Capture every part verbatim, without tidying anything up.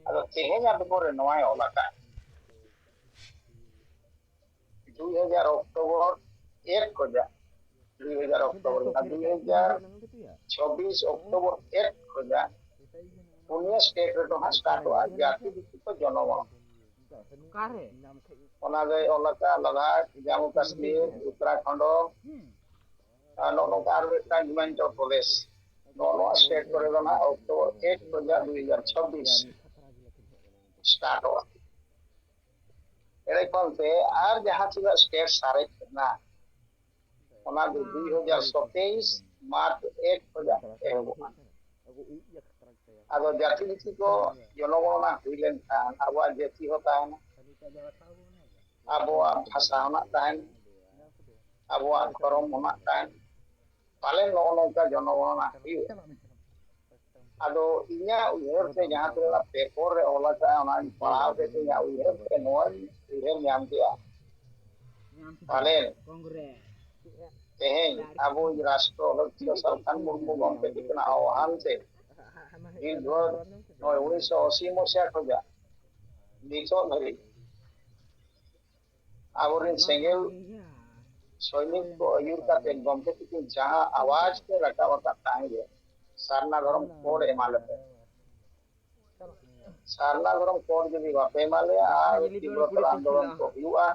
ᱟᱫᱚ ᱛᱮᱦᱮᱧ ᱟᱜ ᱯᱮᱯᱟᱨ ᱨᱮ ᱱᱚᱣᱟᱭ ᱚᱞ ᱟᱠᱟᱫ, ᱫᱩᱭ ᱦᱟᱡᱟᱨ ᱚᱠᱴᱳᱵᱚᱨ ᱮᱠ ᱠᱷᱚᱱᱟᱜ, ᱫᱩᱭ ᱦᱟᱡᱟᱨ ᱚᱠᱴᱳᱵᱚᱨ ᱨᱮᱱᱟᱜ ᱫᱩᱭ ᱦᱟᱡᱟᱨ ᱪᱷᱚᱵᱵᱤᱥ ᱚᱠᱴᱳᱵᱚᱨ ᱮᱠ ᱠᱷᱚᱱᱟᱜ ᱯᱩᱱᱭᱟᱹ ᱥᱴᱮᱴ ᱨᱮᱫᱚ ᱦᱟᱸᱜ ᱥᱴᱟᱨᱴᱚᱜᱼᱟ ᱡᱟᱹᱛᱤ ᱵᱷᱤᱛᱛᱤᱠ ᱡᱚᱱᱚᱜᱚᱬᱚᱱᱟ᱾ ᱚᱱᱟ ᱫᱚᱭ ᱚᱞ ᱟᱠᱟᱫ ᱞᱟᱫᱟᱠᱷ, ᱡᱟᱢᱢᱩ ᱠᱟᱥᱢᱤᱨ, ᱩᱛᱛᱚᱨᱟᱠᱷᱚᱸᱰ, ᱟᱨ ᱱᱚᱜᱼᱚ ᱱᱚᱝᱠᱟ ᱟᱨ ᱢᱤᱫᱴᱟᱝ ᱦᱤᱢᱟᱪᱚᱞ ᱯᱨᱚᱫᱮᱥ᱾ ᱱᱚᱜᱼᱚ ᱱᱚᱣᱟ ᱥᱴᱮᱴ ᱠᱚᱨᱮ ᱫᱚ ᱱᱟᱦᱟᱜ ᱚᱠᱴᱳᱵᱚᱨ ᱮᱠ ᱠᱷᱚᱱᱟᱜ ᱫᱩᱭ ᱦᱟᱡᱟᱨ ᱪᱷᱚᱵᱵᱤᱥ ᱥᱴᱟᱨᱴᱚᱜᱼᱟ᱾ ᱮᱸᱰᱮᱠᱷᱟᱱ ᱛᱮ ᱟᱨ ᱡᱟᱦᱟᱸ ᱛᱤᱱᱟᱹᱜ ᱥᱴᱮᱴ ᱥᱟᱨᱮᱡ ᱢᱮᱱᱟᱜᱼᱟ, ᱚᱱᱟ ᱫᱚ ᱫᱩᱭ ᱦᱟᱡᱟᱨ ᱥᱟᱛᱟᱥ ᱢᱟᱨᱪ ᱮᱠ ᱠᱷᱚᱱᱟᱜ ᱮᱦᱚᱵᱚᱜᱼᱟ᱾ ᱟᱫᱚ ᱡᱟᱹᱛᱤ ᱵᱷᱤᱛᱛᱤᱠ ᱡᱚᱱᱚᱜᱚᱬᱚᱱᱟ ᱦᱩᱭ ᱞᱮᱱᱠᱷᱟᱱ ᱟᱵᱚᱣᱟᱜ ᱡᱟᱹᱛᱤ ᱦᱚᱸ ᱛᱟᱦᱮᱱᱟ, ᱟᱵᱚᱣᱟᱜ ᱵᱷᱟᱥᱟ ᱦᱚᱸ ᱱᱟᱜ ᱛᱟᱦᱮᱱᱟ, ᱟᱵᱚᱣᱟᱜ ᱫᱷᱚᱨᱚᱢ ᱦᱚᱸ ᱱᱟᱜ ᱛᱟᱦᱮᱱᱟ᱾ ᱯᱟᱞᱮᱱ ᱱᱚᱜᱼᱚ ᱱᱚᱝᱠᱟ ᱡᱚᱱᱚᱜᱚᱬᱚᱱᱟ ᱦᱩᱭᱩᱜᱼᱟ᱾ ᱟᱫᱚ ᱤᱧᱟᱹᱜ ᱩᱭᱦᱟᱹᱨ ᱛᱮ ᱡᱟᱦᱟᱸ ᱛᱤᱱᱟᱹᱜ ᱯᱮᱯᱚᱨ ᱨᱮ ᱚᱞ ᱟᱠᱟᱫᱼᱟ, ᱚᱱᱟᱧ ᱯᱟᱲᱦᱟᱣ ᱠᱟᱛᱮ ᱤᱧᱟᱹᱜ ᱩᱭᱦᱟᱹᱨ ᱛᱮ ᱱᱚᱣᱟᱧ ᱩᱭᱦᱟᱹᱨ ᱧᱟᱢ ᱠᱮᱫᱼᱟ, ᱯᱟᱞᱮᱱ ᱛᱮᱦᱮᱧ ᱟᱵᱚᱭᱤᱡ ᱨᱟᱥᱴᱨᱚ ᱦᱚᱲ ᱥᱤᱫᱩ ᱥᱟᱞᱠᱷᱟᱱ ᱢᱩᱨᱢᱩ ᱜᱚᱢᱠᱮ ᱛᱤᱠᱤᱱᱟᱜ ᱟᱦᱣᱟᱱ ᱛᱮ ᱫᱤᱨᱜᱷᱚ ᱱᱚᱜᱼᱚᱭ ᱩᱱᱤᱥᱥᱚ ᱟᱥᱤ ᱢᱚᱥᱤᱦᱟ ᱠᱷᱚᱱᱟᱜ ᱱᱤᱛᱚᱜ ᱫᱷᱟᱹᱵᱤᱡ ᱟᱵᱚᱨᱮᱱ ᱥᱮᱸᱜᱮᱞ ᱥᱚᱭᱱᱤᱠ ᱠᱚ ᱟᱹᱭᱩᱨ ᱠᱟᱛᱮ ᱜᱚᱢᱠᱮ ᱛᱤᱠᱤᱱ ᱡᱟᱦᱟᱸ ᱟᱣᱟᱡ ᱠᱚ ᱨᱟᱠᱟᱵ ᱟᱠᱟᱫ ᱛᱟᱦᱮᱸ ᱜᱮ, ᱥᱟᱨᱱᱟ ᱫᱷᱚᱨᱚᱢ ᱠᱳᱰ ᱮᱢᱟ ᱞᱮᱯᱮ, ᱥᱟᱨᱱᱟ ᱫᱷᱚᱨᱚᱢ ᱠᱳᱰ ᱡᱩᱫᱤ ᱵᱟᱯᱮ ᱮᱢᱟ ᱞᱮᱭᱟ ᱟᱨ ᱛᱤᱵᱨᱚᱛᱚᱨ ᱟᱱᱫᱳᱞᱚᱱ ᱠᱚ ᱦᱩᱭᱩᱜᱼᱟ᱾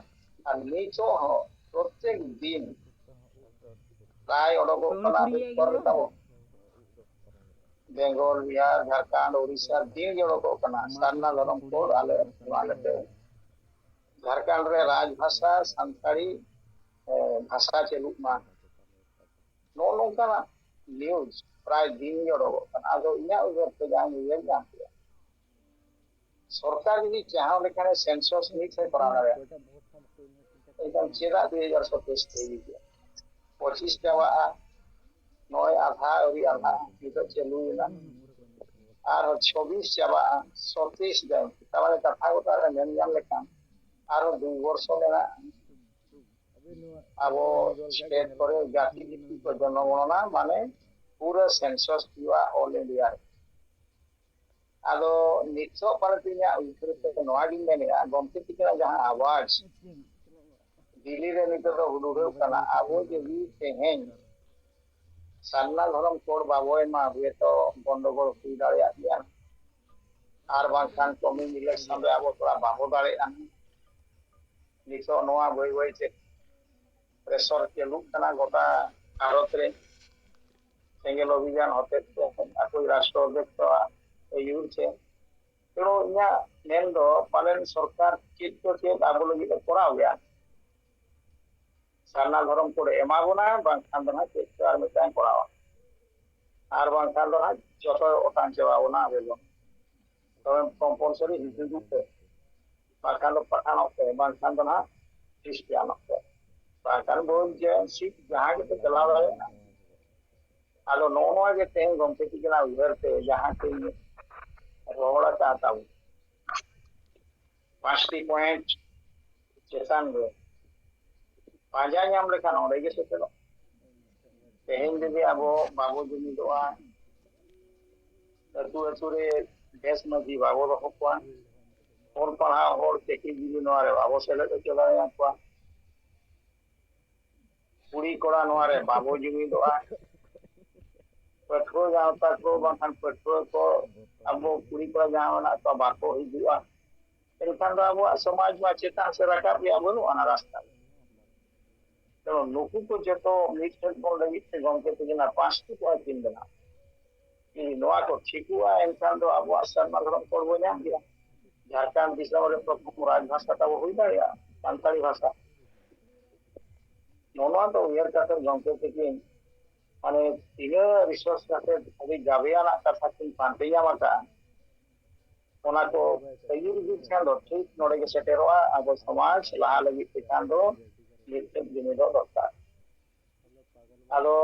ᱟᱨ ᱱᱤᱛᱚᱜ ᱦᱚᱸ ᱯᱨᱚᱛᱮᱠ ᱫᱤᱱ ᱯᱨᱟᱭ ᱚᱰᱚᱠᱚᱜ ᱠᱟᱱᱟ ᱯᱮᱯᱟᱨ ᱨᱮ ᱛᱟᱵᱚ᱾ ᱵᱮᱝᱜᱚᱞ, ᱵᱤᱦᱟᱨ, ᱡᱷᱟᱲᱠᱷᱚᱸᱰ, ᱳᱰᱤᱥᱟ ᱫᱤᱱ ᱜᱮ ᱚᱰᱚᱠᱚᱜ ᱠᱟᱱᱟ, ᱥᱟᱨᱱᱟ ᱫᱷᱚᱨᱚᱢ ᱠᱳᱰ ᱟᱞᱮ ᱮᱢᱟ ᱞᱮᱯᱮ᱾ ᱡᱷᱟᱲᱠᱷᱚᱸᱰ ᱨᱮ ᱨᱟᱡᱽ ᱵᱷᱟᱥᱟ ᱥᱟᱱᱛᱟᱲᱤ, ᱮ, ᱵᱷᱟᱥᱟ ᱪᱟᱹᱞᱩᱜ ᱢᱟ᱾ ᱱᱚᱜᱼᱚ ᱱᱚᱝᱠᱟᱱᱟᱜ ᱱᱤᱭᱩᱡᱽ ᱯᱨᱟᱭ ᱫᱤᱱ ᱜᱮ ᱚᱰᱚᱠᱚᱜ ᱠᱟᱱᱟ᱾ ᱟᱫᱚ ᱤᱧᱟᱹᱜ ᱩᱭᱦᱟᱹᱨ ᱛᱮ ᱡᱟᱦᱟᱸᱧ ᱩᱭᱦᱟᱹᱨ ᱧᱟᱢ ᱠᱮᱫᱟ, ᱥᱚᱨᱠᱟᱨ ᱡᱩᱫᱤ ᱡᱟᱦᱟᱸ ᱞᱮᱠᱟᱱ ᱥᱮᱱᱥᱟᱥ ᱱᱤᱛ ᱮ ᱠᱚᱨᱟᱣ ᱫᱟᱲᱮᱭᱟᱜᱼᱟ, ᱮᱱᱠᱷᱟᱱ ᱪᱮᱫᱟᱜ ᱫᱩ ᱦᱟᱡᱟᱨ ᱥᱟᱛᱟᱥ ᱛᱮ ᱦᱤᱡᱩᱜᱼᱟ? ᱯᱚᱸᱪᱤᱥ ᱪᱟᱵᱟᱜᱼᱟ, ᱱᱚᱜᱼᱚᱭ ᱟᱫᱷᱟ ᱟᱹᱣᱨᱤ ᱟᱫᱷᱟ ᱱᱤᱛᱚᱜ ᱪᱟᱹᱞᱩᱭᱮᱱᱟ, ᱟᱨᱦᱚᱸ ᱪᱷᱚᱵᱤᱥ ᱪᱟᱵᱟᱜᱼᱟ, ᱥᱟᱛᱟᱥ ᱡᱟᱭ, ᱛᱟᱨᱢᱟᱱᱮ ᱠᱟᱛᱷᱟ ᱜᱚᱴᱟ ᱨᱮ ᱢᱮᱱ ᱧᱟᱢ ᱞᱮᱠᱷᱟᱱ ᱟᱨᱦᱚᱸ ᱫᱩᱭ ᱵᱚᱨᱥᱚ ᱢᱮᱱᱟᱜᱼᱟ᱾ ᱟᱵᱚ ᱥᱴᱮᱴ ᱠᱚᱨᱮ ᱡᱟᱹᱛᱤ ᱵᱷᱤᱛᱛᱤᱠ ᱠᱚ ᱡᱚᱱᱚᱜᱚᱬᱚᱱᱟ, ᱢᱟᱱᱮ ᱯᱩᱨᱟᱹ ᱥᱮᱱᱥᱟᱥ ᱦᱩᱭᱩᱜᱼᱟ ᱚᱞ ᱤᱱᱰᱤᱭᱟ ᱨᱮ᱾ ᱟᱫᱚ ᱱᱤᱛᱚᱜ ᱯᱟᱞᱮ ᱤᱧᱟᱹᱜ ᱩᱭᱦᱟᱹᱨ ᱛᱮ ᱱᱚᱣᱟ ᱜᱤᱧ ᱢᱮᱱᱮᱫᱼᱟ, ᱜᱚᱢᱠᱮ ᱛᱤᱠᱤᱱᱟᱜ ᱡᱟᱦᱟᱸ ᱟᱣᱟᱡᱽ ᱫᱤᱞᱞᱤ ᱨᱮ ᱱᱤᱛᱚᱜ ᱫᱚ ᱦᱩᱰᱩᱨᱚᱜ ᱠᱟᱱᱟ, ᱟᱵᱚ ᱡᱩᱫᱤ ᱛᱮᱦᱮᱧ ᱥᱟᱨᱱᱟ ᱫᱷᱚᱨᱚᱢ ᱠᱳᱰ ᱵᱟᱵᱚ ᱮᱢᱟ, ᱦᱩᱭᱛᱚ ᱜᱚᱱᱰᱚᱜᱳᱞ ᱦᱩᱭ ᱫᱟᱲᱮᱭᱟᱜ ᱜᱮᱭᱟ, ᱟᱨ ᱵᱟᱝᱠᱷᱟᱱ ᱠᱚᱢᱤᱝ ᱤᱞᱮᱠᱥᱚᱱ ᱨᱮ ᱟᱵᱚ ᱛᱷᱚᱲᱟ ᱵᱟᱵᱚ ᱫᱟᱲᱮᱭᱟᱜᱼᱟ᱾ ᱱᱤᱛᱚᱜ ᱱᱚᱣᱟ ᱵᱟᱹᱭ ᱵᱟᱹᱭ ᱛᱮ ᱯᱨᱮᱥᱚᱨ ᱪᱟᱹᱞᱩᱜ ᱠᱟᱱᱟ ᱜᱚᱴᱟ ᱵᱷᱟᱨᱚᱛ ᱨᱮ, ᱥᱮᱸᱜᱮᱞ ᱚᱵᱷᱤᱡᱟᱱ ᱦᱚᱛᱮᱡ ᱛᱮ ᱟᱠᱚ ᱨᱟᱥᱴᱨᱚ ᱚᱫᱷᱭᱚᱠᱥᱚᱣᱟᱜ ᱟᱹᱭᱩᱨ ᱛᱮ᱾ ᱛᱮᱬᱩ ᱤᱧᱟᱹᱜ ᱢᱮᱱ ᱫᱚ ᱯᱟᱞᱮᱱ ᱥᱚᱨᱠᱟᱨ ᱪᱮᱫ ᱠᱚ ᱪᱮᱫ ᱟᱵᱚ ᱞᱟᱹᱜᱤᱫ ᱮ ᱠᱚᱨᱟᱣ ᱜᱮᱭᱟ᱾ ᱥᱟᱨᱱᱟ ᱫᱷᱚᱨᱚᱢ ᱠᱳᱰ ᱮ ᱮᱢᱟ ᱵᱚᱱᱟ, ᱵᱟᱝᱠᱷᱟᱱ ᱫᱚ ᱦᱟᱸᱜ ᱪᱮᱫ ᱪᱚ ᱟᱨ ᱢᱤᱫᱴᱟᱝ ᱠᱚᱨᱟᱣᱟ, ᱟᱨ ᱵᱟᱝᱠᱷᱟᱱ ᱫᱚ ᱦᱟᱸᱜ ᱡᱚᱛᱚ ᱚᱴᱟᱝ ᱪᱟᱵᱟ ᱵᱚᱱᱟ ᱟᱵᱚ ᱫᱚ᱾ ᱛᱚᱵᱮ ᱠᱚᱢᱯᱟᱞᱥᱟᱨᱤ ᱦᱤᱡᱩᱜ ᱯᱮ, ᱵᱟᱝᱠᱷᱟᱱ ᱫᱚ ᱯᱟᱴᱷᱟᱱᱚᱜ ᱯᱮ, ᱵᱟᱝᱠᱷᱟᱱ ᱫᱚ ᱦᱟᱸᱜ ᱠᱷᱨᱤᱥᱴᱤᱭᱟᱱᱚᱜ ᱯᱮ, ᱵᱟᱝᱠᱷᱟᱱ ᱵᱚᱱ ᱡᱮ ᱥᱤᱠᱷ ᱡᱟᱦᱟᱸ ᱜᱮᱯᱮ ᱪᱟᱞᱟᱣ ᱫᱟᱲᱮᱭᱟᱜᱼᱟ᱾ ᱟᱫᱚ ᱱᱚᱜᱼᱚ ᱱᱚᱣᱟ ᱜᱮ ᱛᱮᱦᱮᱧ ᱜᱚᱢᱠᱮ ᱛᱤᱠᱤᱱᱟᱜ ᱩᱭᱦᱟᱹᱨ ᱛᱮ ᱡᱟᱦᱟᱸ ᱛᱤᱧ ᱨᱚᱲ ᱟᱠᱟᱫ ᱛᱟᱵᱚᱱ ᱯᱟᱸᱪᱴᱤ ᱯᱚᱭᱮᱱᱴ ᱪᱮᱛᱟᱱ ᱨᱮ ᱯᱟᱸᱡᱟ ᱧᱟᱢ ᱞᱮᱠᱷᱟᱱ ᱚᱸᱰᱮ ᱜᱮ ᱥᱮᱴᱮᱨᱚᱜ᱾ ᱛᱮᱦᱮᱧ ᱡᱩᱫᱤ ᱟᱵᱚ ᱵᱟᱵᱚ ᱡᱩᱢᱤᱫᱚᱜᱼᱟ, ᱟᱹᱛᱩ ᱟᱹᱛᱩ ᱨᱮ ᱵᱮᱥ ᱢᱟᱹᱡᱷᱤ ᱵᱟᱵᱚ ᱫᱚᱦᱚ ᱠᱚᱣᱟ, ᱚᱞ ᱯᱟᱲᱦᱟᱣ ᱦᱚᱲ ᱪᱟᱹᱠᱨᱤ ᱡᱤᱵᱤ ᱱᱚᱣᱟ ᱨᱮ ᱵᱟᱵᱚ ᱥᱮᱞᱮᱫ ᱦᱚᱪᱚ ᱫᱟᱲᱮᱭᱟᱠᱚᱣᱟ, ᱠᱩᱲᱤ ᱠᱚᱲᱟ ᱱᱚᱣᱟ ᱨᱮ ᱵᱟᱵᱚ ᱡᱩᱢᱤᱫᱚᱜᱼᱟ, ᱯᱟᱹᱴᱷᱩᱣᱟᱹ ᱜᱟᱶᱛᱟ ᱠᱚ ᱵᱟᱝᱠᱷᱟᱱ ᱯᱟᱹᱴᱷᱩᱣᱟᱹ ᱠᱚ ᱟᱵᱚ ᱠᱩᱲᱤ ᱠᱚᱲᱟ ᱡᱟᱦᱟᱸ ᱢᱮᱱᱟᱜ ᱠᱚᱣᱟ ᱵᱟᱠᱚ ᱦᱤᱡᱩᱜᱼᱟ, ᱮᱱᱠᱷᱟᱱ ᱫᱚ ᱟᱵᱚᱣᱟᱜ ᱥᱚᱢᱟᱡᱽ ᱢᱟ ᱪᱮᱛᱟᱱ ᱥᱮᱫ ᱨᱟᱠᱟᱵ ᱨᱮᱭᱟᱜ ᱵᱟᱹᱱᱩᱜ ᱟᱱᱟ ᱨᱟᱥᱛᱟ᱾ ᱛᱚ ᱱᱩᱠᱩ ᱠᱚ ᱡᱚᱛᱚ ᱢᱤᱫ ᱴᱷᱮᱱ ᱵᱚᱱ ᱞᱟᱹᱜᱤᱫ ᱛᱮ ᱜᱚᱢᱠᱮ ᱛᱟᱹᱠᱤᱱᱟᱜ ᱯᱟᱸᱪᱴᱤ ᱯᱚᱭᱮᱱᱴ ᱠᱤᱱ ᱵᱮᱱᱟᱣ᱾ ᱡᱩᱫᱤ ᱱᱚᱣᱟ ᱠᱚ ᱴᱷᱤᱠᱚᱜᱼᱟ, ᱮᱱᱠᱷᱟᱱ ᱫᱚ ᱟᱵᱚᱣᱟᱜ ᱥᱟᱨᱱᱟ ᱫᱷᱚᱨᱚᱢ ᱠᱳᱰ ᱵᱚᱱ ᱧᱟᱢ ᱜᱮᱭᱟ᱾ ᱡᱷᱟᱲᱠᱷᱚᱸᱰ ᱫᱤᱥᱚᱢ ᱨᱮ ᱯᱨᱚᱛᱷᱚᱢ ᱨᱟᱡᱽ ᱵᱷᱟᱥᱟ ᱛᱟᱵᱚ ᱦᱩᱭ ᱫᱟᱲᱮᱭᱟᱜᱼᱟ ᱥᱟᱱᱛᱟᱲᱤ ᱵᱷᱟᱥᱟ᱾ ᱱᱚᱣᱟ ᱫᱚ ᱩᱭᱦᱟᱹᱨ ᱠᱟᱛᱮ ᱜᱚᱢᱠᱮ ᱛᱟᱹᱠᱤᱱ ᱢᱟᱱᱮ ᱛᱤᱱᱟᱹᱜ ᱨᱤᱥᱟᱨᱪ ᱠᱟᱛᱮ ᱟᱹᱰᱤ ᱜᱟᱵᱮᱭᱟᱱᱟᱜ ᱠᱟᱛᱷᱟ ᱠᱤᱱ ᱯᱟᱱᱛᱮ ᱧᱟᱢ ᱟᱠᱟᱫᱼᱟ, ᱚᱱᱟ ᱠᱚ ᱟᱹᱭᱩᱨ ᱤᱫᱤ ᱠᱷᱟᱱ ᱫᱚ ᱴᱷᱤᱠ ᱱᱚᱰᱮ ᱜᱮ ᱥᱮᱴᱮᱨᱚᱜᱼᱟ᱾ ᱟᱵᱚ ᱥᱚᱢᱟᱡᱽ ᱞᱟᱦᱟ ᱞᱟᱹᱜᱤᱫ ᱛᱮᱠᱷᱟᱱ ᱫᱚ ᱢᱤᱫᱴᱮᱱ ᱡᱩᱢᱤᱫᱚᱜ ᱫᱚᱨᱠᱟᱨ᱾ ᱟᱫᱚ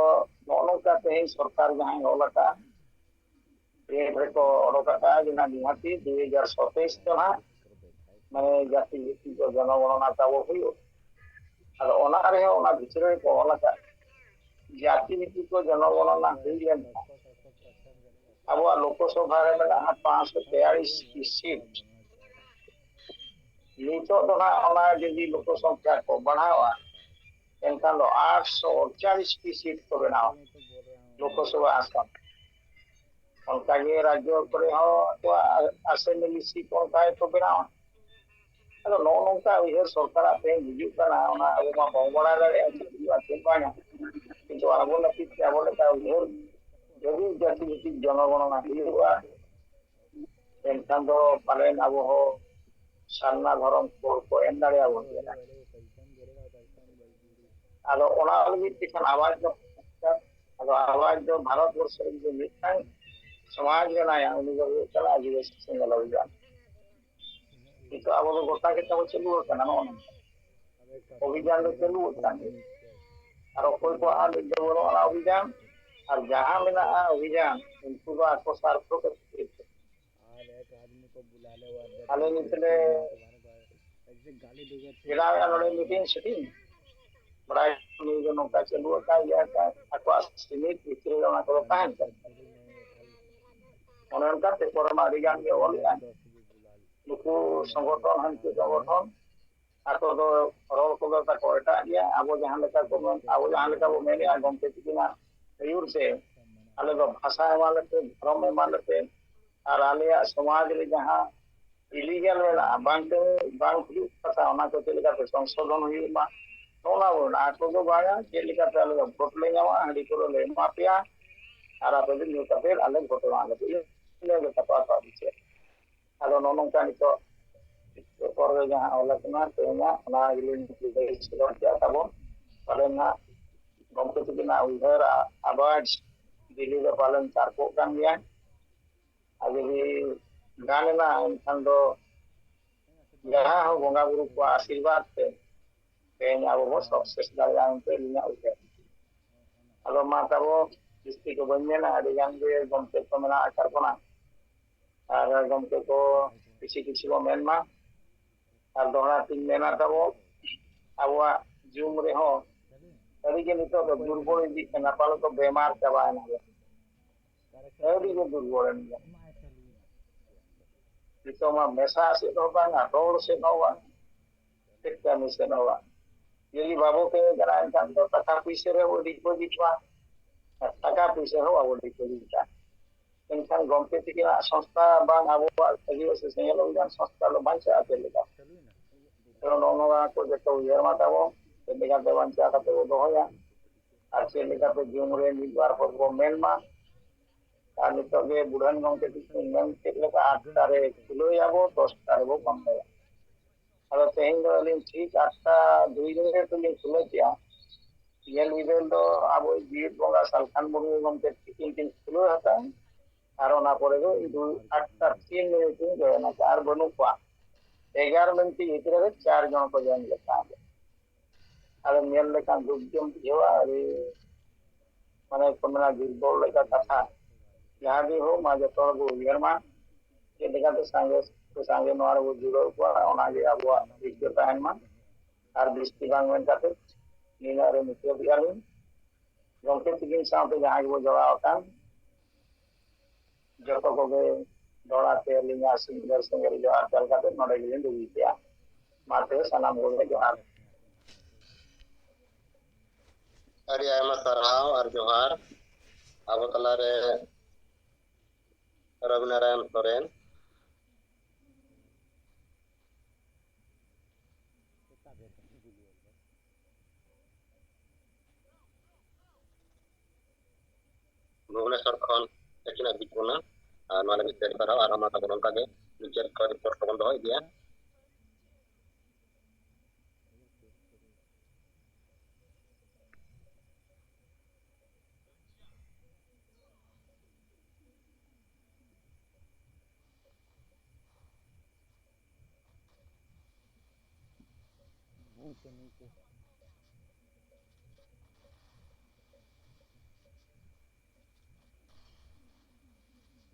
ᱱᱚᱜᱼᱚ ᱱᱚᱝᱠᱟ ᱛᱮᱦᱮᱧ ᱥᱚᱨᱠᱟᱨ ᱡᱟᱦᱟᱸᱭ ᱚᱞ ᱟᱠᱟᱫᱼᱟ, ᱰᱮᱴ ᱨᱮᱠᱚ ᱚᱰᱚᱠ ᱟᱠᱟᱫᱼᱟ ᱡᱮ ᱱᱤᱦᱟᱹᱛᱤ ᱫᱩᱭ ᱦᱟᱡᱟᱨ ᱥᱟᱛᱟᱭᱤᱥ ᱫᱚ ᱦᱟᱸᱜ ᱢᱟᱱᱮ ᱡᱟᱹᱛᱤ ᱵᱷᱤᱛᱛᱤᱠ ᱡᱚᱱᱚᱜᱚᱬᱚᱱᱟ ᱛᱟᱵᱚ ᱦᱩᱭᱩᱜ᱾ ᱟᱫᱚ ᱚᱱᱟ ᱨᱮᱦᱚᱸ ᱚᱱᱟ ᱵᱷᱤᱛᱨᱤ ᱨᱮᱠᱚ ᱚᱞ ᱟᱠᱟᱫ, ᱡᱟᱹᱛᱤ ᱵᱷᱤᱛᱛᱤᱠ ᱡᱚᱱᱚᱜᱚᱬᱚᱱᱟ ᱦᱩᱭ ᱞᱮᱱᱠᱷᱟᱱ ᱟᱵᱚᱣᱟᱜ ᱞᱳᱠᱚᱥᱚᱵᱷᱟ ᱨᱮ ᱢᱮᱱᱟᱜᱼᱟ ᱯᱟᱸᱪᱥᱚ ᱛᱮᱭᱟᱞᱤᱥ ᱴᱤ ᱥᱤᱴ᱾ ᱱᱤᱛᱚᱜ ᱫᱚ ᱱᱟᱜ ᱚᱱᱟ ᱡᱩᱫᱤ ᱞᱳᱠᱚᱥᱚᱝᱠᱷᱟ ᱠᱚ ᱵᱟᱲᱦᱟᱣᱟ, ᱮᱱᱠᱷᱟᱱ ᱫᱚ ᱟᱴᱥᱚ ᱟᱴᱪᱟᱞᱤᱥ ᱴᱤ ᱥᱤᱴ ᱠᱚ ᱵᱮᱱᱟᱣᱟ ᱞᱳᱠᱚᱥᱚᱵᱷᱟ ᱟᱥᱚᱱ᱾ ᱚᱱᱠᱟᱜᱮ ᱨᱟᱡᱽᱡᱚ ᱠᱚᱨᱮ ᱦᱚᱸ ᱟᱠᱚᱣᱟᱜ ᱟᱥᱮᱢᱵᱞᱤ ᱥᱤᱴ ᱚᱱᱠᱟ ᱜᱮᱠᱚ ᱵᱮᱱᱟᱣᱟ᱾ ᱟᱫᱚ ᱱᱚᱜᱼᱚ ᱱᱚᱝᱠᱟ ᱩᱭᱦᱟᱹᱨ ᱥᱚᱨᱠᱟᱨᱟᱜ ᱛᱮᱦᱮᱧ ᱦᱤᱡᱩᱜ ᱠᱟᱱᱟ, ᱚᱱᱟ ᱟᱵᱚ ᱢᱟ ᱵᱟᱵᱚᱱ ᱵᱟᱲᱟᱭ ᱫᱟᱲᱮᱭᱟᱜᱼᱟ ᱪᱮᱫ ᱦᱩᱭᱩᱜᱼᱟ ᱪᱮᱫ ᱵᱟᱝᱟ᱾ ᱠᱤᱱᱛᱩ ᱟᱵᱚ ᱞᱟᱹᱜᱤᱫ ᱛᱮ ᱟᱵᱚ ᱞᱮᱠᱟ ᱩᱭᱦᱟᱹᱨ ᱡᱩᱫᱤ ᱡᱟᱹᱛᱤ ᱵᱷᱤᱛᱤᱠ ᱡᱚᱱᱚᱜᱚᱬᱱᱟ ᱦᱩᱭᱩᱜᱼᱟ, ᱮᱱᱠᱷᱟᱱ ᱫᱚ ᱯᱟᱞᱮᱱ ᱟᱵᱚ ᱦᱚᱸ ᱥᱟᱨᱱᱟ ᱫᱷᱚᱨᱚᱢ ᱠᱳᱰ ᱠᱚ ᱮᱢ ᱫᱟᱲᱮᱭᱟᱵᱚᱱ ᱜᱮᱭᱟ᱾ ᱟᱫᱚ ᱚᱱᱟ ᱞᱟᱹᱜᱤᱫ ᱛᱮᱠᱷᱟᱱ ᱟᱣᱟᱡ ᱫᱚ, ᱟᱫᱚ ᱟᱣᱟᱡ ᱫᱚ ᱵᱷᱟᱨᱚᱛ ᱵᱚᱨᱥᱚ ᱨᱮ ᱡᱩᱫᱤ ᱢᱤᱫᱴᱟᱝ ᱥᱚᱢᱟᱡᱽ ᱢᱮᱱᱟᱭᱟ, ᱩᱱᱤ ᱫᱚ ᱦᱩᱭᱩᱜ ᱠᱟᱱᱟ ᱟᱹᱫᱤᱵᱟᱹᱥᱤ ᱥᱮᱸᱜᱮᱞ ᱚᱵᱷᱤᱡᱟᱱ᱾ ᱱᱤᱛᱚᱜ ᱟᱵᱚ ᱫᱚ ᱜᱚᱴᱟ ᱜᱮ ᱛᱟᱵᱚ ᱪᱟᱹᱞᱩ ᱟᱠᱟᱱᱟ ᱱᱚᱜᱼᱚ ᱱᱚᱝᱠᱟ᱾ ᱚᱵᱷᱤᱡᱟᱱ ᱫᱚ ᱪᱟᱹᱞᱩ ᱟᱠᱟᱱ ᱜᱮᱭᱟ᱾ ᱟᱨ ᱚᱠᱚᱭ ᱠᱚᱣᱟᱜ ᱟᱸᱫᱮᱡ ᱫᱚ ᱵᱟᱹᱱᱩᱜᱼᱟ ᱚᱱᱟ ᱚᱵᱷᱤᱡᱟᱱ, ᱟᱨ ᱡᱟᱦᱟᱸ ᱢᱮᱱᱟᱜᱼᱟ ᱚᱵᱷᱤᱡᱟᱱ, ᱩᱱᱠᱩ ᱫᱚ ᱟᱠᱚ ᱥᱟᱨᱛᱷᱚ ᱠᱷᱟᱹᱛᱤᱨ ᱛᱮ᱾ ᱟᱞᱮ ᱱᱤᱛ ᱞᱮ ᱵᱮᱱᱟᱣᱮᱫᱼᱟ ᱱᱚᱰᱮ ᱢᱤᱴᱤᱝ ᱥᱤᱴᱤᱝ, ᱵᱟᱲᱟᱭ ᱱᱩᱭ ᱫᱚ ᱱᱚᱝᱠᱟ ᱪᱟᱹᱞᱩ ᱟᱠᱟᱫ ᱜᱮᱭᱟ, ᱟᱠᱚᱣᱟᱜ ᱥᱤᱢᱤᱛ ᱵᱷᱤᱛᱨᱤ ᱨᱮ ᱚᱱᱟ ᱠᱚᱫᱚ ᱛᱟᱦᱮᱱ ᱠᱟᱱᱟ᱾ ᱚᱱᱮ ᱚᱱᱠᱟ ᱯᱮᱯᱟᱨ ᱨᱮᱢᱟ ᱟᱹᱰᱤ ᱜᱟᱱ ᱜᱮ ᱚᱞᱮᱜᱼᱟ᱾ ᱱᱩᱠᱩ ᱥᱚᱝᱜᱚᱴᱷᱚᱱ, ᱦᱟᱹᱱᱠᱩ ᱥᱚᱝᱜᱚᱴᱷᱚᱱ, ᱟᱠᱚ ᱫᱚ ᱨᱚᱲ ᱠᱚᱫᱚ ᱛᱟᱠᱚ ᱮᱴᱟᱜ ᱜᱮᱭᱟ᱾ ᱟᱵᱚ ᱡᱟᱦᱟᱸ ᱞᱮᱠᱟ ᱠᱚ ᱢᱮᱱ, ᱟᱵᱚ ᱡᱟᱦᱟᱸ ᱞᱮᱠᱟ ᱵᱚ ᱢᱮᱱᱮᱜᱼᱟ, ᱜᱚᱢᱠᱮ ᱛᱤᱠᱤᱱᱟᱜ ᱟᱹᱭᱩᱨ ᱛᱮ ᱟᱞᱮ ᱫᱚ ᱵᱷᱟᱥᱟ ᱮᱢᱟ ᱞᱮᱯᱮ, ᱫᱷᱚᱨᱚᱢ ᱮᱢᱟ ᱞᱮᱯᱮ, ᱟᱨ ᱟᱞᱮᱭᱟᱜ ᱥᱚᱢᱟᱡᱽ ᱨᱮ ᱡᱟᱦᱟᱸ ᱤᱞᱤᱜᱟᱞ ᱢᱮᱱᱟᱜᱼᱟ, ᱵᱟᱝ ᱠᱟᱹᱢᱤ, ᱵᱟᱝ ᱦᱩᱭᱩᱜ ᱠᱟᱛᱷᱟ, ᱚᱱᱟ ᱠᱚ ᱪᱮᱫ ᱞᱮᱠᱟᱛᱮ ᱥᱚᱝᱥᱳᱫᱷᱚᱱ ᱦᱩᱭᱩᱜ ᱢᱟ, ᱱᱚᱜᱼᱚ ᱱᱟ ᱵᱚᱱ, ᱟᱠᱚ ᱫᱚ ᱵᱟᱝᱟ, ᱪᱮᱫ ᱞᱮᱠᱟᱛᱮ ᱟᱞᱮ ᱫᱚ ᱵᱷᱳᱴ ᱞᱮ ᱧᱟᱢᱟ, ᱦᱟᱺᱰᱤ ᱯᱟᱹᱣᱨᱟᱹ ᱞᱮ ᱮᱢᱟ ᱯᱮᱭᱟ, ᱟᱨ ᱟᱯᱮ ᱫᱚ ᱧᱩ ᱠᱟᱛᱮ ᱟᱞᱮ ᱵᱷᱳᱴ ᱮᱢᱟ ᱞᱮᱯᱮ, ᱤᱱᱟᱹ ᱜᱮ ᱛᱟᱠᱚ ᱟᱠᱚᱣᱟᱜ ᱵᱤᱪᱟᱹᱨ᱾ ᱟᱫᱚ ᱱᱚᱜᱼᱚ ᱱᱚᱝᱠᱟ ᱱᱤᱛᱚᱜ ᱯᱚᱨ ᱨᱮ ᱡᱟᱦᱟᱸ ᱚᱞ ᱟᱠᱟᱱᱟ ᱛᱮᱦᱮᱧᱟᱜ, ᱚᱱᱟ ᱜᱮᱞᱤᱧ ᱞᱟᱹᱭ ᱥᱚᱫᱚᱨ ᱠᱮᱫᱟ ᱛᱟᱵᱚᱱ᱾ ᱯᱟᱞᱮᱱ ᱦᱟᱸᱜ ᱜᱚᱢᱠᱮ ᱛᱟᱹᱠᱤᱱᱟᱜ ᱩᱭᱦᱟᱹᱨ ᱟ-, ᱟᱣᱟᱡᱽ ᱫᱤᱞᱞᱤ ᱨᱮ ᱯᱟᱞᱮᱱ ᱛᱟᱨᱠᱚᱜ ᱠᱟᱱ ᱜᱮᱭᱟ᱾ ᱟᱨ ᱡᱩᱫᱤ ᱜᱟᱱ ᱮᱱᱟ, ᱮᱱᱠᱷᱟᱱ ᱫᱚ ᱡᱟᱦᱟᱸ ᱦᱚᱸ ᱵᱚᱸᱜᱟ ᱵᱩᱨᱩ ᱠᱚᱣᱟᱜ ᱟᱥᱤᱨᱵᱟᱫᱽ ᱛᱮ ᱛᱮᱦᱮᱧ ᱟᱵᱚ ᱵᱚ ᱥᱟᱠᱥᱮᱥ ᱫᱟᱲᱮᱭᱟᱜᱼᱟ ᱢᱮᱱᱛᱮ ᱟᱹᱞᱤᱧᱟᱜ ᱩᱭᱦᱟᱹᱨ᱾ ᱟᱫᱚ ᱢᱟ ᱛᱟᱵᱚ, ᱡᱟᱹᱥᱛᱤ ᱠᱚ ᱵᱟᱹᱧ ᱢᱮᱱᱟ, ᱟᱹᱰᱤ ᱜᱟᱱ ᱜᱮ ᱜᱚᱢᱠᱮ ᱠᱚ ᱢᱮᱱᱟᱜ ᱟᱠᱟᱫ ᱵᱚᱱᱟ᱾ ᱟᱨ ᱜᱚᱢᱠᱮ ᱠᱚ ᱠᱤᱪᱷᱩ ᱠᱤᱪᱷᱩ ᱵᱚ ᱢᱮᱱ ᱢᱟ᱾ ᱟᱨ ᱫᱚᱦᱲᱟ ᱛᱤᱧ ᱢᱮᱱᱟ ᱛᱟᱵᱚ, ᱟᱵᱚᱣᱟᱜ ᱡᱩᱢ ᱨᱮᱦᱚᱸ ᱥᱟᱹᱨᱤᱜᱮ ᱱᱤᱛᱚᱜ ᱫᱚ ᱫᱩᱨᱵᱚᱞ ᱤᱫᱤᱜ ᱠᱟᱱᱟ, ᱯᱟᱞᱮ ᱠᱚ ᱵᱮᱢᱟᱨ ᱪᱟᱵᱟᱭᱮᱱᱟ᱾ ᱟᱹᱰᱤ ᱜᱮ ᱫᱩᱨᱵᱚᱞ ᱮᱱ ᱜᱮᱭᱟ᱾ ᱱᱤᱛᱚᱜ ᱢᱟ ᱢᱮᱥᱟ ᱥᱮᱫ ᱦᱚᱸ ᱵᱟᱝ, ᱨᱚᱲ ᱥᱮᱫ ᱦᱚᱸ ᱵᱟᱝ, ᱪᱮᱫ ᱠᱟᱹᱢᱤ ᱥᱮᱫ ᱦᱚᱸ ᱵᱟᱝ᱾ ᱡᱩᱫᱤ ᱵᱟᱵᱚ ᱠᱟᱹᱢᱤ ᱠᱟᱱᱟ, ᱮᱱᱠᱷᱟᱱ ᱫᱚ ᱴᱟᱠᱟ ᱯᱩᱭᱥᱟᱹ ᱨᱮ ᱵᱚ deposit ᱢᱟ, ᱟᱨ ᱴᱟᱠᱟ ᱯᱩᱭᱥᱟᱹ ᱦᱚᱸ ᱵᱟᱵᱚ deposit ᱟ᱾ ᱢᱮᱱᱠᱷᱟᱱ ᱜᱚᱢᱠᱮ ᱛᱤᱠᱤᱱᱟᱜ ᱥᱚᱝᱥᱛᱷᱟ ᱵᱟᱝ ᱟᱵᱚᱣᱟᱜ ᱥᱟᱹᱨᱤᱭᱟᱹ ᱥᱮ ᱥᱮᱸᱜᱮᱞ ᱚᱵᱷᱤᱡᱟᱱ ᱥᱚᱝᱥᱛᱷᱟ ᱫᱚ ᱵᱟᱧᱪᱟᱜᱼᱟ ᱪᱮᱫ ᱞᱮᱠᱟ? ᱛᱚ ᱱᱚᱜᱼᱚ ᱱᱚᱣᱟ ᱠᱚ ᱡᱚᱛᱚ ᱩᱭᱦᱟᱹᱨ ᱢᱟ ᱛᱟᱵᱚᱱ, ᱪᱮᱫ ᱞᱮᱠᱟᱛᱮ ᱵᱟᱧᱪᱟᱣ ᱠᱟᱛᱮ ᱵᱚ ᱫᱚᱦᱚᱭᱟ, ᱟᱨ ᱪᱮᱫ ᱞᱮᱠᱟᱛᱮ ᱡᱩᱢ ᱨᱮ ᱢᱤᱫ ᱵᱟᱨ ᱯᱚᱫ ᱵᱚ ᱢᱮᱱ ᱢᱟ, ᱟᱨ ᱱᱤᱛᱚᱜ ᱜᱮ ᱵᱩᱰᱷᱟᱹᱱ ᱜᱚᱢᱠᱮ ᱛᱤᱠᱤᱱ ᱢᱮᱱ ᱪᱮᱫ ᱞᱮᱠᱟ ᱟᱴᱴᱟ ᱨᱮ ᱠᱷᱩᱞᱟᱹᱣ ᱟᱵᱚ, ᱫᱚᱥᱴᱟ ᱨᱮᱵᱚ ᱵᱚᱱᱫᱚᱭᱟ᱾ ᱟᱫᱚ ᱛᱮᱦᱮᱧ ᱫᱚ ᱟᱹᱞᱤᱧ ᱴᱷᱤᱠ ᱟᱴᱴᱟ ᱫᱩᱭ ᱢᱤᱱᱤᱴ ᱨᱮᱞᱤᱧ ᱠᱷᱩᱞᱟᱹᱣ ᱠᱮᱜᱼᱟ᱾ ᱧᱮᱞ ᱵᱤᱰᱟᱹᱣ ᱫᱚ ᱟᱵᱚ ᱡᱤᱣᱤᱫ ᱵᱚᱸᱜᱟ ᱥᱟᱞᱠᱷᱟᱱ ᱢᱩᱨᱢᱩ ᱜᱚᱢᱠᱮ ᱛᱤᱠᱤᱱ ᱠᱤᱱ ᱠᱷᱩᱞᱟᱹᱣ ᱦᱟᱛᱟᱣᱟ, ᱟᱨ ᱚᱱᱟ ᱯᱚᱨᱮ ᱫᱚ ᱤᱧ ᱫᱚ ᱟᱴᱴᱟ ᱛᱤᱱ ᱢᱤᱱᱤᱴ ᱤᱧ ᱡᱚᱭᱮᱱ ᱟᱠᱟᱫᱼᱟ, ᱟᱨ ᱵᱟᱹᱱᱩᱜ ᱠᱚᱣᱟ᱾ ᱮᱜᱟᱨᱚ ᱢᱤᱱᱤᱴ ᱵᱷᱤᱛᱨᱤ ᱨᱮ ᱪᱟᱨ ᱡᱚᱱ ᱠᱚ ᱡᱚᱭᱮᱱ ᱞᱮᱫ ᱛᱟᱦᱮᱸᱫ᱾ ᱟᱫᱚ ᱧᱮᱞ ᱞᱮᱠᱷᱟᱱ ᱫᱩᱠ ᱜᱮᱢ ᱵᱩᱡᱷᱟᱹᱣᱟ, ᱟᱹᱰᱤ ᱢᱟᱱᱮ ᱠᱚ ᱢᱮᱱᱟ ᱫᱩᱨᱵᱚᱞ ᱞᱮᱠᱟ ᱠᱟᱛᱷᱟ᱾ ᱡᱟᱦᱟᱸ ᱜᱮ ᱦᱳᱠ, ᱢᱟ ᱡᱚᱛᱚ ᱦᱚᱲ ᱵᱚ ᱩᱭᱦᱟᱹᱨ ᱢᱟ, ᱪᱮᱫ ᱞᱮᱠᱟᱛᱮ ᱥᱟᱸᱜᱮ ᱥᱟᱸᱜᱮ ᱱᱚᱣᱟ ᱨᱮᱵᱚ ᱡᱩᱲᱟᱹᱣ ᱠᱚᱣᱟ, ᱚᱱᱟᱜᱮ ᱟᱵᱚᱣᱟᱜ ᱨᱤᱠᱟᱹ ᱛᱟᱦᱮᱱ ᱢᱟ᱾ ᱟᱨ ᱵᱤᱥᱛᱤ ᱵᱟᱝ ᱢᱮᱱ ᱠᱟᱛᱮ ᱱᱤᱱᱟᱹᱜ ᱨᱮ ᱢᱩᱪᱟᱹᱫ ᱮᱫᱼᱟ ᱞᱤᱧ᱾ ᱜᱚᱢᱠᱮ ᱛᱤᱠᱤᱱ ᱥᱟᱶᱛᱮ ᱡᱟᱦᱟᱸᱭ ᱜᱮᱵᱚ ᱡᱚᱲᱟᱣ ᱟᱠᱟᱱ, ᱡᱚᱛᱚ ᱠᱚᱜᱮ ᱫᱚᱦᱲᱟ ᱛᱮ ᱟᱹᱞᱤᱧᱟᱜ ᱥᱤᱝᱜᱟᱹᱨ ᱥᱤᱝᱜᱟᱹᱨ ᱡᱚᱦᱟᱨ ᱪᱟᱞ ᱠᱟᱛᱮ ᱱᱚᱰᱮ ᱜᱮᱞᱤᱧ ᱰᱩᱜᱤ ᱠᱮᱜᱼᱟ᱾ ᱢᱟ ᱛᱚᱵᱮ ᱥᱟᱱᱟᱢ ᱠᱚᱜᱮ ᱡᱚᱦᱟᱨ᱾ ᱟᱹᱰᱤ ᱟᱭᱢᱟ ᱥᱟᱨᱦᱟᱣ ᱟᱨ ᱡᱚᱦᱟᱨ᱾ ᱟᱵᱚ ᱛᱟᱞᱟᱨᱮ ᱨᱚᱵᱤᱱᱟᱨᱟᱭᱚᱱ ᱥᱚᱨᱮᱱ᱾ ᱵᱷᱩᱵᱽᱱᱮᱥᱚᱨ ᱠᱷᱚᱱ ᱟᱹᱠᱤᱱᱟᱜ ᱵᱤᱪ ᱵᱚᱱᱟ᱾ ᱟᱨ ᱱᱚᱣᱟ ᱞᱟᱹᱜᱤᱫ ᱛᱮ ᱥᱟᱨᱦᱟᱣ, ᱟᱨ ᱚᱱᱟ ᱛᱟᱵᱚᱱ ᱚᱱᱠᱟ ᱜᱮ ᱢᱤᱫ ᱪᱮᱫ ᱠᱚ ᱨᱤᱯᱳᱨᱴ ᱠᱚᱵᱚᱱ ᱫᱚᱦᱚ ᱤᱫᱤᱭᱟ᱾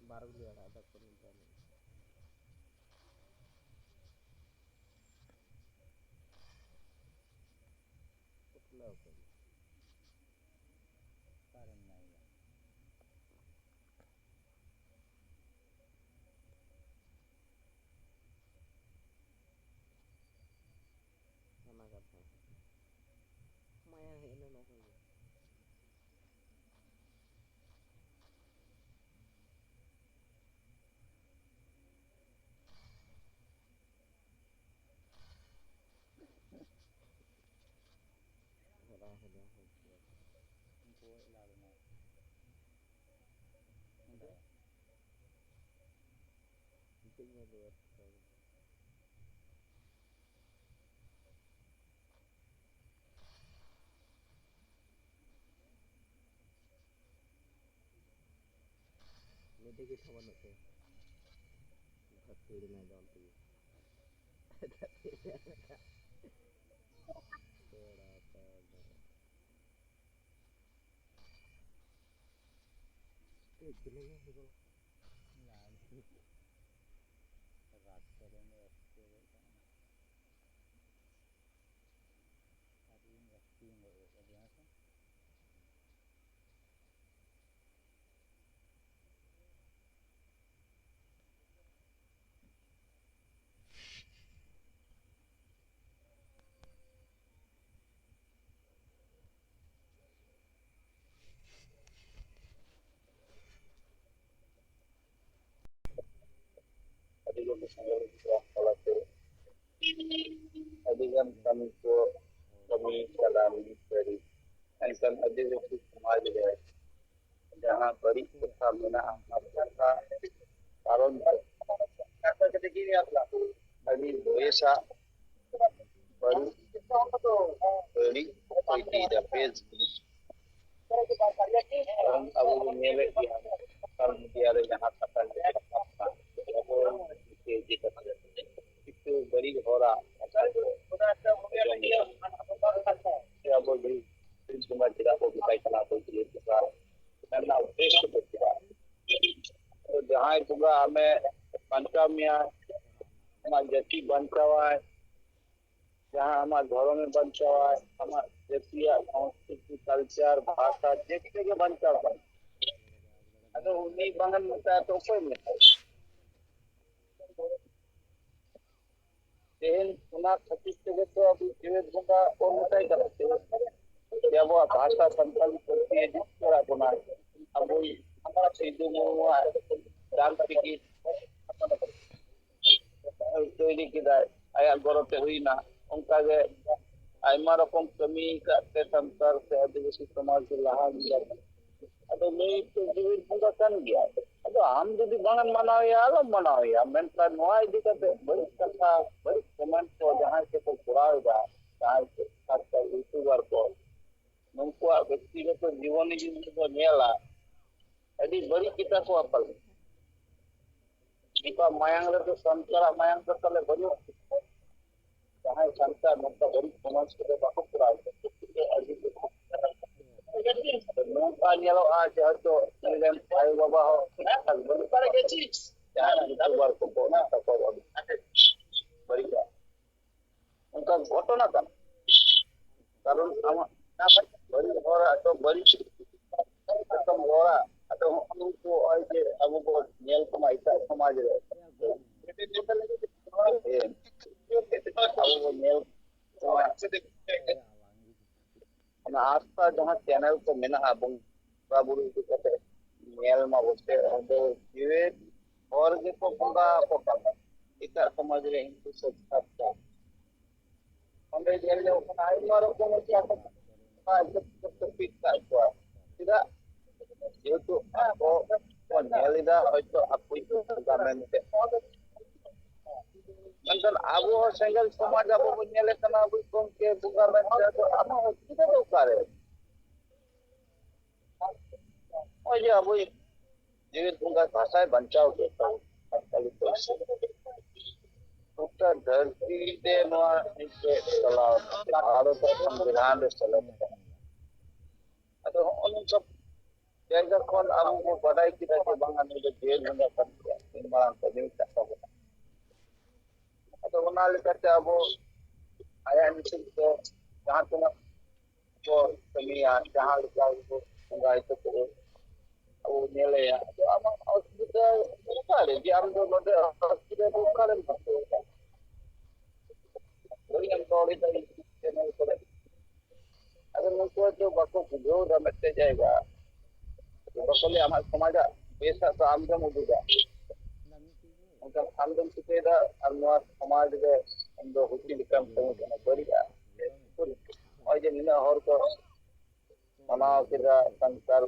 ᱵᱟᱨᱩᱞᱤ ᱟᱲᱟᱜ ᱫᱚ ᱠᱚ ᱢᱮᱛᱟᱜᱼᱟ᱾ ᱩᱛᱞᱟᱹᱣ ᱠᱚ᱾ ᱚᱠᱟᱨᱮ ᱢᱮᱱᱟᱭᱟ? ᱵᱟᱝ ᱦᱩᱭ ᱞᱮᱱᱟ, ᱦᱩᱭ ᱠᱚᱜᱼᱟ᱾ ᱩᱱᱠᱩ ᱮᱞᱟ ᱞᱮᱱᱟ᱾ ᱚᱸᱰᱮ᱾ ᱱᱤᱛᱚᱜ ᱧᱮᱞ ᱨᱩᱣᱟᱹᱲ᱾ ᱢᱤᱫᱴᱮᱡ ᱜᱮ ᱴᱷᱟᱶ ᱵᱟᱹᱱᱩᱜ ᱛᱟᱭᱟ᱾ ᱚᱱᱠᱟ ᱠᱷᱟᱹᱲ ᱮᱱᱟᱭ ᱫᱚᱞ ᱛᱮᱜᱮ᱾ ᱯᱮᱲᱟ ᱯᱮᱲᱟ᱾ ᱠᱟᱹᱡ ᱪᱩᱞᱩᱝ ᱮ ᱦᱩᱭ ᱜᱚᱫ ᱠᱟᱱᱟ᱾ ᱨᱟᱡᱽ ᱠᱚᱨᱮᱱ ᱫᱚ ᱮᱥᱠᱮ ᱜᱚᱫ ᱠᱟᱱᱟ᱾ ᱟᱹᱰᱤ ᱡᱟᱹᱥᱛᱤ ᱜᱚᱫ ᱠᱟᱫᱮᱭᱟ ᱥᱮ? ᱟᱹᱰᱤ ᱜᱟᱱ ᱥᱟᱸᱜᱷᱟᱨᱤᱭᱟᱹ ᱠᱚᱣᱟᱜ ᱛᱟᱞᱟᱛᱮ ᱟᱹᱰᱤ ᱜᱟᱱ ᱠᱟᱹᱢᱤ ᱠᱚ ᱠᱟᱹᱢᱤ ᱪᱟᱞᱟᱣ ᱢᱤᱫ ᱜᱷᱟᱹᱲᱤᱡ᱾ ᱮᱱᱠᱷᱟᱱ ᱟᱹᱫᱤᱵᱟᱹᱥᱤ ᱥᱚᱢᱟᱡᱽ ᱨᱮ ᱡᱟᱦᱟᱸ ᱵᱟᱹᱲᱤᱡ ᱠᱟᱛᱷᱟ ᱢᱮᱱᱟᱜᱼᱟ, ᱚᱱᱟ ᱠᱟᱛᱷᱟ ᱠᱟᱨᱚᱱ ᱟᱹᱰᱤ ᱵᱮᱥᱟᱜ ᱵᱟᱹᱲᱤᱡ, ᱵᱟᱹᱲᱤᱡ ᱠᱚ ᱤᱫᱤᱭᱮᱫᱟ, ᱵᱮᱥ ᱡᱤᱱᱤᱥ᱾ ᱠᱟᱨᱚᱱ ᱟᱵᱚ ᱵᱚᱱ ᱧᱮᱞᱮᱫ ᱜᱮᱭᱟ, ᱥᱳᱥᱟᱞ ᱢᱤᱰᱤᱭᱟ ᱨᱮ ᱡᱟᱦᱟᱸ ᱠᱟᱛᱷᱟ ᱧᱮᱞᱚᱜ ᱠᱟᱱᱟ, ᱟᱵᱚ ᱤᱫᱤ ᱠᱟᱛᱮ ᱠᱤᱪᱷᱩ ᱵᱟᱹᱲᱤᱡ ᱦᱚᱲᱟᱜ ᱠᱟᱛᱷᱟ ᱠᱚ ᱟᱸᱡᱚᱢ ᱮᱫᱟ᱾ ᱥᱮ ᱟᱵᱚ ᱡᱩᱫᱤ ᱥᱚᱢᱟᱡᱽ ᱪᱮᱫᱟᱜ ᱵᱚ ᱢᱮᱛᱟᱭ ᱠᱟᱱᱟ, ᱟᱵᱚ ᱡᱩᱫᱤ ᱚᱱᱟ ᱨᱮᱱᱟᱜ ᱩᱫᱽᱫᱮᱥᱥᱚ ᱫᱚ ᱪᱮᱫᱟᱜ? ᱛᱚ ᱡᱟᱦᱟᱸᱭ ᱵᱚᱸᱜᱟ ᱟᱢᱮ ᱵᱟᱧᱪᱟᱣ ᱢᱮᱭᱟ, ᱟᱢᱟᱜ ᱡᱟᱹᱛᱤ ᱵᱟᱧᱪᱟᱣᱟᱭ, ᱡᱟᱦᱟᱸ ᱟᱢᱟᱜ ᱫᱷᱚᱨᱚᱢᱮ ᱵᱟᱧᱪᱟᱣᱟᱭ, ᱟᱢᱟᱜ ᱡᱟᱹᱛᱤᱭᱟᱜ ᱥᱚᱝᱥᱠᱨᱤᱛᱤ, ᱠᱟᱞᱪᱟᱨ, ᱵᱷᱟᱥᱟ, ᱡᱮᱛᱮ ᱜᱮ ᱵᱟᱧᱪᱟᱣ ᱛᱟᱢᱟ᱾ ᱟᱫᱚ ᱩᱱᱤ ᱵᱟᱝ ᱮᱢ ᱢᱮᱛᱟᱭᱟ ᱛᱚ ᱚᱠᱚᱭᱮᱢ ᱢᱮᱛᱟᱭᱟ? ᱛᱮᱦᱮᱧ ᱚᱱᱟ ᱠᱷᱟᱹᱛᱤᱨ ᱛᱮᱜᱮ ᱛᱚ ᱟᱵᱚ ᱡᱮᱣᱮᱫ ᱵᱚᱸᱜᱟ ᱵᱚᱱ ᱢᱮᱛᱟᱭ ᱠᱟᱱᱟ ᱛᱮᱦᱮᱧ᱾ ᱡᱮ ᱟᱵᱚᱣᱟᱜ ᱵᱷᱟᱥᱟ ᱥᱟᱱᱛᱟᱲᱤ ᱯᱟᱹᱨᱥᱤ ᱦᱤᱡᱩᱜ ᱠᱟᱱᱟ ᱵᱚᱱᱟ, ᱟᱵᱚᱭ ᱥᱤᱫᱩ ᱢᱩᱨᱢᱩᱣᱟᱜ ᱰᱟᱝ ᱛᱮᱜᱮ ᱛᱚᱭᱨᱤ ᱠᱮᱫᱟᱭ, ᱟᱭᱟᱜ ᱜᱚᱲᱚ ᱛᱮ ᱦᱩᱭᱱᱟ᱾ ᱚᱱᱠᱟᱜᱮ ᱟᱭᱢᱟ ᱨᱚᱠᱚᱢ ᱠᱟᱹᱢᱤ ᱠᱟᱜ ᱛᱮ ᱥᱟᱱᱛᱟᱲ ᱥᱮ ᱟᱹᱫᱤᱵᱟᱹᱥᱤ ᱥᱚᱢᱟᱡᱽ ᱞᱟᱦᱟ ᱜᱮᱭᱟ᱾ ᱟᱫᱚ ᱱᱩᱭ ᱛᱚ ᱡᱤᱣᱤ ᱵᱚᱸᱜᱟ ᱠᱟᱱ ᱜᱮᱭᱟ᱾ ᱟᱫᱚ ᱟᱢ ᱡᱩᱫᱤ ᱵᱟᱝ ᱮᱢ ᱢᱟᱱᱟᱣᱮᱭᱟ, ᱟᱞᱚᱢ ᱢᱟᱱᱟᱣᱮᱭᱟ, ᱢᱮᱱᱠᱷᱟᱱ ᱱᱚᱣᱟ ᱤᱫᱤ ᱠᱟᱛᱮ ᱵᱟᱹᱲᱤᱡ ᱠᱟᱛᱷᱟ, ᱵᱟᱹᱲᱤᱡ ᱠᱚᱢᱮᱱᱴ ᱠᱚ ᱡᱟᱦᱟᱸᱭ ᱠᱚᱠᱚ ᱠᱚᱨᱟᱣ ᱮᱫᱟ, ᱡᱟᱦᱟᱸᱭ ᱠᱚ ᱠᱷᱟᱥ ᱠᱟᱨ ᱤᱭᱩᱴᱩᱵᱟᱨ ᱠᱚ, ᱱᱩᱠᱩᱣᱟᱜ ᱵᱮᱠᱛᱤᱜᱚᱛᱚ ᱡᱤᱵᱚᱱᱤ ᱡᱩᱫᱤ ᱵᱚ ᱧᱮᱞᱟ, ᱟᱹᱰᱤ ᱵᱟᱹᱲᱤᱡ ᱜᱮᱛᱟ ᱠᱚᱣᱟ ᱯᱟᱞᱮ᱾ ᱱᱩᱠᱩᱣᱟᱜ ᱢᱟᱭᱟᱝ ᱨᱮᱫᱚ, ᱥᱟᱱᱛᱟᱲᱟᱜ ᱢᱟᱭᱟᱝ ᱫᱚ ᱛᱟᱦᱞᱮ ᱵᱟᱹᱱᱩᱜᱼᱟ᱾ ᱡᱟᱦᱟᱸᱭ ᱥᱟᱱᱛᱟᱲ ᱱᱚᱝᱠᱟ ᱵᱟᱹᱲᱤᱡ ᱥᱚᱢᱟᱡᱽ ᱠᱚᱫᱚ ᱵᱟᱠᱚ ᱠᱚᱨᱟᱣ ᱮᱫᱟ᱾ ᱟᱹᱰᱤ ᱱᱚᱝᱠᱟ ᱧᱮᱞᱚᱜᱼᱟ ᱡᱮ ᱦᱚᱭᱛᱳ ᱤᱧ ᱨᱮᱱ ᱟᱭᱳ ᱵᱟᱵᱟ ᱦᱚᱸ ᱡᱟᱦᱟᱸᱭ ᱤᱭᱩᱴᱩᱵᱟᱨ ᱠᱚᱠᱚ ᱚᱱᱟ ᱛᱟᱠᱚ ᱵᱟᱹᱲᱤᱡᱟ᱾ ᱚᱱᱠᱟ ᱜᱷᱚᱴᱚᱱᱟ ᱠᱟᱱᱟ᱾ ᱠᱟᱨᱚᱱ ᱟᱢᱟᱜ ᱵᱟᱹᱲᱤᱡ ᱦᱚᱲᱟᱜ ᱫᱚ ᱵᱟᱹᱲᱤᱡ ᱮᱠᱫᱚᱢ ᱨᱚᱲᱟ᱾ ᱟᱫᱚ ᱦᱚᱸᱜᱼᱚ ᱱᱩᱠᱩ ᱱᱚᱜᱼᱚᱭ ᱡᱮ ᱟᱵᱚ ᱵᱚ ᱧᱮᱞ ᱠᱚᱢᱟ ᱮᱴᱟᱜ ᱥᱚᱢᱟᱡᱽ ᱨᱮ, ᱦᱮᱸ, ᱟᱵᱚ ᱵᱚ ᱧᱮᱞ ᱠᱚᱢᱟ ᱚᱱᱟ ᱟᱥᱛᱷᱟ ᱡᱟᱦᱟᱸ ᱪᱮᱱᱮᱞ ᱠᱚ ᱢᱮᱱᱟᱜᱼᱟ ᱵᱚᱸᱜᱟ ᱵᱩᱨᱩ ᱤᱫᱤ ᱠᱟᱛᱮ ᱧᱮᱞ ᱢᱟ ᱵᱚᱥᱮ, ᱚᱸᱰᱮ ᱡᱤᱣᱮᱫ ᱦᱚᱲ ᱜᱮᱠᱚ ᱵᱚᱸᱜᱟ ᱟᱠᱚ ᱠᱟᱱᱟ᱾ ᱮᱴᱟᱜ ᱥᱚᱢᱟᱡᱽ ᱨᱮ ᱦᱤᱱᱫᱩ ᱥᱟᱠᱨᱟᱛ ᱠᱚ ᱚᱸᱰᱮ ᱧᱮᱞ ᱧᱟᱢᱚᱜ ᱠᱟᱱᱟ ᱟᱭᱢᱟ ᱨᱚᱠᱚᱢ ᱚᱱᱠᱟ ᱠᱚ ᱯᱤᱠ ᱠᱟᱜ ᱠᱚᱣᱟ᱾ ᱪᱮᱫᱟᱜ? ᱡᱮᱦᱮᱛᱩ ᱟᱠᱚ ᱠᱚ ᱧᱮᱞ ᱮᱫᱟ ᱦᱚᱭᱛᱳ ᱟᱠᱚ ᱵᱚᱸᱜᱟ ᱢᱮᱱᱛᱮ᱾ ᱢᱮᱱᱠᱷᱟᱱ ᱟᱵᱚ ᱦᱚᱸ ᱥᱮᱸᱜᱮᱞ ᱥᱚᱢᱟᱡᱽ ᱟᱵᱚ ᱵᱚᱱ ᱧᱮᱞᱮᱫ ᱠᱟᱱᱟ, ᱟᱵᱚ ᱜᱚᱢᱠᱮ ᱵᱚᱸᱜᱟ ᱢᱮᱱᱛᱮ ᱟᱫᱚ ᱟᱵᱚ ᱦᱚᱸ ᱪᱤᱠᱟᱹ ᱫᱚ ᱚᱠᱟᱨᱮ? ᱱᱚᱜᱼᱚᱭ ᱡᱮ ᱟᱵᱚᱭᱤᱡ ᱡᱮᱜᱮᱛ ᱵᱚᱸᱜᱟ ᱵᱷᱟᱥᱟᱭ ᱵᱟᱧᱪᱟᱣ ᱠᱮᱫ ᱛᱟᱵᱚᱱᱟ ᱥᱟᱱᱛᱟᱲᱤ ᱯᱟᱹᱨᱥᱤ᱾ ᱜᱚᱴᱟ ᱫᱷᱟᱹᱨᱛᱤ ᱨᱮ ᱱᱚᱣᱟ ᱢᱤᱫᱴᱮᱡ ᱪᱟᱞᱟᱣ ᱮᱱᱟ᱾ ᱵᱷᱟᱨᱚᱛ ᱨᱮ ᱥᱚᱝᱵᱤᱫᱷᱟᱱ ᱨᱮ ᱥᱮᱞᱮᱫ ᱟᱠᱟᱱᱟ᱾ ᱟᱫᱚ ᱦᱚᱸᱜᱼᱚ ᱱᱚᱝᱠᱟ ᱡᱟᱭᱜᱟ ᱠᱷᱚᱱ ᱟᱵᱚ ᱵᱚ ᱵᱟᱰᱟᱭ ᱠᱮᱫᱟ ᱡᱮ ᱵᱟᱝᱟ ᱱᱩᱭ ᱫᱚ ᱡᱮᱜᱮᱛ ᱵᱚᱸᱜᱟ ᱠᱟᱱ ᱜᱮᱭᱟ, ᱢᱟᱨᱟᱝ ᱠᱟᱹᱢᱤ ᱠᱟᱜ ᱛᱟᱵᱚᱱᱟ᱾ ᱟᱫᱚ ᱚᱱᱟ ᱞᱮᱠᱟᱛᱮ ᱟᱵᱚ ᱟᱭᱟᱜ ᱧᱩᱛᱩᱢ ᱛᱮ ᱡᱟᱦᱟᱸ ᱛᱤᱱᱟᱹᱜ ᱠᱚ ᱠᱟᱹᱢᱤᱭᱟ, ᱡᱟᱦᱟᱸ ᱞᱮᱠᱟ ᱜᱮᱠᱚ ᱵᱚᱸᱜᱟᱭ ᱛᱟᱠᱚ, ᱟᱵᱚ ᱧᱮᱞᱮᱭᱟ᱾ ᱟᱫᱚ ᱟᱢᱟᱜ ᱚᱥᱩᱵᱤᱫᱷᱟ ᱚᱠᱟᱨᱮ? ᱡᱮ ᱟᱢ ᱫᱚ ᱱᱚᱰᱮ ᱚᱥᱩᱵᱤᱫᱷᱟ ᱫᱚ ᱚᱠᱟᱨᱮᱢ ᱵᱩᱡᱷᱟᱹᱣ ᱮᱫᱟ? ᱵᱟᱹᱲᱤᱡ ᱮᱢ ᱨᱚᱲ ᱮᱫᱟ YouTube ᱪᱮᱱᱮᱞ ᱠᱚᱨᱮ᱾ ᱟᱫᱚ ᱱᱩᱠᱩ ᱫᱚ ᱵᱟᱠᱚ ᱵᱩᱡᱷᱟᱹᱣ ᱮᱫᱟ ᱢᱤᱫᱴᱮᱡ ᱡᱟᱭᱜᱟ᱾ ᱵᱟᱠᱚ ᱞᱟᱹᱭᱟ ᱟᱢᱟᱜ ᱥᱚᱢᱟᱡᱟᱜ ᱵᱮᱥᱟᱜ ᱫᱚ ᱟᱢ ᱜᱮᱢ ᱩᱫᱩᱜᱟ᱾ ᱢᱮᱱᱠᱷᱟᱱ ᱟᱢ ᱫᱚᱢ ᱪᱤᱠᱟᱹᱭᱮᱫᱟ, ᱟᱨ ᱱᱚᱣᱟ ᱥᱚᱢᱟᱡᱽ ᱨᱮ ᱟᱢ ᱫᱚ ᱦᱩᱪᱤ ᱞᱮᱠᱟᱢ ᱠᱟᱹᱢᱤ ᱠᱟᱱᱟ, ᱵᱟᱹᱲᱤᱡᱼᱟ᱾ ᱱᱚᱜᱼᱚᱭ ᱡᱮ ᱱᱤᱱᱟᱹᱜ ᱦᱚᱲ ᱠᱚ ᱢᱟᱱᱟᱣ ᱠᱮᱫᱟ ᱥᱟᱱᱛᱟᱲ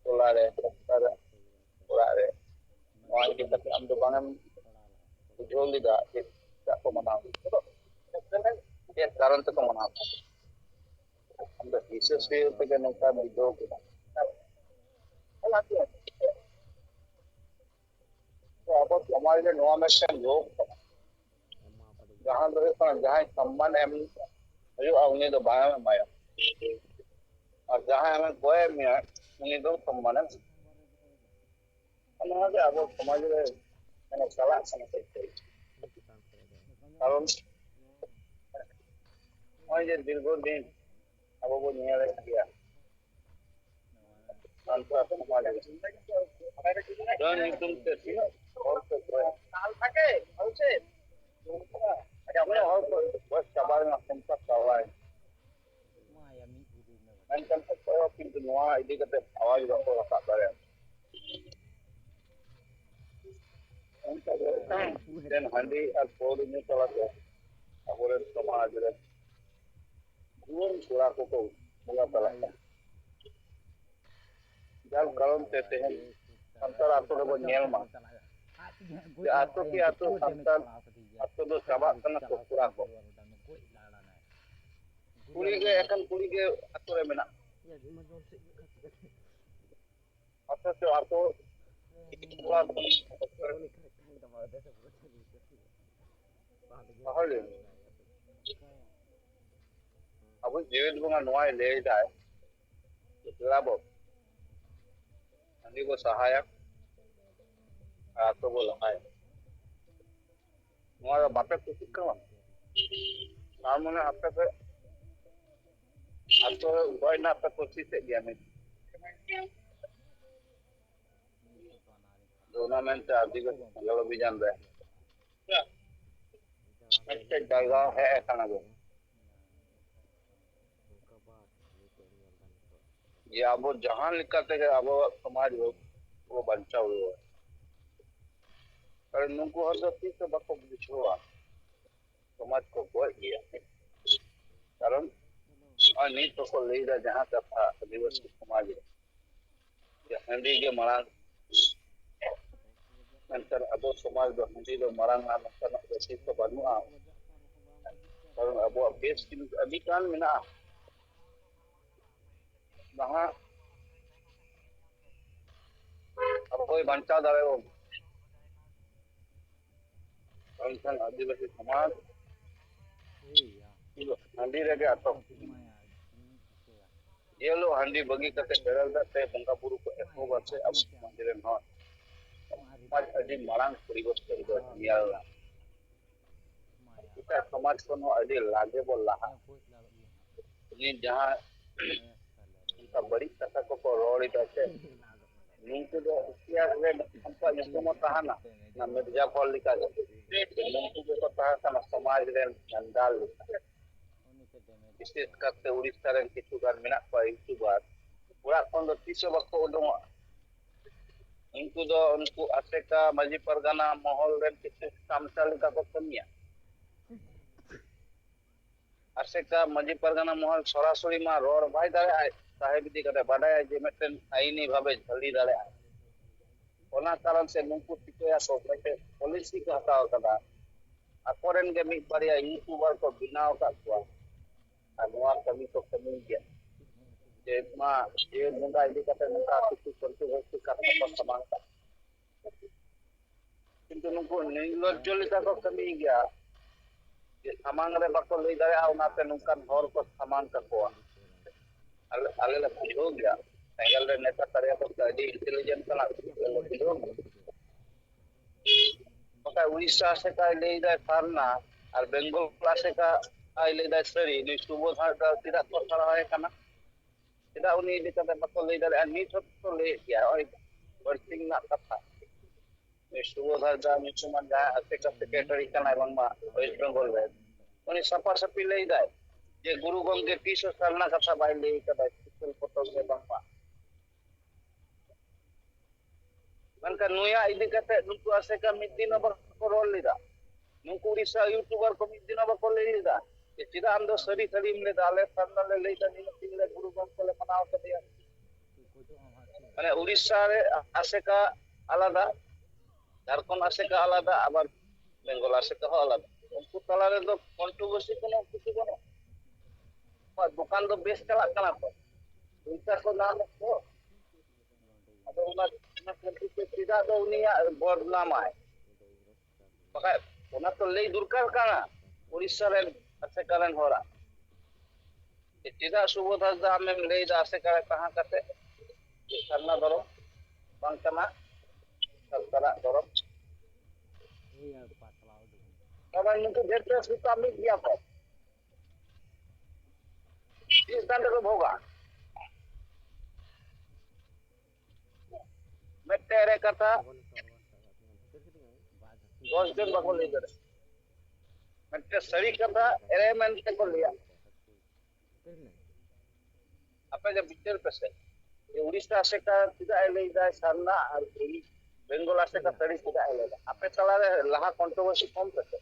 ᱴᱚᱞᱟ ᱨᱮ, ᱥᱟᱱᱛᱟᱲ ᱚᱲᱟᱜ ᱨᱮ, ᱱᱚᱣᱟ ᱤᱫᱤ ᱠᱟᱛᱮ ᱟᱢ ᱫᱚ ᱵᱟᱝ ᱮᱢ ᱵᱩᱡᱷᱟᱹᱣ ᱞᱮᱫᱟ ᱪᱮᱫᱟᱜ ᱠᱚ ᱢᱟᱱᱟᱣ ᱠᱮᱫᱟ? ᱪᱮᱫ ᱠᱟᱨᱚᱱ ᱛᱮᱠᱚ ᱢᱟᱱᱟᱣ ᱠᱮᱫᱟ? ᱟᱢ ᱫᱚ ᱦᱤᱥᱟᱹ ᱥᱩᱭᱟᱹ ᱛᱮᱜᱮ ᱱᱚᱝᱠᱟ ᱵᱩᱡᱷᱟᱹᱣ ᱠᱮᱫᱟ᱾ ᱟᱵᱚ ᱥᱚᱢᱟᱡᱽ ᱨᱮ ᱱᱚᱣᱟ ᱢᱤᱫᱴᱮᱱ ᱨᱳᱜᱽ ᱠᱟᱱᱟ, ᱡᱟᱦᱟᱸ ᱫᱚ ᱦᱩᱭᱩᱜ ᱠᱟᱱᱟ ᱡᱟᱦᱟᱸᱭ ᱥᱚᱢᱢᱟᱱ ᱮᱢ ᱦᱩᱭᱩᱜᱼᱟ ᱩᱱᱤ ᱫᱚ ᱵᱟᱝ ᱮᱢᱟᱭᱟ, ᱟᱨ ᱡᱟᱦᱟᱸᱭ ᱟᱢᱮ ᱠᱚᱭ ᱢᱮᱭᱟ ᱩᱱᱤ ᱫᱚ ᱥᱚᱢᱢᱟᱱ ᱮᱢ ᱮᱢᱟᱭᱟ᱾ ᱱᱚᱣᱟ ᱜᱮ ᱟᱵᱚ ᱥᱚᱢᱟᱡᱽ ᱨᱮ ᱢᱟᱱᱮ ᱪᱟᱞᱟᱜ ᱠᱟᱱᱟ ᱥᱮ ᱪᱮᱫ? ᱠᱟᱨᱚᱱ ᱱᱚᱜᱼᱚᱭ ᱡᱮ ᱫᱤᱨᱜᱷᱚ ᱫᱤᱱ ᱟᱵᱚ ᱵᱚᱱ ᱧᱮᱞᱮᱫ ᱜᱮᱭᱟ, ᱥᱟᱱᱛᱟᱲ ᱥᱚᱢᱟᱡᱽ ᱨᱮ ᱰᱟᱹᱱ ᱧᱩᱛᱩᱢ ᱛᱮ ᱛᱤᱱᱟᱹᱜ ᱦᱚᱲ ᱠᱚ ᱜᱚᱡ, ᱛᱤᱱᱟᱹᱜ ᱦᱚᱲ ᱠᱚ ᱜᱚᱡ ᱪᱟᱵᱟᱭᱮᱱᱟ, ᱥᱚᱝᱥᱟᱨ ᱪᱟᱵᱟᱭᱮᱱᱟ᱾ ᱢᱮᱱᱠᱷᱟᱱ ᱚᱠᱚᱭ ᱦᱚᱸ ᱠᱤᱱᱛᱩ ᱱᱚᱣᱟ ᱤᱫᱤ ᱠᱟᱛᱮ ᱟᱣᱟᱡ ᱵᱟᱠᱚ ᱨᱟᱠᱟᱵ ᱫᱟᱲᱮᱭᱟᱜᱼᱟ᱾ ᱚᱱᱠᱟ ᱜᱮ ᱢᱤᱫᱴᱮᱱ ᱦᱟᱺᱰᱤ ᱟᱨ ᱯᱟᱹᱣᱨᱟᱹ ᱧᱩ ᱛᱟᱞᱟᱛᱮ ᱟᱵᱚᱨᱮᱱ ᱥᱚᱢᱟᱡᱽ ᱨᱮ ᱡᱩᱣᱟᱹᱱ ᱠᱚᱲᱟ ᱠᱚᱠᱚ ᱵᱚᱸᱜᱟ ᱛᱟᱞᱟᱜ ᱠᱟᱱᱟ᱾ ᱡᱟᱨ ᱠᱟᱨᱚᱱ ᱛᱮ ᱛᱮᱦᱮᱧ ᱥᱟᱱᱛᱟᱲ ᱟᱛᱳ ᱨᱮᱵᱚᱱ ᱧᱮᱞ ᱢᱟ ᱡᱮ ᱟᱛᱳ ᱠᱤ ᱟᱛᱳ ᱥᱟᱱᱛᱟᱲ ᱟᱛᱳ ᱫᱚ ᱪᱟᱵᱟᱜ ᱠᱟᱱᱟ ᱠᱚ ᱠᱚᱲᱟ ᱠᱚ᱾ ᱠᱩᱲᱤ ᱜᱮ, ᱮᱠᱷᱮᱱ ᱠᱩᱲᱤ ᱜᱮ ᱟᱛᱳ ᱨᱮ ᱢᱮᱱᱟᱜ ᱠᱚᱣᱟ᱾ ᱚᱛᱷᱚᱪᱚ ᱟᱛᱳ ᱠᱚᱲᱟ ᱠᱚ ᱛᱟᱦᱚᱞᱮ ᱟᱵᱚ ᱡᱤᱣᱮᱫ ᱵᱚᱸᱜᱟ ᱱᱚᱣᱟᱭ ᱞᱟᱹᱭ ᱫᱟᱭ, ᱯᱮᱲᱟ ᱵᱚ ᱦᱟᱺᱰᱤ ᱵᱚ ᱥᱟᱦᱟᱭᱟ ᱟᱨ ᱟᱛᱳ ᱵᱚ ᱞᱟᱦᱟᱭᱟ᱾ ᱱᱚᱣᱟ ᱫᱚ ᱵᱟᱯᱮ ᱠᱩᱥᱤᱜ ᱠᱟᱱᱟ? ᱛᱟᱨ ᱢᱟᱱᱮ ᱟᱯᱮ ᱯᱮ ᱟᱛᱳ ᱨᱮ ᱩᱵᱷᱚᱭ ᱨᱮᱱᱟᱜ ᱯᱮ ᱠᱩᱥᱤ ᱥᱮᱫ ᱜᱮᱭᱟ ᱱᱤᱛ᱾ ᱟᱫᱚ ᱚᱱᱟ ᱢᱮᱱᱛᱮ ᱟᱹᱫᱤᱵᱟᱹᱥᱤ ᱥᱟᱸᱜᱷᱟᱨ ᱚᱵᱷᱤᱡᱟᱱ ᱨᱮ ᱢᱤᱫᱴᱮᱡ ᱡᱟᱭᱜᱟ ᱦᱮᱡ ᱟᱠᱟᱱᱟ ᱵᱚ᱾ ᱡᱮ ᱟᱵᱚ ᱡᱟᱦᱟᱸ ᱞᱮᱠᱟ ᱛᱮᱜᱮ ᱟᱵᱚᱣᱟᱜ ᱥᱚᱢᱟᱡᱽ ᱵᱚ ᱵᱟᱧᱪᱟᱣ ᱨᱩᱣᱟᱹᱲ᱾ ᱠᱟᱨᱚᱱ ᱱᱩᱠᱩ ᱦᱚᱲ ᱫᱚ ᱛᱤᱥ ᱦᱚᱸ ᱵᱟᱠᱚ ᱵᱩᱡᱷᱟᱹᱣᱟ ᱥᱚᱢᱟᱡᱽ ᱠᱚ ᱜᱚᱡ ᱜᱮᱭᱟ᱾ ᱠᱟᱨᱚᱱ ᱟᱨ ᱱᱤᱛ ᱦᱚᱸᱠᱚ ᱞᱟᱹᱭᱫᱟ ᱡᱟᱦᱟᱸ ᱠᱟᱛᱷᱟ ᱟᱹᱫᱤᱵᱟᱹᱥᱤ ᱥᱚᱢᱟᱡᱽ ᱨᱮ, ᱡᱮ ᱦᱟᱺᱰᱤ ᱜᱮ ᱢᱟᱲᱟᱝ, ᱢᱮᱱᱠᱷᱟᱱ ᱟᱵᱚ ᱥᱚᱢᱟᱡᱽ ᱫᱚ ᱦᱟᱺᱰᱤ ᱫᱚ ᱢᱟᱲᱟᱝ ᱟᱨ ᱱᱚᱝᱠᱟᱱᱟᱜ ᱫᱚ ᱪᱮᱫ ᱦᱚᱸ ᱵᱟᱹᱱᱩᱜᱼᱟ᱾ ᱠᱟᱨᱚᱱ ᱟᱵᱚᱣᱟᱜ ᱵᱮᱥ ᱡᱤᱱᱤᱥ ᱟᱹᱰᱤ ᱜᱟᱱ ᱢᱮᱱᱟᱜᱼᱟ, ᱡᱟᱦᱟᱸ ᱟᱵᱚᱭ ᱵᱟᱧᱪᱟᱣ ᱫᱟᱲᱮᱭᱟᱵᱚᱱ᱾ ᱢᱮᱱᱠᱷᱟᱱ ᱟᱹᱫᱤᱵᱟᱹᱥᱤ ᱥᱚᱢᱟᱡᱽ ᱦᱟᱺᱰᱤ ᱨᱮᱜᱮ ᱟᱴᱚᱠ᱾ ᱡᱮ ᱦᱤᱞᱳᱜ ᱦᱟᱺᱰᱤ ᱵᱟᱹᱜᱤ ᱠᱟᱛᱮ ᱵᱮᱨᱮᱞ ᱫᱟᱜ ᱛᱮ ᱵᱚᱸᱜᱟ ᱵᱩᱨᱩ ᱠᱚ ᱮᱛᱚᱦᱚᱵᱟ ᱥᱮ, ᱟᱵᱚ ᱥᱚᱢᱟᱡᱽ ᱨᱮᱱ ᱦᱚᱲ, ᱥᱚᱢᱟᱡᱽ ᱟᱹᱰᱤ ᱢᱟᱨᱟᱝ ᱯᱚᱨᱤᱵᱚᱨᱛᱚᱱ ᱫᱚ ᱧᱮᱞ ᱧᱟᱢᱚᱜᱼᱟ᱾ ᱮᱴᱟᱜ ᱥᱚᱢᱟᱡᱽ ᱠᱷᱚᱱ ᱦᱚᱸ ᱟᱹᱰᱤ ᱞᱟᱜᱮ ᱵᱚ ᱞᱟᱦᱟᱜᱼᱟ᱾ ᱩᱱᱤ ᱡᱟᱦᱟᱸ ᱚᱱᱠᱟ ᱵᱟᱹᱲᱤᱡ ᱠᱟᱛᱷᱟ ᱠᱚᱠᱚ ᱨᱚᱲ ᱮᱫᱟ ᱥᱮ, ᱱᱩᱠᱩ ᱫᱚ ᱤᱛᱤᱦᱟᱥ ᱨᱮ ᱩᱱᱠᱩᱣᱟᱜ ᱧᱩᱛᱩᱢ ᱦᱚᱸ ᱛᱟᱦᱮᱱᱟ, ᱚᱱᱟ ᱢᱤᱨᱡᱟᱯᱷᱚᱨ ᱞᱮᱠᱟ ᱜᱮ᱾ ᱱᱩᱠᱩ ᱜᱮᱠᱚ ᱛᱟᱦᱮᱸ ᱠᱟᱱᱟ ᱥᱚᱢᱟᱡᱽ ᱨᱮᱱ ᱡᱟᱱᱰᱟᱞ ᱞᱮᱠᱟ᱾ ᱵᱤᱥᱮᱥ ᱠᱟᱨᱛᱮ ᱩᱲᱤᱥᱥᱟ ᱨᱮᱱ ᱠᱤᱪᱷᱩ ᱜᱟᱱ ᱢᱮᱱᱟᱜ ᱠᱚᱣᱟ ᱤᱭᱩᱴᱩᱵᱟᱨ, ᱚᱲᱟᱜ ᱠᱷᱚᱱ ᱫᱚ ᱛᱤᱥ ᱦᱚᱸ ᱵᱟᱠᱚ ᱩᱰᱩᱝᱚᱜᱼᱟ᱾ ᱩᱱᱠᱩ ᱫᱚ ᱩᱱᱠᱩ ᱟᱥᱮᱠᱟ ᱢᱟᱹᱡᱷᱤ ᱯᱟᱨᱜᱟᱱᱟ ᱢᱚᱦᱚᱞ ᱨᱮᱱ ᱠᱤᱪᱷᱩ ᱪᱟᱢᱪᱟ ᱞᱮᱠᱟ ᱠᱚ ᱠᱟᱹᱢᱤᱭᱟ᱾ ᱟᱥᱮᱠᱟ ᱢᱟᱹᱡᱷᱤ ᱯᱟᱨᱜᱟᱱᱟ ᱢᱚᱦᱚᱞ ᱥᱚᱨᱟᱥᱚᱨᱤ ᱢᱟ ᱨᱚᱲ ᱵᱟᱭ ᱫᱟᱲᱮᱭᱟᱜᱼᱟ, ᱥᱟᱦᱮᱵ ᱤᱫᱤ ᱠᱟᱛᱮ ᱵᱟᱰᱟᱭᱟ ᱡᱮ ᱢᱤᱫᱴᱮᱱ ᱟᱭᱤᱱᱤ ᱵᱷᱟᱵᱮ ᱡᱷᱟᱹᱞᱤ ᱫᱟᱲᱮᱭᱟᱜᱼᱟ᱾ ᱚᱱᱟ ᱠᱟᱨᱚᱱ ᱥᱮ ᱱᱩᱠᱩ ᱪᱤᱠᱟᱹᱭᱟᱠᱚ, ᱢᱤᱫᱴᱮᱱ ᱯᱚᱞᱤᱥᱤ ᱠᱚ ᱦᱟᱛᱟᱣ ᱟᱠᱟᱫᱟ, ᱟᱠᱚᱨᱮᱱ ᱜᱮ ᱢᱤᱫ ᱵᱟᱨᱭᱟ ᱤᱭᱩᱴᱩᱵᱟᱨ ᱠᱚ ᱵᱮᱱᱟᱣ ᱟᱠᱟᱫ ᱠᱚᱣᱟ ᱟᱨ ᱱᱚᱣᱟ ᱠᱟᱹᱢᱤ ᱠᱚ ᱠᱟᱹᱢᱤ ᱜᱮᱭᱟ᱾ ᱡᱮ ᱢᱟ ᱡᱮ ᱵᱚᱸᱜᱟ ᱤᱫᱤ ᱠᱟᱛᱮ ᱱᱚᱝᱠᱟ ᱠᱤᱪᱷᱩ ᱠᱚᱱᱴᱨᱳᱵᱷᱟᱨᱥᱤ ᱠᱟᱛᱷᱟ ᱠᱚ ᱥᱟᱢᱟᱝ ᱠᱟᱜ, ᱠᱤᱱᱛᱩ ᱱᱩᱠᱩ ᱱᱤᱨᱞᱚᱡᱽᱡᱚ ᱞᱮᱠᱟ ᱠᱚ ᱠᱟᱹᱢᱤ ᱜᱮᱭᱟ᱾ ᱡᱮ ᱥᱟᱢᱟᱝ ᱨᱮ ᱵᱟᱠᱚ ᱞᱟᱹᱭ ᱫᱟᱲᱮᱭᱟᱜᱼᱟ, ᱚᱱᱟᱛᱮ ᱱᱚᱝᱠᱟᱱ ᱦᱚᱲ ᱠᱚ ᱥᱟᱢᱟᱝ ᱠᱟᱠᱚᱣᱟ᱾ ᱟᱞᱮ, ᱟᱞᱮ ᱞᱮ ᱵᱩᱡᱷᱟᱹᱣ ᱜᱮᱭᱟ, ᱥᱮᱸᱜᱮᱞ ᱨᱮ ᱱᱮᱛᱟ ᱛᱟᱨᱭᱟ ᱠᱚ ᱟᱹᱰᱤ ᱤᱱᱴᱮᱞᱤᱡᱮᱱᱴ ᱠᱟᱱᱟ, ᱟᱞᱮ ᱞᱮ ᱵᱩᱡᱷᱟᱹᱣ ᱜᱮᱭᱟ᱾ ᱵᱟᱠᱷᱟᱡ ᱩᱲᱤᱥᱥᱟ ᱥᱮᱫ ᱟᱭ ᱞᱟᱹᱭ ᱫᱟᱭ ᱥᱟᱨᱱᱟ, ᱟᱨ ᱵᱮᱝᱜᱚᱞ ᱥᱮᱫ ᱟᱭ ᱞᱟᱹᱭ ᱫᱟᱭ ᱥᱟᱹᱨᱤ᱾ ᱱᱩᱭ ᱥᱩᱵᱳᱫᱷ ᱦᱟᱸᱥᱫᱟ ᱪᱮᱫᱟᱜ ᱠᱚ ᱥᱟᱨᱦᱟᱣ ᱮ ᱠᱟᱱᱟ? ᱪᱮᱫᱟᱜ ᱩᱱᱤ ᱤᱫᱤ ᱠᱟᱛᱮ ᱵᱟᱠᱚ ᱞᱟᱹᱭ ᱫᱟᱲᱮᱭᱟᱜᱼᱟ? ᱱᱤᱛ ᱦᱚᱸᱠᱚ ᱞᱟᱹᱭᱮᱫ ᱜᱮᱭᱟ, ᱱᱚᱜᱼᱚᱭ ᱵᱟᱹᱲᱛᱤ ᱨᱮᱱᱟᱜ ᱠᱟᱛᱷᱟ᱾ ᱱᱩᱭ ᱥᱩᱵᱳᱫᱷ ᱦᱟᱸᱥᱫᱟ ᱧᱩᱛᱩᱢᱟᱱ ᱡᱟᱦᱟᱸᱭ ᱟᱥᱮᱠᱟ ᱥᱮᱠᱨᱮᱴᱟᱨᱤ ᱠᱟᱱᱟᱭ ᱵᱟᱝᱢᱟ ᱳᱭᱮᱥᱴ ᱵᱮᱝᱜᱚᱞ ᱨᱮ, ᱩᱱᱤ ᱥᱟᱯᱷᱟ ᱥᱟᱹᱯᱷᱤ ᱞᱟᱹᱭ ᱫᱟᱭ ᱡᱮ ᱜᱩᱨᱩ ᱜᱚᱢᱠᱮ ᱛᱤᱥ ᱦᱚᱸ ᱥᱟᱨᱱᱟ ᱠᱟᱛᱷᱟ ᱵᱟᱭ ᱞᱟᱹᱭ ᱠᱟᱫᱟ, ᱥᱠᱩᱞ ᱯᱚᱛᱚᱵ ᱨᱮ ᱵᱟᱝᱢᱟ᱾ ᱢᱮᱱᱠᱷᱟᱱ ᱱᱩᱭᱟᱜ ᱤᱫᱤ ᱠᱟᱛᱮ ᱱᱩᱠᱩ ᱟᱥᱮᱠᱟ ᱢᱤᱫ ᱫᱤᱱ ᱦᱚᱸ ᱵᱟᱠᱚ ᱨᱚᱲ ᱞᱮᱫᱟ᱾ ᱱᱩᱠᱩ ᱩᱲᱤᱥᱥᱟ ᱤᱭᱩᱴᱩᱵᱟᱨ ᱠᱚ ᱢᱤᱫ ᱫᱤᱱ ᱦᱚᱸ ᱵᱟᱠᱚ ᱞᱟᱹᱭ ᱞᱮᱫᱟ᱾ ᱪᱮᱫᱟᱜ ᱟᱢ ᱫᱚ ᱥᱟᱹᱨᱤ ᱥᱟᱹᱨᱤᱢ ᱞᱟᱹᱭᱫᱟ? ᱟᱞᱮ ᱥᱟᱨᱱᱟ ᱞᱮ ᱞᱟᱹᱭᱫᱟ, ᱱᱤᱱᱟᱹᱜ ᱫᱤᱱ ᱞᱮ ᱜᱩᱨᱩ ᱜᱚᱢᱠᱮ ᱞᱮ ᱢᱟᱱᱟᱣ ᱠᱟᱫᱮᱭᱟ᱾ ᱢᱟᱱᱮ ᱩᱲᱤᱥᱥᱟ ᱨᱮ ᱟᱥᱮᱠᱟ ᱟᱞᱟᱫᱟ, ᱡᱷᱟᱲᱠᱷᱚᱸᱰ ᱟᱥᱮᱠᱟ ᱟᱞᱟᱫᱟ, ᱟᱵᱟᱨ ᱵᱮᱝᱜᱚᱞ ᱟᱥᱮᱠᱟ ᱦᱚᱸ ᱟᱞᱟᱫᱟ᱾ ᱩᱱᱠᱩ ᱛᱟᱞᱟᱨᱮ ᱫᱚ ᱠᱚᱱᱴᱨᱳᱵᱷᱟᱨᱥᱤ ᱠᱳᱱᱳ ᱠᱤᱪᱷᱩ ᱵᱟᱹᱱᱩᱜ᱾ ᱟᱠᱚᱣᱟᱜ ᱫᱚᱠᱟᱱ ᱫᱚ ᱵᱮᱥ ᱪᱟᱞᱟᱜ ᱠᱟᱱᱟ ᱛᱚ, ᱯᱚᱭᱥᱟ ᱠᱚ ᱧᱟᱢ ᱮᱫ ᱛᱚ᱾ ᱟᱫᱚ ᱚᱱᱟ, ᱚᱱᱟ ᱠᱷᱟᱹᱛᱤᱨ ᱛᱮ ᱪᱮᱫᱟᱜ ᱫᱚ ᱩᱱᱤᱭᱟᱜ ᱵᱚᱫᱱᱟᱢᱟᱭ? ᱵᱟᱠᱷᱟᱡ ᱚᱱᱟ ᱛᱚ ᱞᱟᱹᱭ ᱫᱚᱨᱠᱟᱨ ᱠᱟᱱᱟ ᱩᱲᱤᱥᱥᱟ ᱨᱮᱱ ᱟᱥᱮᱠᱟ ᱨᱮᱱ ᱦᱚᱲᱟᱜ᱾ ᱪᱮᱫᱟᱜ ᱥᱩᱵᱳᱫᱷ ᱦᱟᱸᱥᱫᱟ ᱟᱢᱮᱢ ᱞᱟᱹᱭᱫᱟ ᱟᱥᱮᱠᱟ ᱨᱮ ᱛᱟᱦᱮᱸ ᱠᱟᱛᱮ ᱡᱮ ᱥᱟᱨᱱᱟ ᱫᱷᱚᱨᱚᱢ ᱵᱟᱝ ᱠᱟᱱᱟ ᱥᱟᱱᱛᱟᱲᱟᱜ ᱫᱷᱚᱨᱚᱢ? ᱠᱟᱨᱚᱱ ᱱᱩᱠᱩ ᱡᱮᱛᱮ ᱥᱩᱛᱟ ᱢᱤᱫ ᱜᱮᱭᱟ ᱠᱚ, ᱪᱮᱫ ᱥᱟᱱ ᱛᱮᱠᱚ ᱵᱷᱳᱜᱟ? ᱢᱤᱫᱴᱮᱱ ᱮᱲᱮ ᱠᱟᱛᱷᱟ ᱫᱚᱥ ᱡᱚᱱ ᱵᱟᱠᱚ ᱞᱟᱹᱭ ᱫᱟᱲᱮᱭᱟᱜᱼᱟ᱾ ᱢᱤᱫᱴᱮᱱ ᱥᱟᱹᱨᱤ ᱠᱟᱛᱷᱟ ᱮᱲᱮ ᱢᱮᱱᱛᱮ ᱠᱚ ᱞᱟᱹᱭᱟ᱾ ᱟᱯᱮ ᱜᱮ ᱵᱤᱪᱟᱹᱨ ᱯᱮᱥᱮ, ᱡᱮ ᱩᱲᱤᱥᱥᱟ ᱟᱥᱮᱠᱟ ᱪᱮᱫᱟᱜ ᱮ ᱞᱟᱹᱭ ᱫᱟᱭ ᱥᱟᱨᱱᱟ ᱟᱨ ᱵᱮᱝᱜᱚᱞ ᱟᱥᱮᱠᱟ ᱥᱟᱹᱨᱤ ᱪᱮᱫᱟᱜ ᱮ ᱞᱟᱹᱭ ᱫᱟ? ᱟᱯᱮ ᱛᱟᱞᱟᱨᱮ ᱞᱟᱦᱟ ᱠᱚᱱᱴᱨᱳᱵᱷᱟᱨᱥᱤ ᱠᱚᱢ ᱯᱮᱥᱮ᱾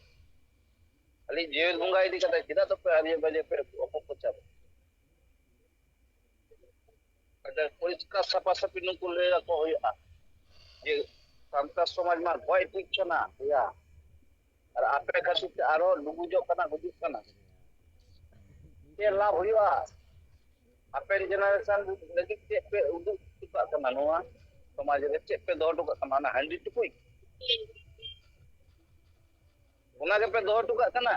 ᱠᱷᱟᱹᱞᱤ ᱡᱮᱦᱮᱞ ᱵᱚᱸᱜᱟ ᱤᱫᱤ ᱠᱟᱛᱮ ᱪᱮᱫᱟᱜ ᱫᱚᱯᱮ ᱟᱡᱮ ᱵᱟᱡᱮ ᱯᱮ ᱚᱯᱚᱯᱨᱚᱪᱟᱨ? ᱟᱫᱚ ᱯᱚᱨᱤᱥᱠᱟᱨ ᱥᱟᱯᱷᱟ ᱥᱟᱯᱷᱤ ᱱᱩᱠᱩ ᱞᱟᱹᱭ ᱟᱠᱚ ᱦᱩᱭᱩᱜᱼᱟ ᱡᱮ ᱥᱟᱱᱛᱟᱲ ᱥᱚᱢᱟᱡᱽ ᱢᱟ ᱜᱚᱡ ᱴᱷᱤᱠ ᱠᱟᱱᱟ, ᱭᱟ, ᱟᱨ ᱟᱯᱮ ᱠᱷᱟᱹᱛᱤᱨ ᱛᱮ ᱟᱨᱚ ᱰᱩᱵᱩᱡᱚᱜ ᱠᱟᱱᱟ, ᱜᱩᱡᱩᱜ ᱠᱟᱱᱟ᱾ ᱪᱮᱫ ᱞᱟᱵᱷ ᱦᱩᱭᱩᱜᱼᱟ? ᱦᱟᱯᱮᱱ ᱡᱮᱱᱟᱨᱮᱥᱚᱱ ᱞᱟᱹᱜᱤᱫ ᱪᱮᱫ ᱯᱮ ᱩᱫᱩᱜ ᱦᱚᱴᱚ ᱠᱟᱜ ᱠᱟᱱᱟ? ᱱᱚᱣᱟ ᱥᱚᱢᱟᱡᱽ ᱨᱮ ᱪᱮᱫ ᱯᱮ ᱫᱚᱦᱚ ᱦᱚᱴᱚ ᱠᱟᱜ ᱠᱟᱱᱟ? ᱚᱱᱟ ᱦᱟᱺᱰᱤ ᱴᱩᱠᱩᱡ? ᱚᱱᱟ ᱜᱮᱯᱮ ᱫᱚᱦᱚ ᱦᱚᱴᱚ ᱠᱟᱜ ᱠᱟᱱᱟ?